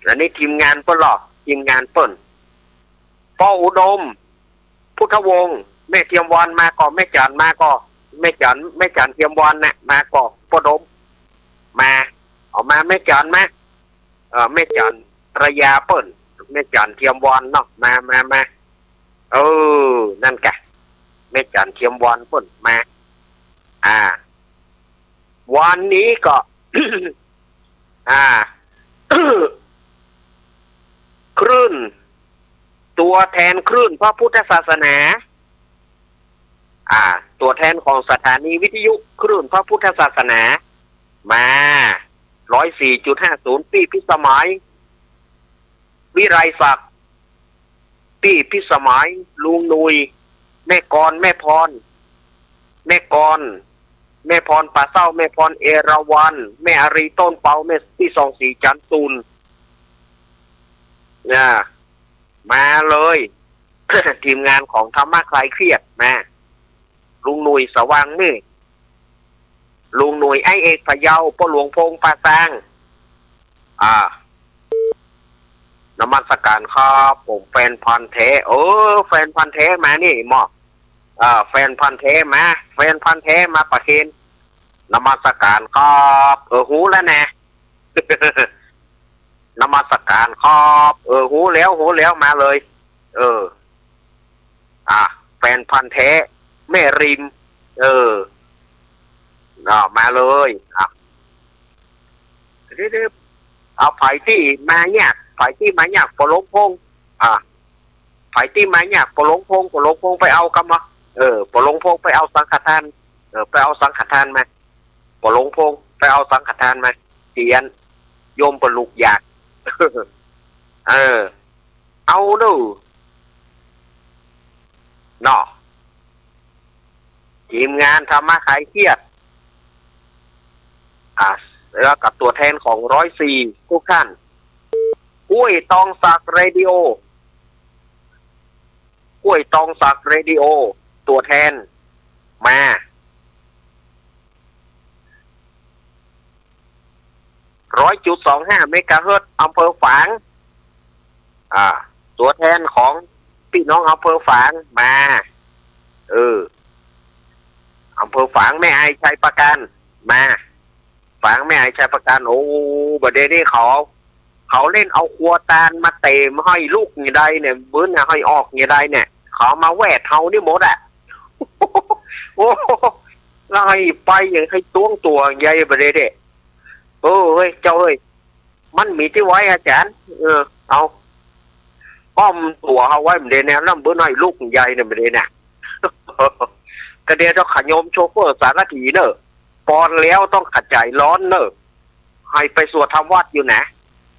อันนี้ทีมงานเปิ้นเหรอ ทีมงานเปิ้น ป้ออุดม พุทธวงศ์ แม่เทียมวอนมาก่อ แม่จั๋นมาก่อ แม่จั๋น แม่จั๋นเทียมวอนน่ะ มาก่อ ป้ออุดม มา เอามา แม่จั๋นมา เออ แม่จั๋นภรรยาเปิ้น แม่จั๋นเทียมวอนเนาะ มา มา มา เออ นั่นก่ะ แม่จั๋นเทียมวอนเปิ้นมา อ่า วันนี้ก็ อ่า คลื่น ตั๋วแทนคลื่นพระพุทธศาสนา อ่า ตั๋วแทนของสถานีวิทยุคลื่นพระพุทธศาสนา มา ร้อยสี่จุดห้าศูนย์ ปี้พิสมัย วิไลศักดิ์ ปี้พิสมัย ลุงหนุ่ย แม่กร แม่พร แม่กร แม่พร ป่าเศร้า แม่พร เอราวัณ แม่อารี ต้นเปา แม่ปี้ส่องศรี จันตุล อ่า มาเลย ทีมงานของธรรมะคลายเครียด มา ลุงหนุ่ย สว่างเมฆ ลุงหนุ่ย ไอ้เอก พะเยา ป้อหลวงพงษ์ ป่าซาง อ่า นมัสการครับ ผมแฟนพันธุ์แท้ เออ แฟนพันธุ์แท้มานี่หมอ อ่า แฟนพันธุ์แท้มา แฟนพันธุ์แท้มาประเคน นมัสการครับ เออ ฮู้แล้วนะ นมัสการครับ เออ ฮู้แล้ว ฮู้แล้ว มาเลย เออ อ่ะ แฟนพันธุ์แท้ แม่ริม เออ อ่ะ มาเลย อ่ะ เดี๋ยวๆ เอ เอาใผตี้มายาก ใผตี้มายาก ป้อหลวงพงษ์ อ่า ใผตี้มายาก ป้อหลวงพงษ์ ป้อหลวงพงษ์ไปเอากำมา เออ ป้อหลวงพงษ์ไปเอาสังฆทาน เออ ไปเอาสังฆทานมา ป้อหลวงพงษ์ไปเอาสังฆทานมา เตียน โยมป้อลูกอยาก เออ เอาเน่อ เนาะ ทีมงานธรรมะคลายเครียด อ่ะ แล้วกับตั๋วแทนของร้อยสี่ทุกท่าน กล้วยตองสักเรดิโอ กล้วยตองสักเรดิโอ ตั๋วแทน มา ร้อยจุดสองห้าเมกะเฮิรตซ์ อำเภอฝาง อ่า ตั๋วแทนของปี้น้องอำเภอฝาง มา เออ อำเภอฝาง แม่อาย ชัยปราการ มา ฝาง แม่อาย ชัยปราการ โอ้ บ่าเดี่ยวนี้เขา เขาเล่นเอาครัวตาลมาเตะ บ่หื้อลุกอย่างใดเนี่ย บ่หื้อหื้อออกอย่างใดเนี่ย เขามาแวดเฮานี่หมดอะ โอ้ แล้วหื้อไปอย่างหื้อตวงตั๋วอย่างใดบ่าเดี่ยวนี้ เออ เฮ้ย เจ้าเฮ้ย มันมีตี้ไว้อาจ๋ารย์ เออ เอา อ้อมตั๋วเฮาไว้บ่าเดี่ยวนี้ แล้วบ่หื้อหื้อลุกอย่างใดเนี่ย บ่าเดี่ยวนี้ กะเดี่ยวต้องขะโยมโชเฟอร์สารถีเน่อ ปอนแล้วต้องขะใจ๋ฮ้อนเน่อ หื้อไปสวดทำวัตรอยู่นะ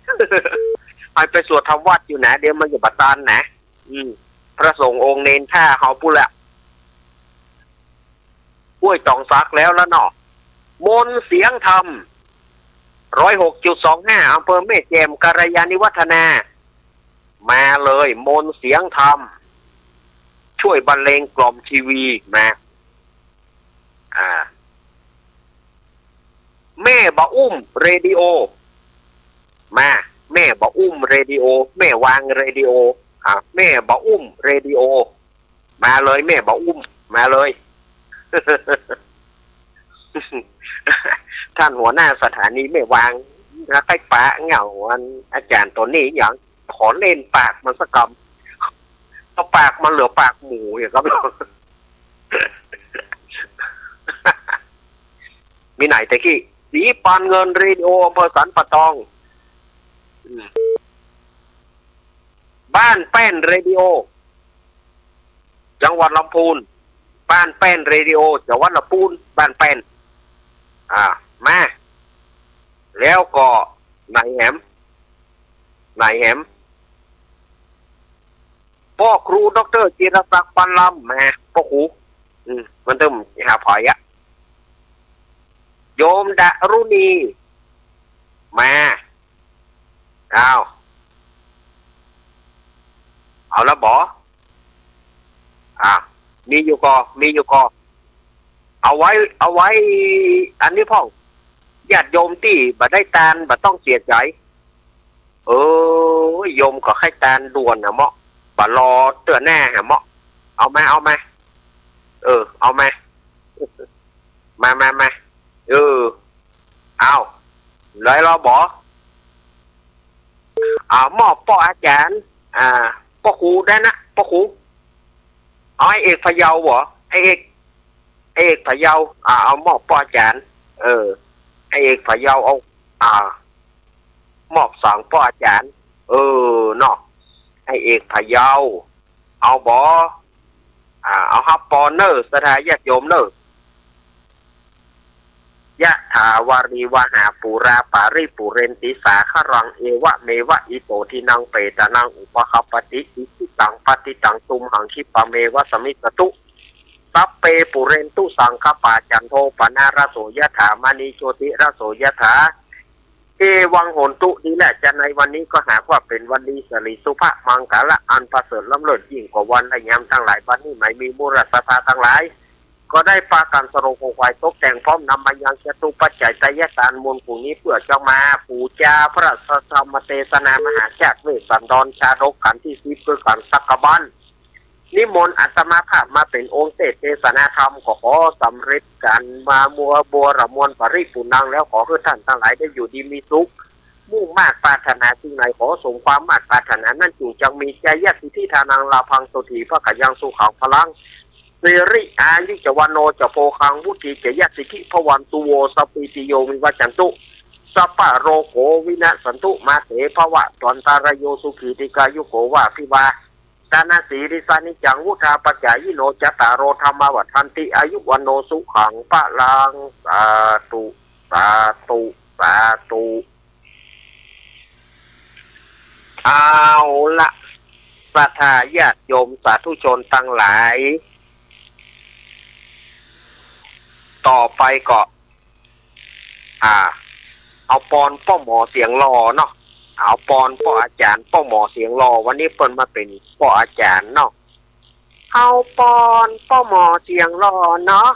หื้อไปสวดทำวัตรอยู่นะ เดี๋ยวมันจะบ่ตันนะ อืม พระสงฆ์องค์เณรถ้าเฮาปู้นละ กล้วยตองสักแล้วละเนาะ มนต์เสียงธรรม ร้อยหกจุดสองห้า อำเภอแม่แจ่ม กัลยาณิวัฒนา มาเลย มนต์เสียงธรรม ช่วยบรรเลงกล่อมชีวี มา อ่า แม่บ่าอุ้มเรดิโอ มา แม่บ่าอุ้มเรดิโอ แม่วางเรดิโอ อ่า แม่บ่าอุ้มเรดิโอ มาเลย แม่บ่าอุ้ม มาเลย ท่านหัวหน้าสถานีแม่วาง แล้วใก้ปะเหง่าอันอาจ๋ารย์ต๋นนี้ อย่างขอเล่นปากมันสักกำ เอาปากมันเหลือปากหมูอย่างครับ มีไหนแต่กี้ สีปานเงินเรดิโอ อำเภอสันป่าตอง อืม บ้านแป้นเรดิโอ จังหวัดลำพูน บ้านแป้นเรดิโอ จังหวัดลำพูน บ้านแป้น อ่า มา แล้วก็ไหนแหม ไหนแหม ป้อครูด็อกเตอร์จิรศักดิ์ ปันลำ มา ป้อครู อืม มันต้องหาผอยอะ โยมดารุณี มา อ้าว เอาละบ่ อ่า มีอยู่ก่อ มีอยู่ก่อ เอาไว้ เอาไว้ อันนี้พ่อง ญาติโยมตี้บ่ได้ตาน บ่ต้องเสียใจ๋ เออ โยมก็ใค่ตานด่วนนะเมาะ บ่รอเตื้อหน้าหาเมาะ เอามา เอามา เออ เอามา มา มา มา เออ เอา เลยรอบ่ อ่า มอบป้ออาจ๋ารย์ อ่า ป้อครูได้นะ ป้อครู เอาไอ้เอกพะเยาบ่ ไอ้เอก ไอ้เอกพะเยา อ่า เอามอบป้ออาจ๋ารย์ เออ ไอ้เอกพะเยา เอา อ่า มอบสองป้ออาจ๋ารย์ เออ เนาะ ไอ้เอกพะเยา เอาบ่ อ่า เอาฮับปอนเน่อ ศรัทธาญาติโยมเน่อ ยะถาวาริวหาปูราปาริปูเรนติสาคารัง เอวะเมวะอิโตทินังเปตานังอุปคัปปติ อิชิตังปัตติตังตุมหังคิปะเมวะสมมิสสะตุ สัพเพปูเรนตุสังคัปปา จันโทปนารโสยะถา มะณีโชติรโสยะถา เอวังโหนตุ ดีแลจ้า ในวันนี้ก็หากว่าเป๋นวันดีสิริสุภะมังคละอันประเสริฐล้ำเลิศยิ่งกว่าวันและยามตังหลาย บัดนี้หมายมีมูลศรัทธาตังหลาย ก็ได้ปากั๋นสรงของขวัญตกแต่งพร้อมนำมายังจตุปัจจัยไตรยทานมูลผงนี้ เปื้อจะมาปู๋จาพระสัทธรรมเตสนามหาชาติเวสสันดรชาดกกัณฑ์ตี้สิบ คือกัณฑ์สักกะบัน นิมนต์อาตมาภาพมาเป๋นองค์เตสน์เตสนาธรรม ก็ขอสำเร็จกั๋นมามัวบัวระมวลปริปูรณ์นัง แล้วขอหื้อต้านตังหลายได้อยู่ดีมีสุข มุ่งมาดปรารถนาสิ่งใดขอสมความมาดปรารถนานั้นจุ่งจักมี จายะสิทธิธานังลาภังโสฏฐีภะคะยังสุขังพลัง สิริอายุจะวัณโณจะโภคังวุฒีจะยะสิทธิภะวันตุโว สัพพีติโยวิวัจจันตุ สัพพะโรโกวินัสสันตุ มาเตภวัตวันตะราโย สุขีทีฆายุโก วะอภิวาทะนะสีลิสสะนิจจัง วุฑฒาปะจายิโน จัตตาโรธัมมาวัฑฒันติ อายุวัณโณสุขังพะลัง สาธุ สาธุ สาธุ เอาละ ศรัทธาญาติโยมสาธุชนตังหลาย ต่อไปก็ อ่า เอาปอนป้อหมอเสียงหล่อเนาะ เอาปอนป้ออาจ๋ารย์ป้อหมอเสียงหล่อ วันนี้เปิ้นมาเป๋นป้ออาจ๋ารย์เนาะ เอาปอนป้อหมอเสียงหล่อเนาะ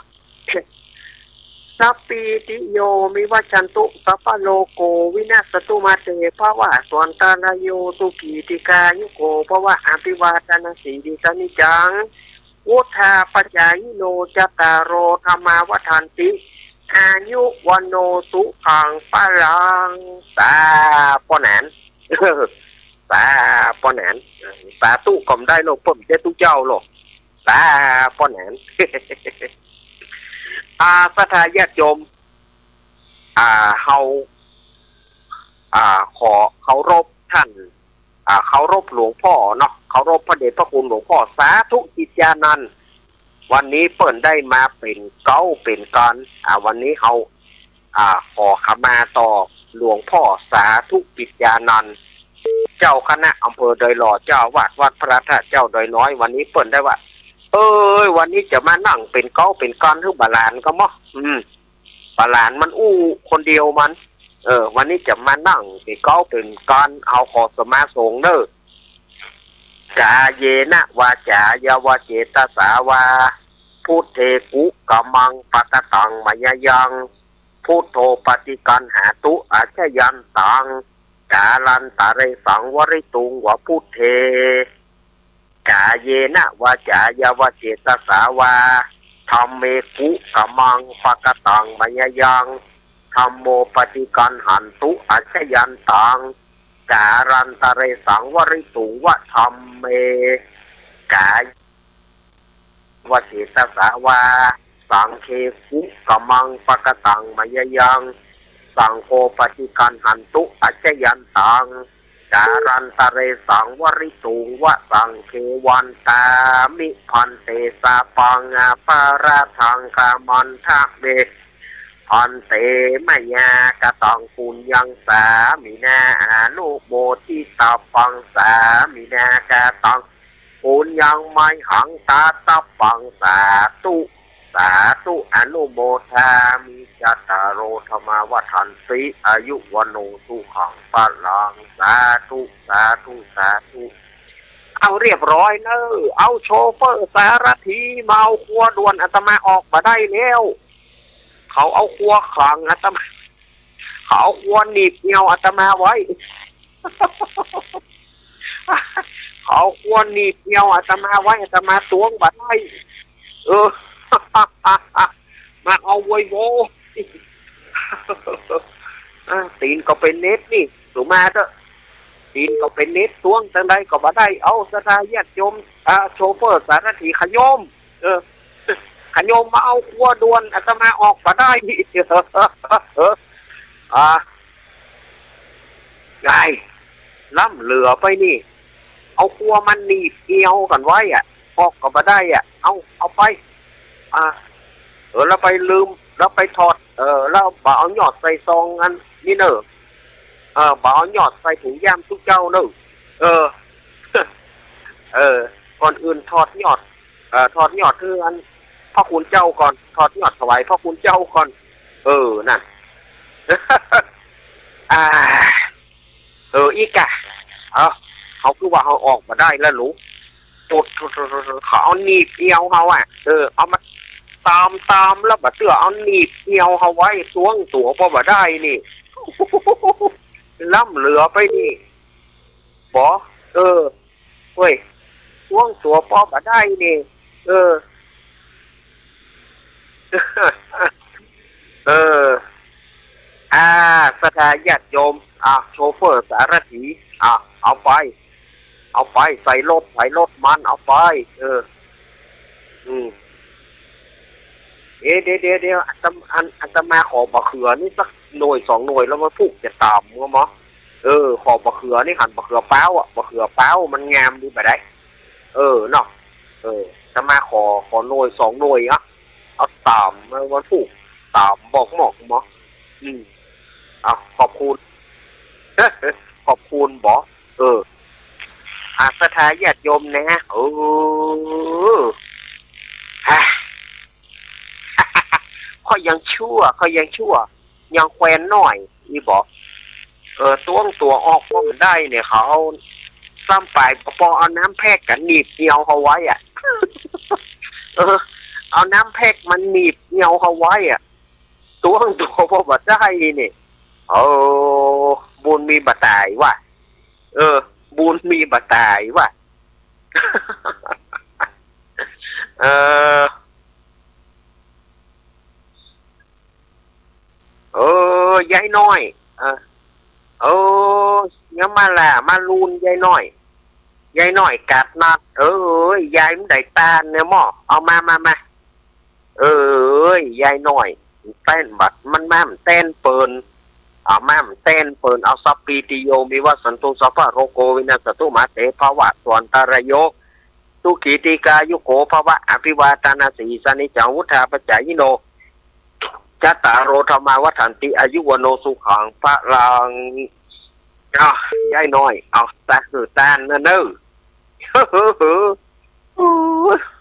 สัพพีติโยวิวัชชันตุ สัพพะโรโกวินัสสันตุ มาเตภวัตวันตะราโย สุขีทีฆายุโก ภวะ อภิวาทะนะสีลิสสะนิจจัง วุฑฒาปะจายิโน จัตตาโรธัมมาวัฑฒันติ อายุวัณโณสุขังพะลัง สาป้อหนาน สาป้อหนาน สาธุก็บ่ได้โลก เปิ้นบ่ใจ้ตุ๊เจ้าโลก สาป้อหนาน อ่า ศรัทธาญาติโยม อ่า เฮา อ่า ขอเคารพท่าน อ่า เคารพหลวงพ่อเนาะ เคารพพระเดชพระคุณหลวงพ่อสาธุกิจญาณันท์ วันนี้เปิ้นได้มาเป๋นเก๊าเป๋นกอน อ่า วันนี้เฮา อ่า ขอขมาต่อหลวงพ่อสาธุกิจญาณันท์ เจ้าคณะอำเภอดอยหล่อ เจ้าอาวาสวัดพระธาตุเจ้าดอยน้อย วันนี้เปิ้นได้ว่า เอ้ย วันนี้จะมานั่งเป๋นเก๊าเป๋นกอนหื้อบาหลานก็เหมาะ อืม บาหลานมันอู้คนเดียวมัน เออ วันนี้จะมานั่งเป๋นเก๊าเป๋นกอน เฮาขอสมาสงฆ์เน่อ กาเยนะวาจายาวาเจตสาวา พุทเทกุกัมมังปะกะตังมะยะยัง พุทโธปะฏิกัณหาตุอาชยันตัง กาลันตะเรสังวริตุงวะพุทเท กาเยนะวาจายาวาเจตสาวา ธัมเมกุกัมมังปะกะตังมะยะยัง ธัมโมปะฏิกัณหันตุอาชยันตัง กาลันตะเรสังวริตุงวะธัมเม กายวาเจตสาวา สังเคกุกัมมังปะกะตังมะยะยัง สังโฆปะฏิกัณหันตุอาชยันตัง กาลันตะเรสังวริตุงวะสังเค วันตามิภันเต สะปังอะปะระทังขมันทะเม ภันเต มะยะกะตังปุญญังสามินา อนุโมทิตะปังสามินา กะตังปุญญังมะยหังตะตะปัง สาธุ สาธุ อนุโมทามิ จัตตาโรธัมมาวัฑฒันติ อายุวัณโณสุขังพะลัง สาธุ สาธุ สาธุ เอาเรียบร้อยเน่อ เอาโชเฟอร์สารถีมาเอาครัวด่วน อาตมาออกบ่ได้แล้ว เขาเอาครัวขังอาตมา เขาเอาครัวหนีบเอวอาตมาไว้ เขาเอาครัวหนีบเอวอาตมาไว้ อาตมาตวงบ่ได้ เออ มาเอาโวยโว อ่า ตี๋นก็เป๋นเหน็บนี่ สูมาเต๊อะ ตี๋นก็เป๋นเหน็บ ตวงจังใดก็บ่ได้ เอา ศรัทธาญาติโยม อ่า โชเฟอร์สารถีขะโยม เออ ขะโยมมาเอาครัวด่วน อาตมาออกบ่ได้ อ่า ไง ล้ำเหลือไปนี่ เอาครัวมาหนีบเอวกั๋นไว้อะ ออกก็บ่ได้อะ เอา เอาไป อ่า เออ แล้วไปลืม แล้วไปถอด เออ แล้วบ่เอาหยอดใส่ซองอันนี้เน่อ เออ บ่เอาหยอดใส่ถุงย่ามตุ๊เจ้าเน่อ เออ เออ ก่อนอื่นถอดหยอด เอ่อ ถอดหยอดหื้ออันพระคุณเจ้าก่อน ถอดหยอดถวายพระคุณเจ้าก่อน เออ นั่น อ่า เออ อี้ก่ะ เออ เขาคือว่าเขาออกบ่ได้แล้วหลู โตด เขาเอาหนีบเอวเขาอะ เออ เอามาตามๆ แล้วบ่าเตื้อเอาหนีบเอวเขาไว้ ตวงตั๋วป้อบ่ได้นี่ ล้ำเหลือไปนี่ บ่ เออ เว้ย ตวงตั๋วป้อบ่ได้นี่ เออ เออ อ่า ศรัทธาญาติโยม อ่ะ โชเฟอร์สารถี อ่ะ เอาไป เอาไป ใส่รถ ใส่รถมัน เอาไป เออ อืม เอ๊ะ เดี๋ยว เดี๋ยว เดี๋ยว อาตมา อัน อาตมาขอบะเขือนี่สักหน่วยสองหน่วย แล้ววันพูกจะต๋ามก็หมอ เออ ขอบะเขือนี่ หันบะเขือเป๊าอะ บะเขือเป๊ามันงามดีบ่าใด เออ เนาะ เออ อาตมาขอ ขอหน่วยสองหน่วยอะ เอาต๋าม วันพูกต๋ามบอกหมอกหมอ อืม เอา ขอบคุณ ขอบคุณบ่ เออ อ่ะ ศรัทธาญาติโยมนะ เออ ฮะ ข้อยยังชั่ว ข้อยยังชั่ว ยังแควนน้อย นี่บ่ เออ ตวงตั๋วออกบ่ได้เนี่ย เขาเอาซ้ำไป ปอเอาน้ำแพ็กกั๋นหนีบเหี่ยวเขาไว้อะ เออ เอาน้ำแพ็กมันหนีบเหี่ยวเขาไว้อะ ตวงตั๋วบ่ได้นี่ เออ บุญมีบ่ตายว่ะ เออ บุญมีบ่ตายว่ะ เออ เออ ยายน้อย เออ เออ ยังมาล่ามาลูนยายน้อย ยายน้อยกาดนัด เอ้ย ยายมันได้ตานเนี่ยหมอ เอามา มา มา เอ้ย ยายน้อย แตนบัดมันมาแตนเปิ้น เอามาแตนเปิ้น เอา สัพพีติโย วิวัชชันตุ สัพพะโรโค วินัสสะตุ มาเส ภะวะตวันตะราโย สุขี ทีฆายุโก ภะวะ อภิวาทะนะสีลิสสะ นิจจัง วุฑฒาปะจายิโน จัตตาโร ธัมมา วัฑฒันติ อายุ วัณโณ สุขัง พะลัง อ่ะ ยายน้อย เอา ตาหื้อตานนะเน่อ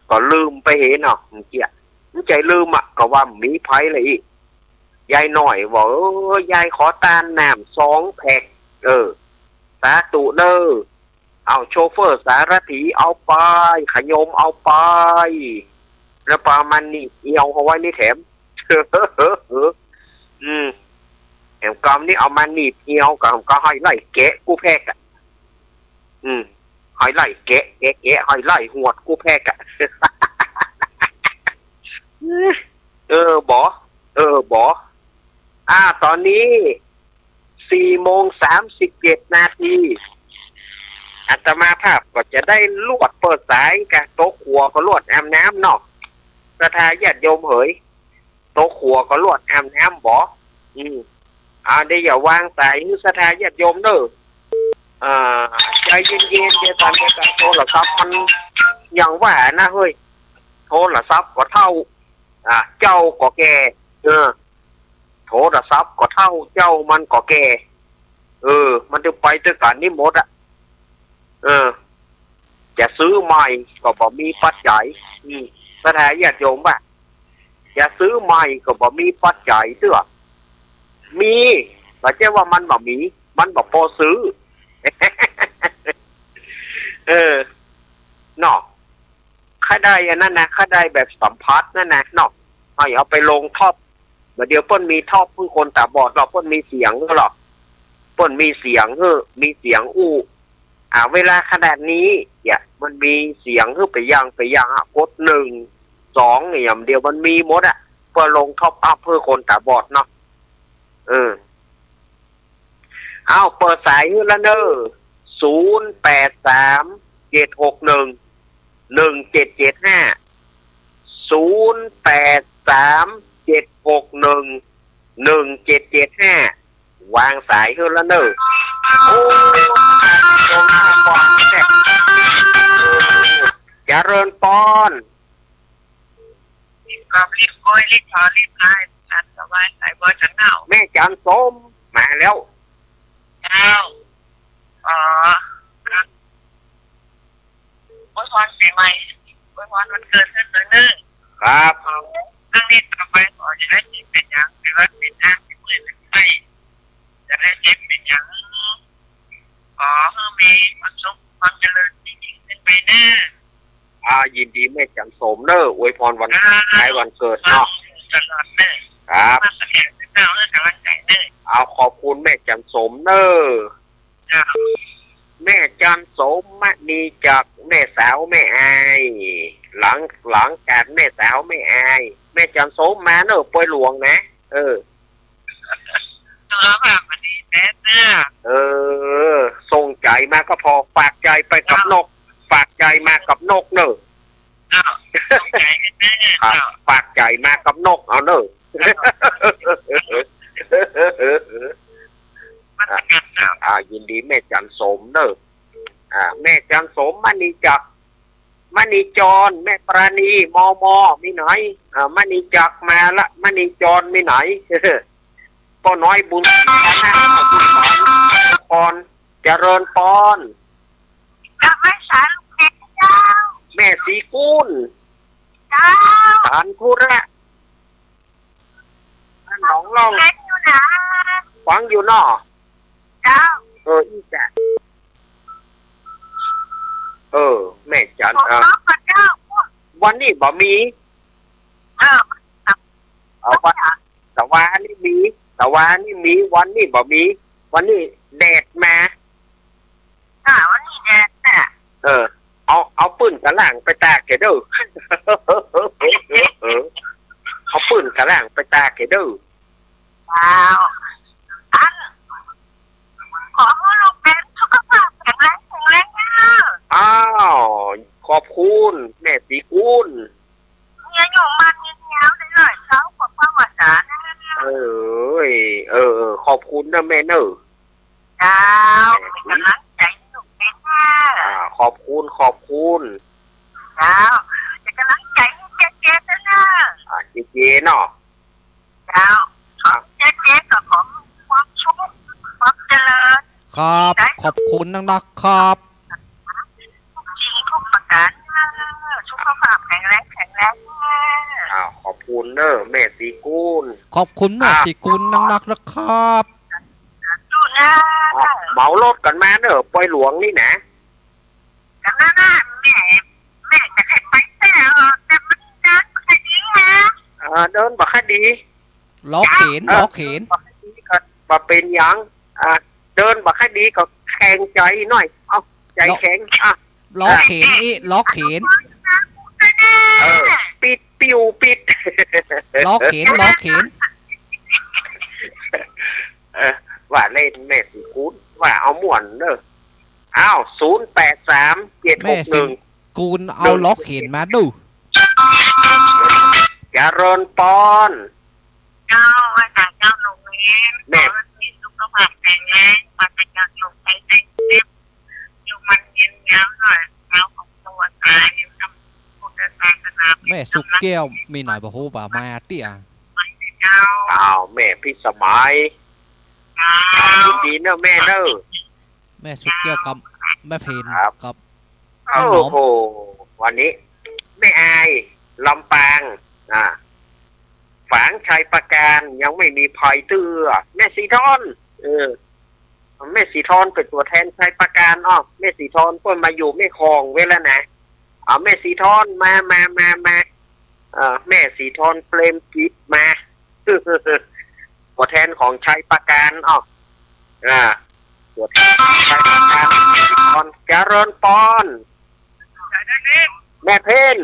ก็ลืมไปเหเนาะ เมื่อกี้ มันใจ๋ลืมอะ ก็ว่ามีไผละอี้ ยายน้อยว่า เออ ยายขอตานน้ำสองแพ็ก เออ สาธุเน่อ เอา โชเฟอร์สารถีเอาไป ขยมเอาไป แล้วปอมาหนีบเหี่ยวเขาไว้นี่แถม อืม แถมกำนี้เอามาหนีบเหี่ยว ก็ ก็ห้อยไล่แกะกู้แพ็กอะ อืม ห้อยไล่แกะ แกะ แกะ ห้อยไล่หวดกู้แพ็กอะ เออ บ่ เออ บ่ อ่า ต๋อนนี้ สี่โมงสามสิบเจ็ดนาที อาตมาภาพก็จะได้ลวดเปิดสายกะ ตกหัวก็ลวดอาบน้ำเนาะ ศรัทธาญาติโยมเหย ตกหัวก็ลวดอาบน้ำบ่ อืม อ่า เดี๋ยวอย่าวางสายหื้อศรัทธาญาติโยมเน่อ อ่า ใจ๋เย็นๆ เดี๋ยวก่อน เดี๋ยวก่อน โทรศัพท์มันยังว่านะเฮ้ย โทรศัพท์ก็เฒ่า อ่า เจ้าก็แก่ เออ โทรศัพท์ก็เฒ่า เจ้ามันก็แก่ เออ มันจะไปตวยกั๋นนี่หมดอะ เออ จะซื้อใหม่ก็บ่มีปัจจัย อืม ศรัทธาญาติโยมว่า จะซื้อใหม่ก็บ่มีปัจจัยเตื้อ มี บ่ใจ้ว่ามันบ่มี มันบ่ปอซื้อ เออ เนาะ ข้าได้อันนั้นนะ ข้าได้แบบสัมผัสนั่นนะเนาะ ให้เอาไปลงท็อป บ่าเดี่ยวเปิ้นมีท็อปหื้อคนต๋าบอดหรอก เปิ้นมีเสียงหื้อหรอก เปิ้นมีเสียงหื้อ มีเสียงอู้ อ่า เวลาขนาดนี้เนี่ย มันมีเสียงหื้อไปยัง ไปยังอะ กดหนึ่ง สอง เนี่ย เดี๋ยวมันมีหมดอะ เพื่อลงท็อปอัพหื้อคนต๋าบอดเนาะ เออ เอา เปิดสายหื้อละเน่อ ศูนย์แปดสาม เจ็ดหกหนึ่ง หนึ่งเจ็ดเจ็ดห้า ศูนย์แปดสาม เจ็ดหกหนึ่ง หนึ่งเจ็ดเจ็ดห้า วางสายหื้อละเน่อ โอ้ เจริญปอน ครับ รีบโอ้ย รีบถอน รีบคลาย ตามสบาย สายบัวฉันเน่า แม่จันสม มาแล้ว เจ้า อ๋อ ครับ อวยพรปีใหม่ อวยพรวันเกิดหื้อเน่อ ครับ อ๋อ ตั้งนี้ต่อไปขออย่าได้เจ็บเป๋นหยัง หรือว่าเป๋นหยัง เป๋นเมื่อยเป๋นไข้ อย่าได้เจ็บเป๋นหยัง ขอหื้อมีความสุข ความเจริญยิ่งๆ ขึ้นไปเน่อ อ่า ยินดีแม่จันสมเน่อ อวยพรวัน อ่า คล้ายวันเกิดเนาะ ตลอดเน่อ ครับ มาแสดงเน่อ หื้อกำลังใจ๋เน่อ เอา ขอบคุณแม่จันสมเน่อ เจ้า แม่จันสมมะนีจากแม่สาวแม่อาย หลัง หลังจากแม่สาวแม่อาย แม่จันสมมาเน่อ ปอยหลวงนะ เออ สุขภาพบ่ดีแต๊เน่อ เออ ส่งใจ๋มาก็พอ ฝากใจ๋ไปกับนก ฝากใจ๋มากับนกเน่อ อ้าว ส่งใจ๋ให้ อ่า ปากใจ๋มากับนกเอาเน่อ อ่า ยินดีแม่จันโสมเน่อ อ่า แม่จันโสม มณีจักร มณีจร แม่ปราณี มม มีไหน อ่า มณีจักรมาละ มณีจรมีไหน ป้อน้อยบุญศรี ฐานะ บุญศรี พร เจริญปอน กราบไหว้สาลูกแม่เจ้า แม่ศรีกุล เจ้า สารธุระ หนองล่อง เล่นอยู่นะ ฟังอยู่เนาะ เจ้า เออ อี้จ้ะ เออ แม่จัน ขอ เออ ขอเจ้า วันนี้บ่มี เออ เอา วัน ตะวานี่มี ตะวานี่มี วันนี้บ่มี วันนี้แดดมา อ่า วันนี้แดดน่ะ เออ เอา เอาปื้นกะล่างไปตากแกเด้อ เออ เอาปื้นกะล่างไปตากแกเด้อ ว้าว อัน ขอหื้อลูกแม่สุขภาพแข็งแรง แข็งแรงเน่อ อ้าว ขอบคุณ แม่ศรีกุล มีอายุมั่นยืนยาวได้ร้อยเต้า ขอภาวนาเน่อ เอ้ย เออ เออ ขอบคุณเน่อแม่เน่อ เจ้า เป๋นก๋ำลังใจ๋หื้อลูกแม่เน่อ อ่า ขอบคุณ ขอบคุณ เจ้า เป๋นก๋ำลังใจ๋หื้อเจ๊ๆ เน่อ อ่า เจ๊ๆ เนาะ เจ้า เจ๊ๆ ก็ขอความสุข ความเจริญ ครับ ขอบคุณนักๆ ครับ ทุกสิ่งทุกประก๋าน สุขภาพแข็งแรง แข็งแรง อ้าว ขอบคุณเน่อแม่ศรีกุล ขอบคุณแม่ศรีกุลนักๆ นะครับ สู้นะ อ้าว เหมารถกั๋นมาเน่อ ปอยหลวงนี่นะ กั๋นนะ แม่ แม่จะให้ไปแต่ แต่มันเดินบ่ค่อยดีนะ อ่า เดินบ่ค่อยดี ล้อเข็น เออ ล้อเข็น บ่ค่อยดีก็บ่เป๋นหยัง อ่า เดินบ่ค่อยดีก็แข็งใจ๋หน่อย เอา ใจ๋แข็ง อ่ะ ล้อเข็นอี้ ล้อเข็น เออ ปิ๊ด ปิ้ว ปิ๊ด ล้อเข็น ล้อเข็น เออ ว่าเล่นแม่ศรีกุล ว่าเอาม่วนเน่อ อ้าว ศูนย์แปดสาม เจ็ดหกหนึ่ง แม่ศรีกุลเอาล้อเข็นมาดู เจริญปอน เจ้า ไหว้สาเจ้าหลวงแม่ แม่ ขอหื้อมีสุขภาพแข็งแรง ปราศจากโรคภัยไข้เจ็บ อยู่มันยืนยาวหน่อย เจ้าของตัวตาย อยู่นำพุทธศาสนา แม่สุขแก้ว มีไหนบ่ฮู้บ่ามาเตี้ย เจ้า อ้าว แม่พิสมัย เจ้า ยินดีเน่อแม่เน่อ แม่สุขแก้วกับแม่เพน ครับ กับ โอ้โห วันนี้ แม่อาย ลำปาง อ่า ฝางชัยปราการ ยังไม่มีใผเตื้อ แม่ศรีทอน เออ แม่ศรีทอนเป๋นตั๋วแทนชัยปราการ อ้อ แม่ศรีทอนก็มาอยู่แม่ฮ่องเว้ยแล้วนะ เอาแม่ศรีทอนมา มา มา มา เอ่อ แม่ศรีทอน เปรมกิจ มา ตั๋วแทนของชัยปราการ อ้อ อ่า ตั๋วแทนของชัยปราการ ศรีทอน เจริญปอน แม่เพน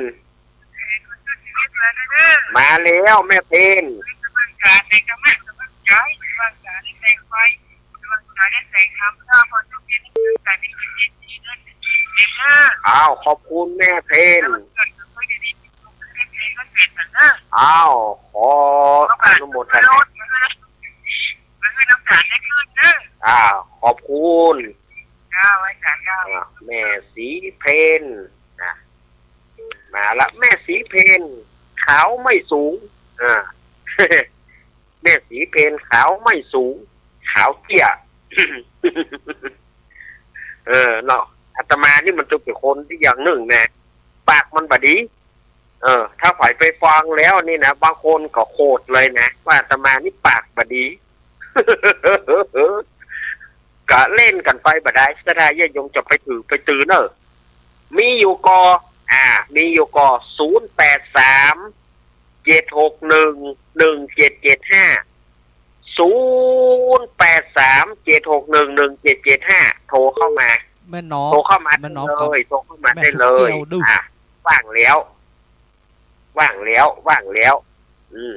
มาแล้วแม่เพน อ้าว ขอบคุณแม่เพน อ้าว ขออนุโมทนา อ้าว ขอบคุณ เจ้า อาจ๋ารย์เจ้า อ่ะ แม่ศรีเพน นะ มาละ แม่ศรีเพน ขาวไม่สูง อ่า แม่ศรีเพน ขาวไม่สูง ขาวเตี้ย เออ เนาะ อาตมานี่มันจะเป๋นคนตี้อย่างนึ่งนะ ปากมันบ่ดี เออ ถ้าใผไปฟังแล้วนี่นะ บางคนก็โขดเลยนะ ว่าอาตมานี่ปากบ่ดี ก็เล่นกั๋นไปบ่ได้ ศรัทธาญาติโยมจะไปถือไปตือเน่อ มีอยู่ก่อ อ่า มีอยู่ก่อ ศูนย์แปดสาม เจ็ดหกหนึ่ง หนึ่งเจ็ดเจ็ดห้า ศูนย์แปดสาม เจ็ดหกหนึ่ง หนึ่งเจ็ดเจ็ดห้า โทรเข้ามา แม่น้อง โทรเข้ามา แม่น้อง ได้เลย โทรเข้ามา แม่ ได้เลย สุขแก้ว อ่ะ ว่างแล้ว ว่างแล้ว ว่างแล้ว อืม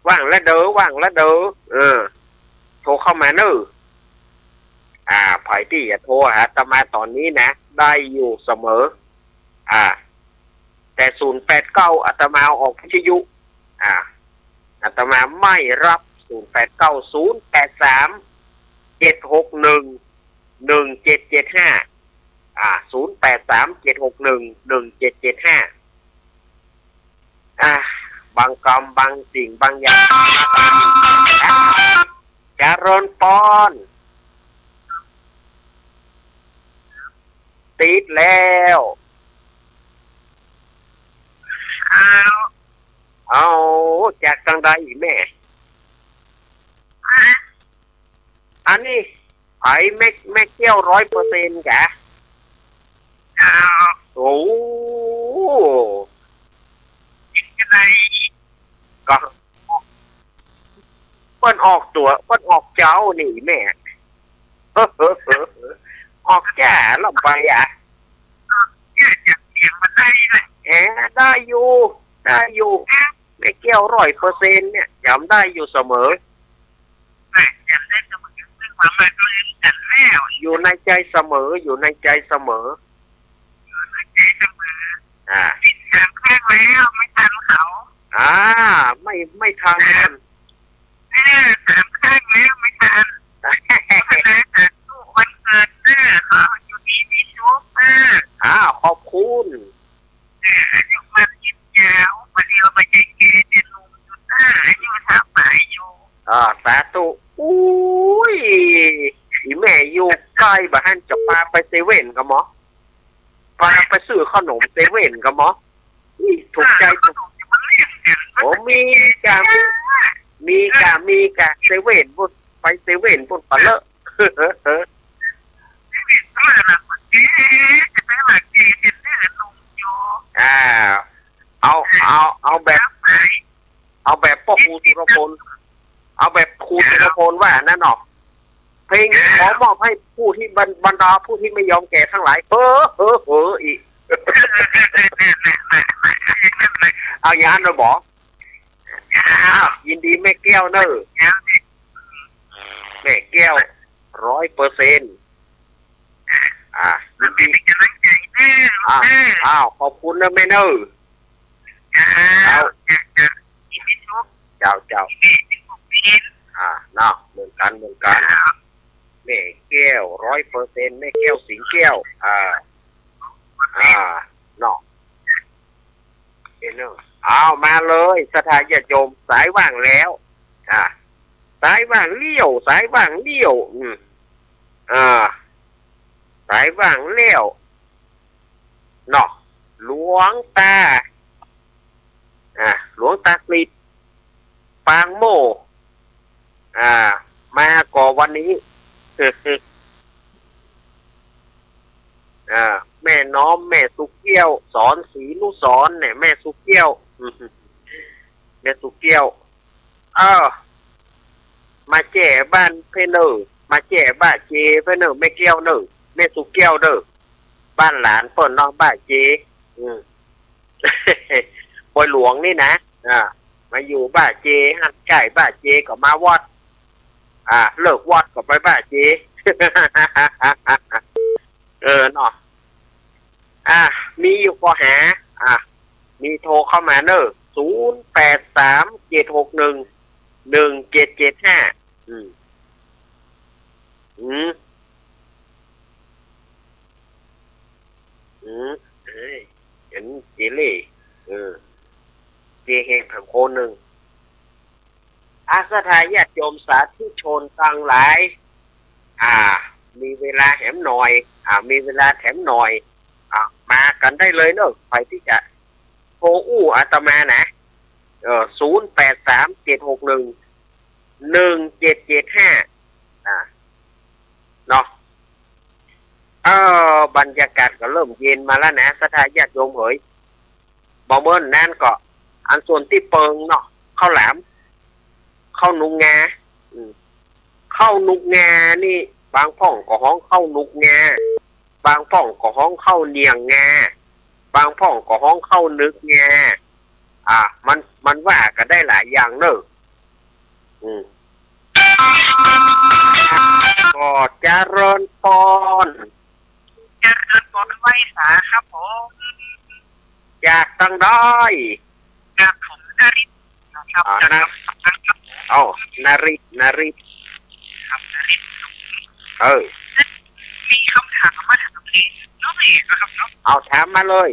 ว่างแล้วเด้อ ว่างแล้วเด้อ เออ โทรเข้ามาเน่อ อ่า ใผตี้จะโทรหาอาตมาต๋อนนี้นะ ได้อยู่เสมอ อ่า แต่ศูนย์แปดเก้า อาตมาออกวิทยุ อ่า อาตมาไม่รับ ศูนย์แปดเก้า ศูนย์แปดสาม เจ็ดหกหนึ่ง หนึ่งเจ็ดเจ็ดห้า อ่า ศูนย์แปดสาม เจ็ดหกหนึ่ง หนึ่งเจ็ดเจ็ดห้า อ่า บางกำ บางสิ่ง บางอย่าง เจริญปอน ติดแล้ว อ้าว เอา จากตางใดอีกแม่ อันนี้ไผ แม่ แม่แก้วร้อยเปอร์เซ็นต์กะ อ้าว โอ้ เป็นจังใด ก็ เปิ้นออกตั๋ว เปิ้นออกเจ้านี่แม่ ออกจ้าลำไปอ่ะ เสียงมันได้ไหม แหม ได้อยู่ ได้อยู่ แม่แก้วร้อยเปอร์เซ็นต์เนี่ย จ๋ำได้อยู่เสมอ แหม จ๋ำได้เสมอ ความหมายตัวเองจ๋ำแล้ว อยู่ในใจเสมอ อยู่ในใจเสมอ อยู่ในใจเสมอ อ่า ปิดสามข้างแล้ว ไม่ทันเขา อ่า ไม่ ไม่ทันกัน เออ สามข้างแล้ว ไม่ทัน ขอให้สาธุวันเกิดเด้อ ขออยู่ดีมีสุขเด้อ อ่า ขอบคุณ เออ อายุมั่นยืนยาว บ่าเดี่ยวบ่าใจ้แก่ เดี๋ยวหนุ่มอยู่เด้อ อายุซาวปลายอยู่ อ่า สาธุ อุ้ย อีแม่อยู่ใก้บ่หัน จะปาไปเซเว่นกะหมอ ปาไปซื้อขนมเซเว่นกะหมอ นี่ถูกใจ้ ถูก โอ้ มีกะ มี มีกะ มีกะ เซเว่นปุ้น ไปเซเว่นปุ้นปะเลอะ อ่า เอา เอา เอาแบบ เอาแบบป้อครูสุรพล เอาแบบครูสุรพลว่านั้นเนาะ เพลงนี้ขอมอบให้ผู้ที่บรร- บรรดาผู้ที่ไม่ยอมแก่ทั้งหลาย เฮ้อ เฮ้อ เฮ้อ อีก เอาอย่างนั้นเลยบอ อ้าว ยินดีแม่แก้วเนอะ แม่แก้ว ร้อยเปอร์เซ็นต์ อ่า ยินดี เป็นกำลังใจ๋เด้อ อ้าว ลูกเด้อ อ้าว ขอบคุณนะแม่เนอะ เจ้า เจ้า เจ้า เจ้า เจ้า เจ้า เจ้า แม่เป็นผู้เป็น อ่า เนาะ เหมือนกั๋น เหมือนกั๋น เจ้า แม่แก้ว ร้อยเปอร์เซ็นต์ แม่แก้ว สิงแก้ว อ่า อ่า เนาะ เห็นเนอะ เอามาเลย ศรัทธาญาติโยม สายว่างแล้ว อ่า สายว่างเลี้ยว สายว่างเลี้ยว อืม อ่า สายว่างแล้ว เนาะ หลวงตา อ่า หลวงตากฤษ ปางโม อ่า มาก่อวันนี้ อ่า แม่น้อม แม่สุเกี้ยว สอนศรีนุสรณ์เนี่ย แม่สุเกี้ยว แม่สุเกี้ยว เออ มาแจ้บ้านเปิ้นเน่อ มาแจ้บ้าเจเปิ้นเน่อ แม่แก้วเน่อ แม่สุเกี้ยวเน่อ บ้านหลานเปิ้นเนาะ บ้าเจ อืม ปอยหลวงนี่นะ อ่า มาอยู่บ้าเจ หั้นใก้บ้าเจก็มาวัด อ่า เลิกวัดก็ไปบ้าเจ เออเนาะ อ่ะ มีอยู่ก็หา อ่ะ มีโทรเข้ามาเน่อ ศูนย์แปดสาม เจ็ดหกหนึ่ง หนึ่งเจ็ดเจ็ดห้า อืม อืม อืม เอ้ย เห็นเจเล่ เออ เจแฮงแถมคนนึ่ง อา ศรัทธาญาติโยมสาธุชนตังหลาย อ่า มีเวลาแถมหน่อย อ่า มีเวลาแถมหน่อย อ่า มากั๋นได้เลยเนาะ ใผตี้จะโทรอู้อาตมานะ เออ ศูนย์แปดสาม เจ็ดหกหนึ่ง หนึ่งเจ็ดเจ็ดห้า อ่า เนาะ เออ บรรยากาศก็เริ่มเย็นมาแล้วนะ ศรัทธาญาติโยมเหย บ่เหมือนนั้นก็ อันส่วนตี้เปิงเนาะ ข้าวหลาม ข้าวหนุกงา อืม ข้าวหนุกงานี่ บางพ่องก็ฮ้องข้าวหนุกงา บางพ่องก็ฮ้องข้าวเหนี่ยงงา บางพ่องก็ฮ้องข้าวหนึกงา อ่ะ มัน มันว่ากั๋นได้หลายอย่างเน่อ อืม ก็เจริญปอน เจริญปอนไหว้สาครับผม จาก างใด ครับผม นฤทธิ์นะครับ อ่า จาก น คำสามครับ เอ้า นฤทธิ์ นฤทธิ์ ครับ นฤทธิ์ เออ มีคำถามมาถามเองเนาะ เอกนะครับเนาะ เอาถามมาเลย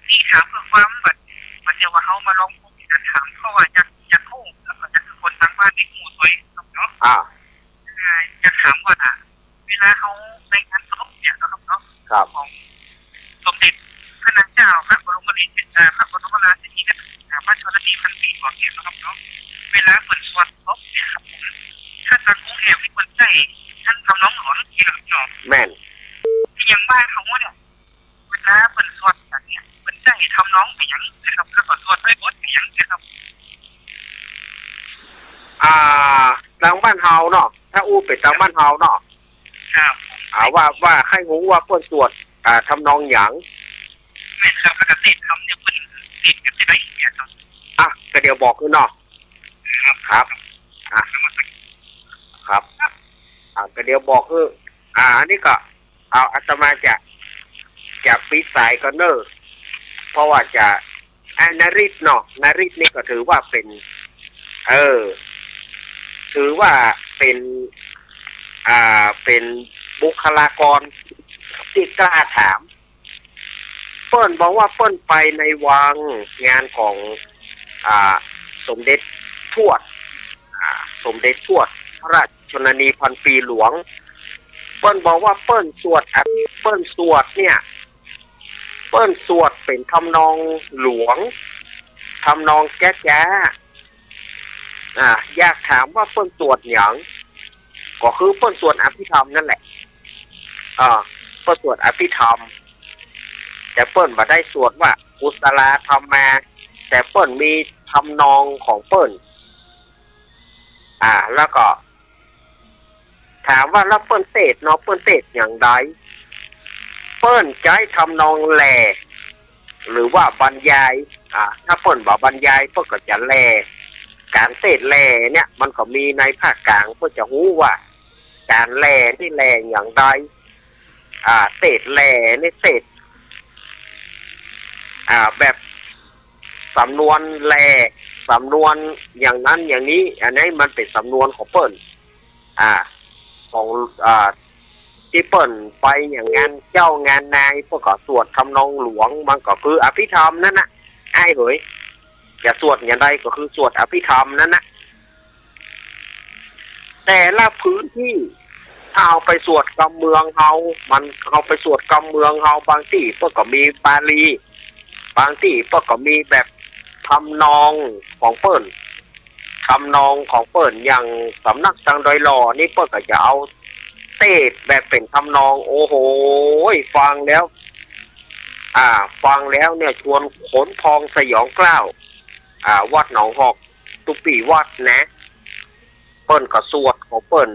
นี่ถามเพื่อความแบบ เหมือนจะว่าเฮามาลองคุยกันถาม เพราะว่าอยาก อยากฮู้ แล้วก็อยากให้คนทางบ้านได้ฮู้ด้วยครับเนาะ อ่า อ่า อยากถามว่า เวลาเฮาไปงานศพเนี่ยนะครับเนาะ ครับ ของสมเด็จพระนางเจ้าพระบรมราชินี อ่า พระบรมราชินีนาถ อ่า พระชนนีพันปีหลวงเนี่ยนะครับเนาะ เวลาเปิ้นสวดศพเนี่ยครับผม ถ้าตางกรุงเทพฯนี่เปิ้นใจ๊ ท่านทำนองหลวงเนี่ยครับเนาะ แม่น อย่างบ้านเฮาเนี่ย เวลาเปิ้นสวดกันเนี่ย เปิ้นใจ๊ทำนองอะหยังนะครับ แล้วก็สวดด้วยบทอะหยังนะครับ อ่า ตางบ้านเฮาเนาะ ถ้าอู้เป๋นตางบ้านเฮาเนาะ ครับ อ่า ว่า ว่าใค่ฮู้ว่าเปิ้นสวด อ่า ทำนองหยัง แม่นครับ แล้วก็เตสน์ทำเนี่ยเปิ้นเตสน์กันจะได้เนี่ยครับ อ่ะ ก็เดี๋ยวบอกหื้อเนาะ ครับ ครับ อ่ะ ครับ อ่ะ ก็เดี๋ยวบอกหื้อ อ่า อันนี้ก็ เอา อาตมาจะ จะปิดสายก่อนเน่อ เพราะว่าจะ อ่ะ นฤทธิ์เนาะ นฤทธิ์นี่ก็ถือว่าเป๋น เออ ถือว่าเป๋น อ่า เป๋นบุคลากรตี้กล้าถาม เปิ้นบอกว่าเปิ้นไปในวังงานของ อ่า สมเด็จทวด อ่า สมเด็จทวดพระราชชนนีพันปีหลวง เปิ้นบอกว่าเปิ้นสวดอะ เปิ้นสวดเนี่ย เปิ้นสวดเป๋นทำนองหลวง ทำนองจ๊าๆ อ่า อยากถามว่าเปิ้นสวดหยัง ก็คือเปิ้นสวดอภิธรรมนั่นแหละ อ่า เปิ้นสวดอภิธรรม แต่เปิ้นบ่ได้สวดว่ากุศลาธัมมา แต่เปิ้นมีทำนองของเปิ้น อ่า แล้วก็ ถามว่าแล้วเปิ้นเตสน์เนาะ เปิ้นเตสน์อย่างใด เปิ้นใจ๊ทำนองแหล่ หรือว่าบรรยาย อ่า ถ้าเปิ้นบ่บรรยาย เปิ้นก็จะแหล่ ก๋านเตสน์แหล่เนี่ย มันก็มีในภาคกลาง เปิ้นจะฮู้ว่า ก๋านแหล่นี่แหล่อย่างใด อ่า เตสน์แหล่นี่เตสน์ อ่า แบบสำนวนแหล่ สำนวนอย่างนั้นอย่างนี้ อันนี้มันเป๋นสำนวนของเปิ้น อ่า ของ อ่า ตี้เปิ้นไปอย่างงานเจ้างานนาย เปิ้นก็สวดทำนองหลวง มันก็คืออภิธรรมนั่นน่ะ อ้ายเหย จะสวดอย่างใดก็คือสวดอภิธรรมนั่นน่ะ แต่ละพื้นตี้ ถ้าเอาไปสวดกำเมืองเฮา มันเอาไปสวดกำเมืองเฮา บางตี้เปิ้นก็มีบาลี บางตี้เปิ้นก็มีแบบทำนองของเปิ้น ทำนองของเปิ้น อย่างสำนักตางดอยหล่อนี่เปิ้นก็จะเอาเตสน์แบบเป๋นทำนอง โอ้โห ฟังแล้ว อ่า ฟังแล้วเนี่ยชวนขนพองสยองกล้าว อ่า วัดหนองฮอก ตุ๊ปี้วัดนะ เปิ้นก็สวดของเปิ้น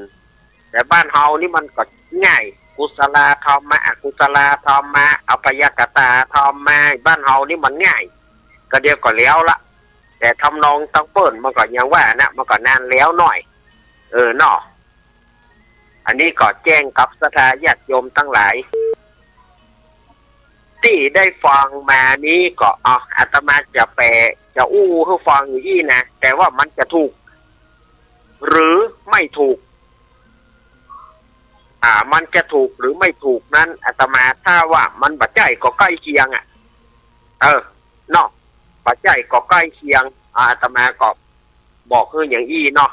แต่บ้านเฮานี่มันก็ง่าย กุศลาธัมมา อกุศลาธัมมา อัปปยคตาธัมมา บ้านเฮานี่มันง่าย ก็เดียวก็แล้วละ แต่ทำนองตางเปิ้นมันก็อย่างว่านะ มันก็นานแล้วหน้อย เออเนาะ อันนี้ก็แจ้งกับศรัทธาญาติโยมตังหลาย ตี้ได้ฟังมานี้ก็ อ่ะ อาตมาจะแปล จะอู้หื้อฟังอยู่อี้นะ แต่ว่ามันจะถูก หรือไม่ถูก อ่า มันจะถูกหรือไม่ถูกนั้น อาตมาถ้าว่ามันบ่ใจ้ก็ใกล้เคียงอะ เออ เนาะ บ่ใจ้ก็ใกล้เคียง อ่า อาตมาก็บอกหื้ออย่างอี้เนาะ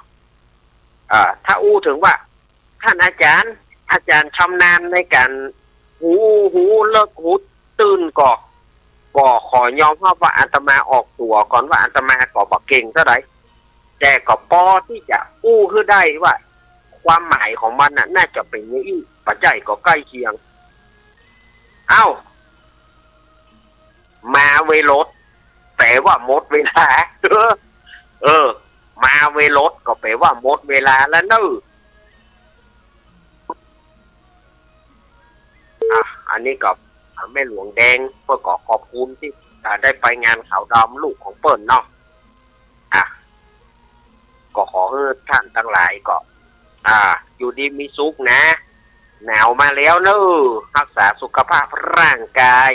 เอ่อ ถ้าอู้เถิงว่า ท่านอาจารย์ อาจารย์ชำนาญในก๋านหู หูเลิกหูตื่นก็ ก็ขอยอมฮับว่าอาตมาออกตั๋วก่อนว่าอาตมาก็บ่เก่งเต้าใด แต่ก็ปอตี้จะอู้หื้อได้ว่าความหมายของมันน่ะ น่าจะเป๋นอย่างอี้ บ่ใจ้ก็ใกล้เคียง เอ้า มาเวลด แปลว่าหมดเวลา เออ มาเวลดก็แปลว่าหมดเวลาแล้วเน่อ อ่ะ อันนี้ก็แม่หลวงแดงเปิ้นก็ขอบคุณตี้ อ่า ได้ไปงานขาวดำลูกของเปิ้นเนาะ อ่ะ ก็ขอหื้อท่านตังหลายก็ อ่า อยู่ดีมีสุขนะ หนาวมาแล้วเน่อ ฮักษาสุขภาพร่างกาย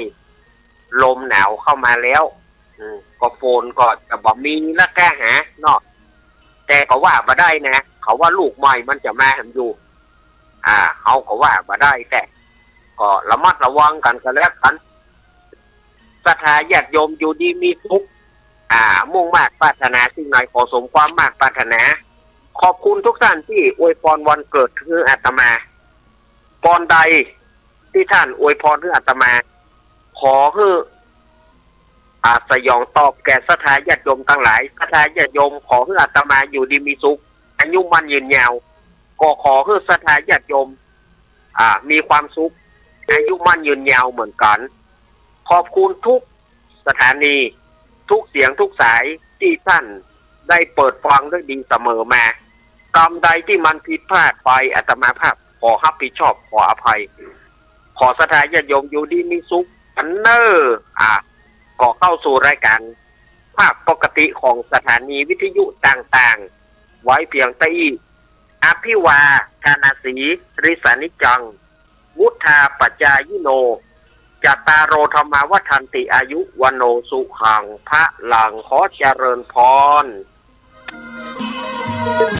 ลมหนาวเข้ามาแล้ว อืม ก็ฝนก็จะบ่มีละแก้หาเนาะ แต่ก็ว่าบ่ได้นะ เขาว่าลูกใหม่มันจะมาแหมอยู่ อ่า เฮาก็ว่าบ่ได้ แต่ก็ระมัดระวังกั๋นก็แล้วกั๋น ศรัทธาญาติโยมอยู่ดีมีสุข อ่า มุ่งมาดปรารถนาสิ่งใดขอสมความมาดปรารถนา ขอบคุณทุกท่านตี้อวยพรวันเกิดหื้ออาตมา ปอนใดตี้ท่านอวยพรหื้ออาตมา ขอหื้อ อ่า สยองตอบแก่ศรัทธาญาติโยมตังหลาย ศรัทธาญาติโยมขอหื้ออาตมาอยู่ดีมีสุข อายุมั่นยืนยาว ก็ขอหื้อศรัทธาญาติโยม อ่า มีความสุข อายุมั่นยืนยาวเหมือนกั๋น ขอบคุณทุกสถานี ทุกเสียงทุกสายตี้ท่านได้เปิดฟังด้วยดีเสมอมา กำใดตี้มันผิดพลาดไป อาตมาภาพขอฮับผิดชอบ ขออภัย ขอศรัทธาญาติโยมอยู่ดีมีสุขกั๋นเน่อ อ่า ก็เข้าสู่รายก๋านภาคปกติของสถานีวิทยุต่างๆ ไว้เพียงเต้าอี้ อภิวาทนาสีลิสานิจจัง วุฑาปจายิโน จัตตาโร ธัมมา วัฑฒันติ อายุ วัณโณ สุขัง พะลัง ขอเจริญพร